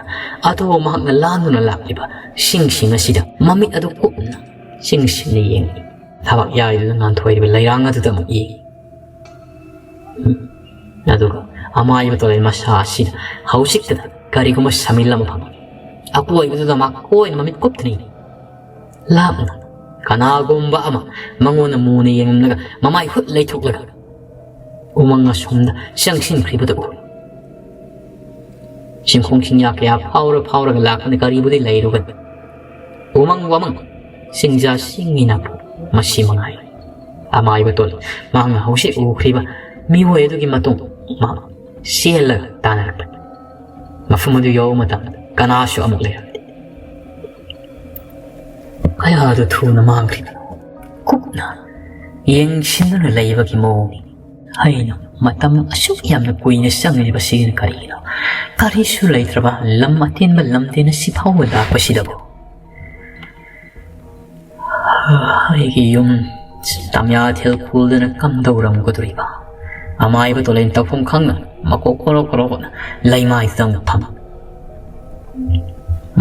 ꯑꯗꯣ ꯃꯍꯥꯛꯅ ꯂꯥꯟꯗꯨꯅ ꯂꯥꯛꯂꯤꯕ ꯆꯤꯡꯁꯤꯡ ꯑꯁꯤꯗ ꯃꯃꯤꯠ ꯑꯗꯨ ꯀꯨꯞꯅ ꯆꯤꯡꯁꯤꯟꯅ ꯌꯦꯡꯂꯤ꯫ ꯊꯕꯥꯛ ꯌꯥꯏꯗꯨꯅ ꯉꯥꯟꯊꯣꯏꯔꯤꯕ ꯂꯩꯔꯥꯡ ꯑꯗꯨꯗ ꯑꯃꯨꯛ ꯌꯦꯡꯉꯤ꯫ ꯎꯝ꯫ ꯑꯗꯨꯒ ꯑꯃꯥꯏꯕ ꯇꯣꯂꯦꯟ ꯃꯁꯥ ꯑꯁꯤꯗ ꯍꯧꯖꯤꯛꯇꯗ ꯀꯔꯤꯒꯨꯝꯕ ꯁꯃꯤꯜ ꯑꯃ ꯐꯪꯏ꯫ ꯑꯀꯣꯏꯕꯗꯨꯗ ꯃꯥ ꯀꯣꯏꯅ ꯃꯃꯤꯠ ꯀꯨꯞꯇꯅ ꯌꯦꯡꯏ꯫ ꯂꯥꯞꯅ ꯀꯅꯥꯒꯨꯝꯕ ꯑꯃ ꯃꯉꯣꯟꯗ ꯃꯨꯅ ꯌꯦꯡꯂꯝꯂꯒ ꯃꯃꯥꯏ ꯍꯨꯠ ꯂꯩꯊꯣꯛꯂꯒ ꯎꯃꯪ ꯑꯁꯣꯝꯗ ꯆꯪꯁꯤꯟꯈ꯭ꯔꯤꯕꯗꯨ ꯎꯏ꯫ ꯆꯤꯡꯈꯣꯡ ꯆꯤꯡꯌꯥ ꯀꯌꯥ ꯐꯥꯎꯔ ꯐꯥꯎꯔꯒ ꯂꯥꯛꯄꯅ ꯀꯔꯤꯕꯨꯗꯤ ꯂꯩꯔꯨꯒꯅꯤ? ꯎꯃꯪ ꯋꯥꯃꯪ, ꯆꯤꯡꯖꯥ ꯆꯤꯡꯒꯤ ꯅꯥꯄꯨ, ꯃꯁꯤ ꯃꯉꯥꯏ꯫ ꯑꯃꯥꯏꯕ ꯇꯣꯜ ꯃꯍꯥꯛꯅ ꯍꯧꯖꯤꯛ ꯎꯈ꯭ꯔꯤꯕ ꯃꯤꯑꯣꯏ ꯑꯗꯨꯒꯤ ꯃꯇꯨꯡ ꯃꯍꯥꯛ ꯆꯦꯜꯂꯒ ꯇꯥꯟꯅꯔꯛꯄꯅꯤ꯫ ꯃꯐꯝ ꯑꯗꯨ ꯌꯧꯕ ꯃꯇꯝꯗ ꯀꯅꯥꯁꯨ ꯑꯃꯨꯛ ꯂꯩꯔꯝꯗꯦ꯫ ꯀꯌꯥꯗ ꯊꯨꯅ ꯃꯥꯡꯈ꯭ꯔꯤꯕꯅꯣ? ꯀꯨꯞꯅ ꯌꯦꯡꯁꯤꯟꯗꯨꯅ ꯂꯩꯕꯒꯤ ꯃꯑꯣꯡꯅꯤ꯫ ꯑꯩꯅ ꯃꯇꯝ ꯑꯁꯨꯛ ꯌꯥꯝꯅ ꯀꯨꯏꯅ ꯆꯪꯂꯤꯕꯁꯤꯅ ꯀꯔꯤꯒꯤꯅꯣ? ꯀꯔꯤꯁꯨ ꯂꯩꯇ꯭ꯔꯕ ꯂꯝ ꯑꯇꯦꯟꯕ ꯂꯝꯗꯦꯟ ꯑꯁꯤ ꯐꯥꯎꯕ ꯂꯥꯛꯄꯁꯤꯗꯕꯨ? ꯑꯩꯒꯤ ꯌꯨꯝ ꯇꯥꯃꯤꯌꯥ ꯊꯦꯜ ꯈꯨꯜꯗꯅ ꯀꯝꯗꯧꯔꯝꯒꯗꯧꯔꯤꯕ? ꯑꯃꯥꯏꯕ ꯇꯣꯂꯦꯟ ꯇꯧꯐꯝ ꯈꯪꯅ ꯃꯀꯣꯛ ꯀꯣꯔꯣ ꯀꯣꯔꯣ ꯍꯣꯠꯅ ꯂꯩꯃꯥꯏꯗꯨꯗ ꯑꯃꯨꯛ ꯐꯝ꯫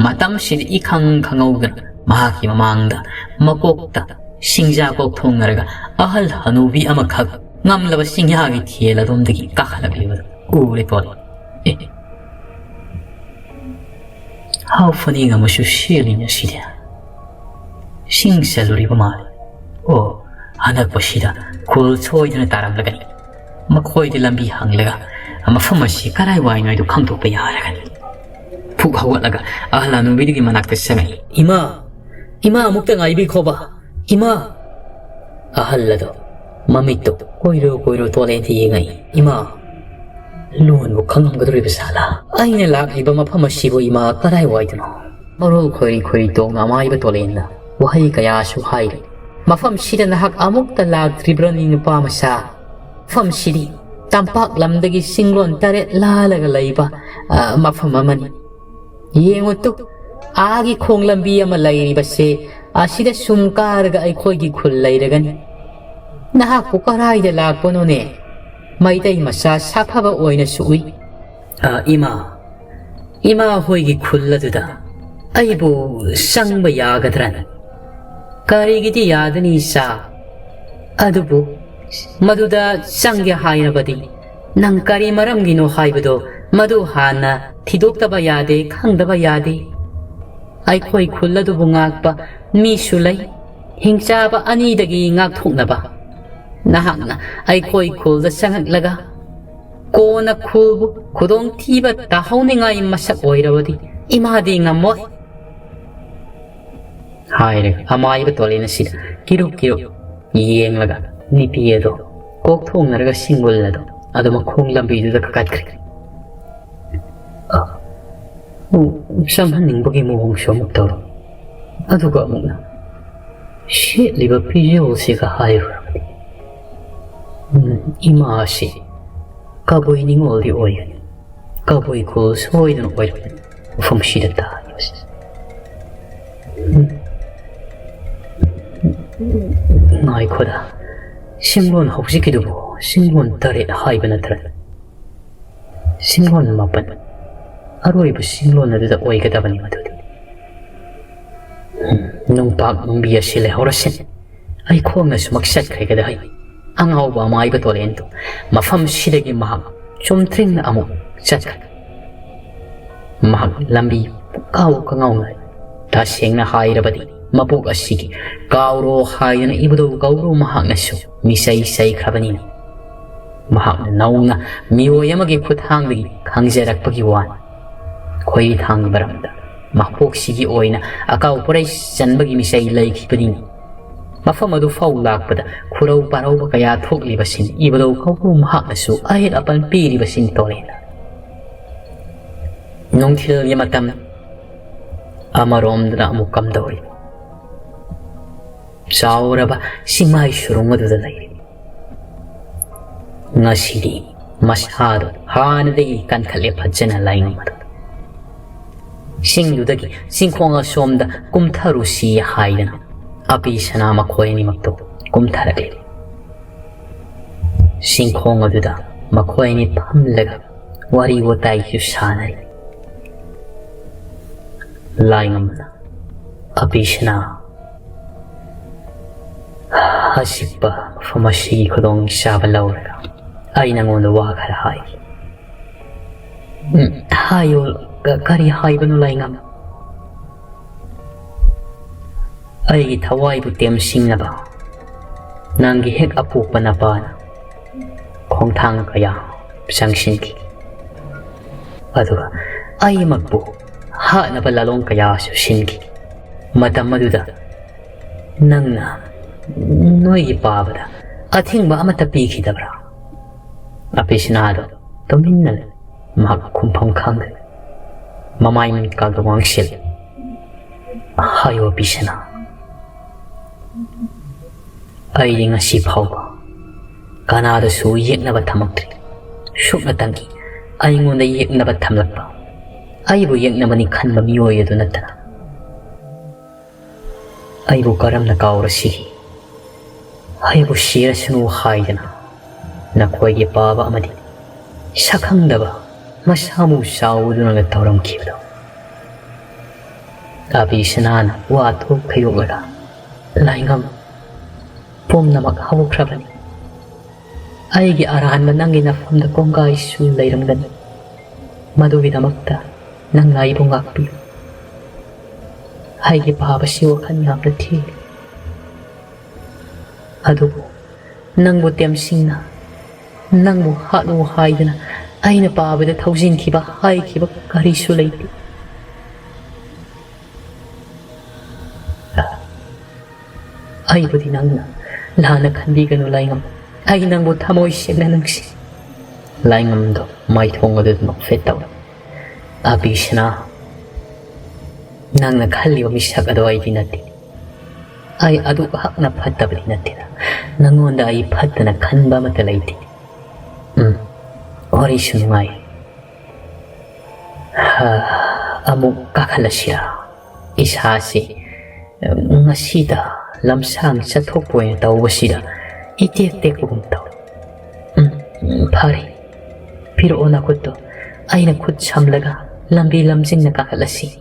ꯃꯇꯝꯁꯤꯗ ꯏꯈꯪ ꯈꯪꯍꯧꯗꯅ ꯃꯍꯥꯛꯀꯤ ꯃꯃꯥꯡꯗ ꯃꯀꯣꯛꯇ ꯁꯤꯡꯖꯥ ꯀꯣꯛ ꯊꯣꯡꯅꯔꯒ ꯑꯍꯜ ꯍꯅꯨꯕꯤ ꯑꯃꯈꯛ ꯉꯝꯂꯕ ꯆꯤꯡꯌꯥꯒꯤ ꯊꯦꯜ ꯑꯗꯣꯝꯗꯒꯤ ꯀꯥꯈꯠꯂꯛꯂꯤꯕꯗꯨ ꯎꯔꯦ ꯄꯣꯠ꯫ ꯑꯦ, ꯍꯥꯎ ꯐꯅꯦꯛ ꯑꯃꯁꯨ ꯁꯦꯠꯂꯤꯅꯦ ꯁꯤꯗꯤ꯫ ꯁꯤꯡ ꯆꯜꯂꯨꯔꯤꯕ ꯃꯥꯜꯂꯤ꯫ ꯑꯣ, ꯑꯅꯛꯄꯁꯤꯗ ꯈꯨꯜ ꯁꯣꯏꯗꯅ ꯇꯥꯔꯝꯂꯒꯅꯤ꯫ ꯃꯈꯣꯏꯗ ꯂꯝꯕꯤ ꯍꯪꯂꯒ ꯃꯐꯝ ꯑꯁꯤ ꯀꯗꯥꯏꯋꯥꯏꯅꯣ ꯍꯥꯏꯗꯨ ꯈꯪꯗꯣꯛꯄ ꯌꯥꯔꯒꯅꯤ꯫ ꯐꯨꯛ ꯍꯧꯒꯠꯂꯒ ꯑꯍꯜ ꯍꯅꯨꯕꯤꯗꯨꯒꯤ ꯃꯅꯥꯛꯇ ꯆꯪꯉꯛꯏ꯫ "ꯏꯃꯥ, ꯏꯃꯥ, ꯑꯃꯨꯛꯇ ꯉꯥꯏꯕꯤꯈꯣꯕ, ꯏꯃꯥ!" ꯑꯍꯜ ꯑꯗꯣ ꯃꯃꯤꯠꯇꯣ ꯀꯣꯏꯔꯣ ꯀꯣꯏꯔꯣ ꯇꯣꯂꯦꯟꯗ ꯌꯦꯡꯉꯛꯏ꯫ "ꯏꯃꯥ, ꯂꯣꯟꯕꯨ ꯈꯪꯉꯝꯒꯗꯧꯔꯤꯕ ꯁꯥꯂꯥ? ꯑꯩꯅ ꯂꯥꯛꯂꯤꯕ ꯃꯐꯝ ꯑꯁꯤꯕꯨ ꯏꯃꯥ ꯀꯗꯥꯏꯋꯥꯏꯗꯅꯣ?" ꯃꯔꯣꯜ ꯈꯣꯏꯔꯤ ꯈꯣꯏꯔꯤ ꯇꯣꯡꯅ ꯑꯃꯥꯏꯕ ꯇꯣꯂꯦꯟꯅ ꯋꯥꯍꯩ ꯀꯌꯥꯁꯨ ꯍꯥꯏꯔꯤ꯫ "ꯃꯐꯝꯁꯤꯗ ꯅꯍꯥꯛ ꯑꯃꯨꯛꯇ ꯂꯥꯛꯇ꯭ꯔꯤꯕ꯭ꯔꯅꯤ, ꯅꯨꯄꯥ ꯃꯆꯥ? ꯃꯐꯝꯁꯤꯗꯤ ꯇꯝꯄꯥꯛ ꯂꯝꯗꯒꯤ ꯆꯤꯡꯂꯣꯟ ꯇꯔꯦꯠ ꯂꯥꯜꯂꯒ ꯂꯩꯕ, ꯑ, ꯃꯐꯝ ꯑꯃꯅꯤ꯫ ꯌꯦꯡꯉꯨ ꯇꯨ, ꯑꯥꯒꯤ ꯈꯣꯡ ꯂꯝꯕꯤ ꯑꯃ ꯂꯩꯔꯤꯕꯁꯦ, ꯑꯁꯤꯗ ꯁꯨꯝ ꯀꯥꯔꯒ ꯑꯩꯈꯣꯏꯒꯤ ꯈꯨꯜ ꯂꯩꯔꯒꯅꯤ꯫ ꯅꯍꯥꯛꯄꯨ ꯀꯔꯥꯏꯗ ꯂꯥꯛꯄꯅꯣꯅꯦ? ꯃꯩꯇꯩ ꯃꯆꯥ ꯁꯥꯐꯕ ꯑꯣꯏꯅꯁꯨ ꯎꯏ꯫ ꯑ, ꯏꯃꯥ, ꯏꯃꯥ ꯍꯣꯏꯒꯤ ꯈꯨꯜ ꯑꯗꯨꯗ ꯑꯩꯕꯨ ꯆꯪꯕ ꯌꯥꯒꯗ꯭ꯔꯅꯤ?" "ꯀꯔꯤꯒꯤꯗꯤ ꯌꯥꯗꯅꯤ, ꯏꯆꯥ? ꯑꯗꯨꯕꯨ ꯃꯗꯨꯗ ꯆꯪꯒꯦ ꯍꯥꯏꯔꯕꯗꯤ ꯅꯪ ꯀꯔꯤ ꯃꯔꯝꯒꯤꯅꯣ ꯍꯥꯏꯕꯗꯣ ꯃꯗꯨ ꯍꯥꯟꯅ ꯊꯤꯗꯣꯛꯇꯕ ꯌꯥꯗꯦ, ꯈꯪꯗꯕ ꯌꯥꯗꯦ꯫ ꯑꯩꯈꯣꯏ ꯈꯨꯜ ꯑꯗꯨꯕꯨ ꯉꯥꯛꯄ ꯃꯤꯁꯨ ꯂꯩ, ꯍꯤꯡꯆꯥꯕ ꯑꯅꯤꯗꯒꯤ ꯉꯥꯛꯊꯣꯛꯅꯕ꯫ ꯅꯍꯥꯛꯅ ꯑꯩꯈꯣꯏ ꯈꯨꯜꯗ ꯆꯪꯉꯛꯂꯒ ꯀꯣꯟꯅ ꯈꯨꯜꯕꯨ ꯈꯨꯗꯣꯡꯊꯤꯕ ꯇꯥꯍꯧꯅꯤꯡꯉꯥꯏ ꯃꯁꯛ ꯑꯣꯏꯔꯕꯗꯤ ꯏꯃꯥꯗꯤ ꯉꯝꯃꯣꯏ," ꯍꯥꯏꯔꯒ ꯑꯃꯥꯏꯕ ꯇꯣꯂꯦꯟ ꯑꯁꯤꯗ ꯀꯤꯔꯨꯛ ꯀꯤꯔꯨꯛ ꯌꯦꯡꯂꯒ ꯅꯨꯄꯤ ꯑꯗꯣ ꯀꯣꯛ ꯊꯣꯡꯅꯔꯒ ꯁꯤꯡꯒꯨꯜ ꯑꯗꯣ ꯑꯗꯨ ꯃꯈꯣꯡ ꯂꯝꯕꯤꯗꯨꯗ ꯀꯥꯈꯠꯈ꯭ꯔꯦ꯫ ꯑ, ꯎ, ꯆꯪꯍꯟꯅꯤꯡꯕꯒꯤ ꯃꯑꯣꯡꯁꯨ ꯑꯃꯨꯛ ꯇꯧꯔꯝꯃꯤ꯫ ꯑꯗꯨꯒ ꯑꯃꯨꯛꯅ ꯁꯦꯠꯂꯤꯕ ꯐꯤꯖꯣꯜꯁꯤꯒ ꯍꯥꯏꯔꯨꯔꯕꯗꯤ ꯎꯝ, ꯏꯃꯥ ꯑꯁꯤ ꯀꯕꯨꯏ ꯅꯤꯡꯉꯣꯜꯗꯤ ꯑꯣꯏꯒꯅꯤ꯫ ꯀꯕꯨꯏ ꯈꯨꯜ ꯁꯣꯏꯗꯅ ꯑꯣꯏꯔꯝꯒꯅꯤ꯫ ꯃꯐꯝꯁꯤꯗ ꯇꯥꯔꯤꯕꯁꯤ꯫ ꯎꯝ꯫ ꯉꯥꯏꯈꯣꯗ, ꯁꯤꯡꯂꯣꯟ ꯍꯧꯖꯤꯛꯀꯤꯗꯨꯕꯨ ꯁꯤꯡꯂꯣꯟ ꯇꯔꯦꯠ ꯍꯥꯏꯕ ꯅꯠꯇ꯭ꯔꯅꯦ? ꯁꯤꯡꯂꯣꯟ ꯃꯥꯄꯟ, ꯑꯔꯣꯏꯕ ꯁꯤꯡꯂꯣꯟ ꯑꯗꯨꯗ ꯑꯣꯏꯒꯗꯕꯅꯤ ꯃꯗꯨꯗꯤ꯫ ꯎꯝ, ꯅꯨꯡꯄꯥꯛ ꯅꯨꯡꯕꯤ ꯑꯁꯤ ꯂꯩꯍꯧꯔꯁꯤꯅꯤ꯫ ꯑꯩ ꯈꯣꯡꯅ ꯁꯨꯃꯛ ꯆꯠꯈ꯭ꯔꯒꯗ ꯑꯩ ꯑꯉꯥꯎꯕ ꯑꯃꯥꯏꯕ ꯇꯣꯂꯦꯟꯗꯨ ꯃꯐꯝꯁꯤꯗꯒꯤ ꯃꯍꯥꯛ ꯆꯨꯝꯊ꯭ꯔꯤꯡꯅ ꯑꯃꯨꯛ ꯆꯠꯈ꯭ꯔꯦ꯫ ꯃꯍꯥꯛ ꯂꯝꯕꯤ ꯄꯨꯡꯀꯥꯎ ꯀꯉꯥꯎꯅꯔꯦ꯫ ꯇꯁꯦꯡꯅ ꯍꯥꯏꯔꯕꯗꯤ ꯃꯄꯣꯛ ꯑꯁꯤꯒꯤ ꯀꯥꯎꯔꯣ ꯍꯥꯏꯗꯨꯅ ꯏꯕꯨꯙꯧ ꯒꯧꯔꯨ ꯃꯍꯥꯛꯅꯁꯨ ꯃꯤꯆꯩ ꯆꯩꯈ꯭ꯔꯕꯅꯤꯅ ꯃꯍꯥꯛꯅ ꯅꯧꯅ ꯃꯤꯑꯣꯏ ꯑꯃꯒꯤ ꯈꯨꯠꯊꯥꯡꯗꯒꯤ ꯈꯪꯖꯔꯛꯄꯒꯤ ꯋꯥꯅꯤ꯫ ꯈꯣꯏꯔꯤ ꯊꯥꯡꯒꯤ ꯃꯔꯝꯗ ꯃꯄꯣꯛꯁꯤꯒꯤ ꯑꯣꯏꯅ ꯑꯀꯥꯎ ꯄꯣꯔꯩ ꯆꯟꯕꯒꯤ ꯃꯤꯆꯩ ꯂꯩꯈꯤꯕꯅꯤꯅ ꯃꯐꯝ ꯑꯗꯨ ꯐꯥꯎ ꯂꯥꯛꯄꯗ ꯈꯨꯔꯧ ꯄꯥꯔꯧꯕ ꯀꯌꯥ ꯊꯣꯛꯂꯤꯕꯁꯤꯡ ꯏꯕꯨꯙꯧ ꯀꯧꯕ꯭ꯔꯨ ꯃꯍꯥꯛꯅꯁꯨ ꯑꯍꯦꯠ ꯑꯄꯟ ꯄꯤꯔꯤꯕꯁꯤꯡ ꯇꯧꯔꯦꯅ ꯅꯨꯡꯊꯤꯜꯒꯤ ꯃꯇꯝ ꯑꯃꯔꯣꯝꯗꯅ ꯑꯃꯨꯛ ꯀꯝꯗꯧꯔꯤ? ꯆꯥꯎꯔꯕ ꯆꯤꯡꯃꯥꯏ ꯁꯨꯔꯨꯡ ꯑꯗꯨꯗ ꯂꯩꯔꯤ꯫ ꯉꯁꯤꯗꯤ ꯃꯁꯥꯗꯣ ꯍꯥꯟꯅꯗꯒꯤ ꯀꯟꯈꯠꯂꯦ ꯐꯖꯅ ꯂꯥꯏꯉꯝ ꯑꯗꯨ꯫ ꯆꯤꯡꯗꯨꯗꯒꯤ ꯆꯤꯡꯈꯣꯡ ꯑꯁꯣꯝꯗ ꯀꯨꯝꯊꯔꯨꯁꯤ ꯍꯥꯏꯗꯅ ꯑꯄꯤ ꯁꯅꯥ ꯃꯈꯣꯏ ꯑꯅꯤꯃꯛꯇꯣ ꯀꯨꯝꯊꯔꯛꯂꯤ꯫ ꯆꯤꯡꯈꯣꯡ ꯑꯗꯨꯗ ꯃꯈꯣꯏ ꯑꯅꯤ ꯐꯝꯂꯒ ꯋꯥꯔꯤ ꯋꯥꯇꯥꯏꯁꯨ ꯁꯥꯟꯅꯔꯤ꯫ ꯂꯥꯏꯉꯝꯅ ꯑꯄꯤꯁꯤꯅ ꯑꯆꯤꯛꯄ ꯃꯐꯝ ꯑꯁꯤꯒꯤ ꯈꯨꯗꯣꯡꯆꯥꯕ ꯂꯧꯔꯒ ꯑꯩ ꯅꯉꯣꯟꯗ ꯋꯥ ꯈꯔ ꯍꯥꯏꯒꯦ꯫ ꯎꯝ, ꯍꯥꯏꯌꯣ, ꯀ-, ꯀꯔꯤ ꯍꯥꯏꯕꯅꯣ ꯂꯥꯏꯉꯝ? ꯑꯩꯒꯤ ꯊꯋꯥꯏꯕꯨ ꯇꯦꯝꯁꯤꯡꯅꯕ ꯅꯪꯒꯤ ꯍꯦꯛ ꯑꯄꯣꯛꯄ ꯅꯄꯥꯅ ꯈꯣꯡꯊꯥꯡ ꯀꯌꯥ ꯆꯪꯁꯤꯟꯈꯤ꯫ ꯑꯗꯨꯒ ꯑꯩꯃꯛꯄꯨ ꯍꯥꯠꯅꯕ ꯂꯥꯂꯣꯡ ꯀꯌꯥꯁꯨ ꯁꯤꯟꯈꯤ꯫ ꯃꯇꯝ ꯑꯗꯨꯗ ꯅꯪꯅ ꯅꯣꯏꯒꯤ ꯄꯥꯕꯗ ꯑꯊꯤꯡꯕ ꯑꯃꯠꯇ ꯄꯤꯈꯤꯗꯕ꯭ꯔꯥ? ꯑꯄꯤꯁꯅꯥꯗꯣ ꯇꯨꯃꯤꯟꯅ ꯂꯩ꯫ ꯃꯍꯥꯛ ꯈꯨꯝꯐꯝ ꯈꯪꯗ꯭ꯔꯦ꯫ ꯃꯃꯥꯏ ꯃꯤꯠꯀꯥꯗꯣ ꯉꯥꯡꯁꯤꯜꯂꯤ꯫ ꯍꯥꯏꯌꯣ ꯑꯄꯤꯁꯅꯥ꯫ ꯑꯩꯗꯤ ꯉꯁꯤ ꯐꯥꯎꯕ ꯀꯅꯥꯗꯁꯨ ꯌꯦꯛꯅꯕ ꯊꯝꯃꯛꯇ꯭ꯔꯤ꯫ ꯁꯨꯞꯅꯇꯪꯒꯤ ꯑꯩꯉꯣꯟꯗ ꯌꯦꯛꯅꯕ ꯊꯝꯂꯛꯄ, ꯑꯩꯕꯨ ꯌꯦꯛꯅꯕꯅꯤ ꯈꯟꯕ ꯃꯤꯑꯣꯏ ꯑꯗꯨ ꯅꯠꯇꯅ꯫ ꯑꯩꯕꯨ ꯀꯔꯝꯅ ꯀꯥꯎꯔꯁꯤꯒꯦ? ꯑꯩꯕꯨ ꯁꯤꯔꯁꯅꯨ ꯍꯥꯏꯗꯅ ꯅꯈꯣꯏꯒꯤ ꯄꯥꯕ ꯑꯃꯗꯤ ꯁꯛꯈꯪꯗꯕ ꯃꯁꯥ ꯃꯎ ꯆꯥꯎꯕꯗꯨꯅꯒ ꯇꯧꯔꯝꯈꯤꯕꯗꯣ꯫ ꯑꯕꯤꯁꯅꯥꯅ ꯋꯥ ꯊꯣꯛ ꯈꯩꯗꯣꯛꯂꯒ, "ꯂꯥꯏꯉꯝ, ꯄꯨꯝꯅꯃꯛ ꯍꯧꯈ꯭ꯔꯕꯅꯤ꯫ ꯑꯩꯒꯤ ꯑꯔꯥꯟꯕ ꯅꯪꯒꯤ ꯅꯐꯝꯗ ꯀꯣꯡꯒꯥꯏꯁꯨ ꯂꯩꯔꯝꯒꯅꯤ꯫ ꯃꯗꯨꯒꯤꯗꯃꯛꯇ ꯅꯪꯅ ꯑꯩꯕꯨ ꯉꯥꯛꯄꯤꯌꯨ꯫ ꯑꯩꯒꯤ ꯄꯥꯕꯁꯤ ꯋꯥꯈꯜ ꯌꯥꯝꯅ ꯊꯤ꯫ ꯑꯗꯨꯕꯨ ꯅꯪꯕꯨ ꯇꯦꯝꯁꯤꯡꯅ, ꯅꯪꯕꯨ ꯍꯥꯠꯂꯨ ꯍꯥꯏꯗꯅ ꯑꯩꯅ ꯄꯥꯕꯗ ꯊꯧꯖꯤꯟꯈꯤꯕ, ꯍꯥꯏꯈꯤꯕ ꯀꯔꯤꯁꯨ ꯂꯩꯇꯦ꯫ ꯑꯩꯕꯨꯗꯤ ꯅꯪꯅ ꯂꯥꯟꯅ ꯈꯟꯕꯤꯒꯅꯨ ꯂꯥꯏꯉꯝ꯫ ꯑꯩ ꯅꯪꯕꯨ ꯊꯃꯣꯏ ꯁꯦꯡꯅ ꯅꯨꯡꯁꯤ꯫" ꯂꯥꯏꯉꯝꯗꯣ ꯃꯥꯏꯊꯣꯡ ꯑꯗꯨꯗ ꯅꯣꯛꯐꯦꯠ ꯇꯧꯏ꯫ "ꯑꯕꯤꯁꯅꯥ, ꯅꯪꯅ ꯈꯜꯂꯤꯕ ꯃꯤꯁꯛ ꯑꯗꯣ ꯑꯩꯗꯤ ꯅꯠꯇꯦ꯫ ꯑꯩ ꯑꯗꯨꯛ ꯍꯛꯅ ꯐꯠꯇꯕꯗꯤ ꯅꯠꯇꯦꯗ꯫ ꯅꯪꯉꯣꯟꯗ ꯑꯩ ꯐꯠꯇꯅ ꯈꯟꯕ ꯑꯃꯠꯇ ꯂꯩꯇꯦ꯫ ꯎꯝ, ꯋꯥꯔꯤꯁꯨ ꯅꯨꯡꯉꯥꯏ꯫ ꯍꯥ, ꯑꯃꯨꯛ ꯀꯥꯈꯠꯂꯁꯤꯔꯥ? ꯏꯁꯥꯁꯤ ꯉꯁꯤꯗ ꯂꯝꯁꯥꯡ ꯆꯠꯊꯣꯛꯄ ꯑꯣꯏꯅ ꯇꯧꯕꯁꯤꯗ ꯏꯇꯦꯛ ꯇꯦꯛꯄꯒꯨꯝ ꯇꯧꯏ꯫ ꯎꯝ, ꯐꯔꯦ, ꯄꯤꯔꯛꯑꯣ ꯅꯈꯨꯠꯇꯣ, ꯑꯩꯅ ꯈꯨꯠ ꯁꯝꯂꯒ ꯂꯝꯕꯤ ꯂꯝꯖꯤꯡꯅ ꯀꯥꯈꯠꯂꯁꯤ,"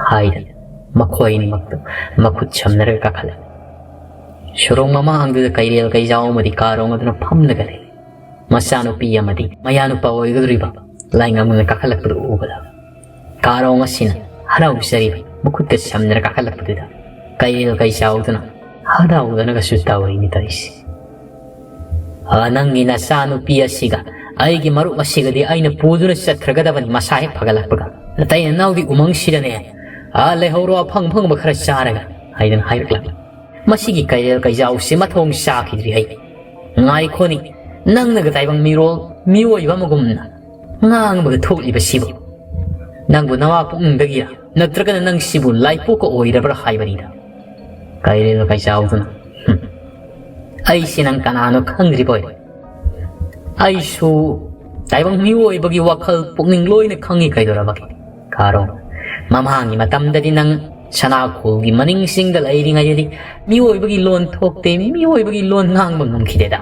ꯍꯥꯏꯗꯅ ꯃꯈꯣꯏ ꯑꯅꯤꯃꯛꯇꯣ ꯃꯈꯨꯠ ꯁꯝꯅꯔꯒ ꯀꯥꯈꯠꯂꯦ꯫ ꯁꯣꯔꯣꯛ ꯃꯃꯥꯡꯗꯨꯗ ꯀꯩꯔꯦꯜ ꯀꯩꯖꯥꯎ ꯑꯃꯗꯤ ꯀꯥꯔꯣꯡ ꯑꯗꯨꯅ ꯐꯝꯂꯒ ꯂꯩ꯫ ꯃꯆꯥꯅꯨꯄꯤ ꯑꯃꯗꯤ ꯃꯌꯥꯅꯨꯄꯥ ꯑꯣꯏꯒꯗꯧꯔꯤꯕ ꯂꯥꯏꯉꯝꯅ ꯀꯥꯈꯠꯂꯛꯄꯗꯨ ꯎꯕꯗ, ꯀꯥꯔꯣꯡ ꯑꯁꯤꯅ ꯍꯔꯥꯎꯖꯔꯤꯕ ꯃꯈꯨꯠꯀ ꯁꯝꯅꯔ ꯀꯥꯈꯠꯂꯛꯄꯗꯨꯗ ꯀꯩꯔꯦꯜ ꯀꯩꯆꯥꯎꯗꯨꯅ ꯍꯔꯥꯎꯗꯅꯒꯁꯨ ꯇꯧꯔꯤꯅꯤ ꯇꯧꯔꯤꯁꯦ꯫ "ꯑ, ꯅꯪꯒꯤ ꯅꯆꯥꯅꯨꯄꯤ ꯑꯁꯤꯒ ꯑꯩꯒꯤ ꯃꯔꯨꯞ ꯑꯁꯤꯒꯗꯤ ꯑꯩꯅ ꯄꯨꯗꯨꯅ ꯆꯠꯈ꯭ꯔꯒꯗꯕꯅꯤ, ꯃꯁꯥ ꯍꯦꯛ ꯐꯒꯠꯂꯛꯄꯒ꯫ ꯅꯇꯩ ꯅꯅꯥꯎꯗꯤ ꯎꯃꯪꯁꯤꯗꯅꯦ, ꯑ, ꯂꯩꯍꯧꯔꯣ, ꯑꯐꯪ ꯑꯐꯪꯕ ꯈꯔ ꯆꯥꯔꯒ," ꯍꯥꯏꯗꯅ ꯍꯥꯏꯔꯛꯂꯝꯃꯤ꯫ ꯃꯁꯤꯒꯤ ꯀꯩꯔꯦꯜ ꯀꯩꯖꯥꯎꯁꯤ ꯃꯊꯣꯡ ꯆꯥꯈꯤꯗ꯭ꯔꯤ ꯑꯩ꯫ ꯉꯥꯏꯈꯣꯅꯤ, ꯅꯪꯅꯒ ꯇꯥꯏꯕꯪ ꯃꯤꯔꯣꯜ ꯃꯤꯑꯣꯏꯕ ꯑꯃꯒꯨꯝꯅ ꯉꯥꯡꯕꯒ ꯊꯣꯛꯂꯤꯕꯁꯤꯕꯨ? ꯅꯪꯕꯨ ꯅꯋꯥ ꯄꯨꯛꯅꯨꯡꯗꯒꯤꯔ? ꯅꯠꯇ꯭ꯔꯒꯅ ꯅꯪ ꯁꯤꯕꯨ ꯂꯥꯏꯄꯣꯛꯀ ꯑꯣꯏꯔꯕ꯭ꯔꯥ ꯍꯥꯏꯕꯅꯤꯗ꯫ ꯀꯩꯔꯦꯜ ꯀꯩꯆꯥꯎꯗꯨꯅ, "ꯍꯨꯝ, ꯑꯩꯁꯤ ꯅꯪ ꯀꯅꯥꯅꯣ ꯈꯪꯗ꯭ꯔꯤꯕꯣꯏ? ꯑꯩꯁꯨ ꯇꯥꯏꯕꯪ ꯃꯤꯑꯣꯏꯕꯒꯤ ꯋꯥꯈꯜ ꯄꯨꯛꯅꯤꯡ ꯂꯣꯏꯅ ꯈꯪꯉꯤ, ꯀꯩꯗꯧꯔꯕꯒꯦ? ꯀꯥꯔꯣ, ꯃꯃꯥꯡꯒꯤ ꯃꯇꯝꯗꯗꯤ ꯅꯪ ꯁꯅꯥꯈꯣꯜꯒꯤ ꯃꯅꯤꯡꯁꯤꯡꯗ ꯂꯩꯔꯤꯉꯩꯗꯗꯤ ꯃꯤꯑꯣꯏꯕꯒꯤ ꯂꯣꯟ ꯊꯣꯛꯇꯦ, ꯃꯤꯑꯣꯏꯕꯒꯤ ꯂꯣꯟ ꯉꯥꯡꯕ ꯉꯝꯈꯤꯗꯦꯗ꯫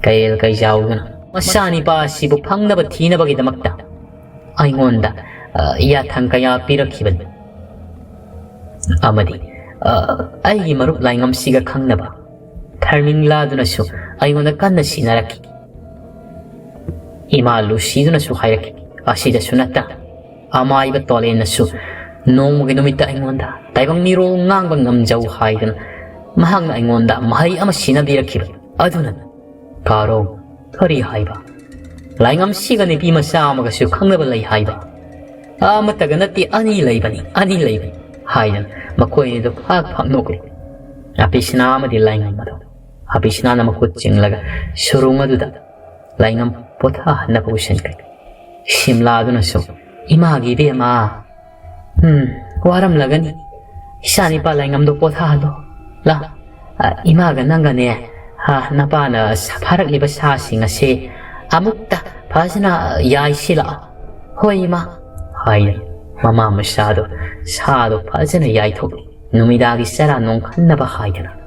ꯀꯩꯔꯦꯜ ꯀꯩꯖꯥꯎꯗꯨꯅ ꯃꯆꯥꯅꯤꯄꯥ ꯑꯁꯤꯕꯨ ꯐꯪꯅꯕ ꯊꯤꯅꯕꯒꯤꯗꯃꯛꯇ ꯑꯩꯉꯣꯟꯗ, ꯑ, ꯌꯥꯊꯪ ꯀꯌꯥ ꯄꯤꯔꯛꯈꯤꯕꯅꯤ꯫ ꯑꯃꯗꯤ, ꯑ, ꯑꯩꯒꯤ ꯃꯔꯨꯞ ꯂꯥꯏꯉꯝꯁꯤꯒ ꯈꯪꯅꯕ ꯊꯔꯃꯤꯡꯂꯥꯗꯨꯅꯁꯨ ꯑꯩꯉꯣꯟꯗ ꯀꯟꯅ ꯁꯤꯟꯅꯔꯛꯈꯤ꯫ ꯏꯃꯥ ꯂꯨꯁꯤꯗꯨꯅꯁꯨ ꯍꯥꯏꯔꯛꯈꯤ꯫ ꯑꯁꯤꯗꯁꯨ ꯅꯠꯇꯅ ꯑꯃꯥꯏꯕ ꯇꯣꯂꯦꯟꯅꯁꯨ ꯅꯣꯡꯃꯒꯤ ꯅꯨꯃꯤꯠꯇ ꯑꯩꯉꯣꯟꯗ ꯇꯥꯏꯕꯪ ꯃꯤꯔꯣꯜ ꯉꯥꯡꯕ ꯉꯝꯖꯧ ꯍꯥꯏꯗꯅ ꯃꯍꯥꯛꯅ ꯑꯩꯉꯣꯟꯗ ꯃꯍꯩ ꯑꯃ ꯁꯤꯟꯅꯕꯤꯔꯛꯈꯤꯕ ꯑꯗꯨꯅ꯫ ꯀꯥꯔꯣ, ꯀꯔꯤ ꯍꯥꯏꯕ? ꯂꯥꯏꯉꯝꯁꯤꯒ ꯅꯨꯄꯤ ꯃꯆꯥ ꯑꯃꯒꯁꯨ ꯈꯪꯅꯕ ꯂꯩ ꯍꯥꯏꯕ? ꯑꯃꯠꯇꯒ ꯅꯠꯇꯦ, ꯑꯅꯤ ꯂꯩꯕꯅꯤ, ꯑꯅꯤ ꯂꯩꯕꯅꯤ ꯍꯥꯏꯗꯅ ꯃꯈꯣꯏ ꯑꯅꯤꯗꯨ ꯐꯥꯛ ꯐꯥꯛ ꯅꯣꯛꯂꯤ꯫ ꯑꯄꯤꯁꯅꯥ ꯑꯃꯗꯤ ꯂꯥꯏꯉꯝ ꯑꯗꯣ꯫ ꯑꯄꯤꯁꯅꯥꯅ ꯃꯈꯨꯠ ꯆꯤꯡꯂꯒ ꯁꯨꯔꯨꯡ ꯑꯗꯨꯗ ꯂꯥꯏꯉꯝ ꯄꯣꯊꯥꯍꯟꯅꯕ ꯎꯁꯤꯟꯈ꯭ꯔꯦ꯫ ꯁꯤꯝꯂꯥꯗꯨꯅꯁꯨ, "ꯏꯃꯥꯒꯤ ꯏꯕꯦꯝꯃ, ꯎꯝ, ꯋꯥꯔꯝꯂꯒꯅꯤ꯫ ꯏꯆꯥ ꯅꯤꯄꯥ ꯂꯥꯏꯉꯝꯗꯣ ꯄꯣꯊꯥꯍꯜꯂꯣ꯫ ꯂꯥ, ꯑ, ꯏꯃꯥꯒ ꯅꯪꯒꯅꯦ, ꯑ, ꯅꯄꯥꯅ ꯁ-, ꯐꯥꯔꯛꯂꯤꯕ ꯁꯥꯁꯤꯡ ꯑꯁꯦ ꯑꯃꯨꯛꯇ ꯐꯖꯅ ꯌꯥꯏꯁꯤꯜꯂꯛꯑꯣ꯫" "ꯍꯣꯏ, ꯏꯃꯥ," ꯍꯥꯏꯅ ꯃꯃꯥ ꯃꯆꯥꯗꯣ ꯁꯥꯗꯣ ꯐꯖꯅ ꯌꯥꯏꯊꯣꯛꯂꯤ꯫ ꯅꯨꯃꯤꯗꯥꯡꯒꯤ ꯆꯔꯥ ꯅꯣꯡꯈꯟꯅꯕ ꯍꯥꯏꯗꯅ꯫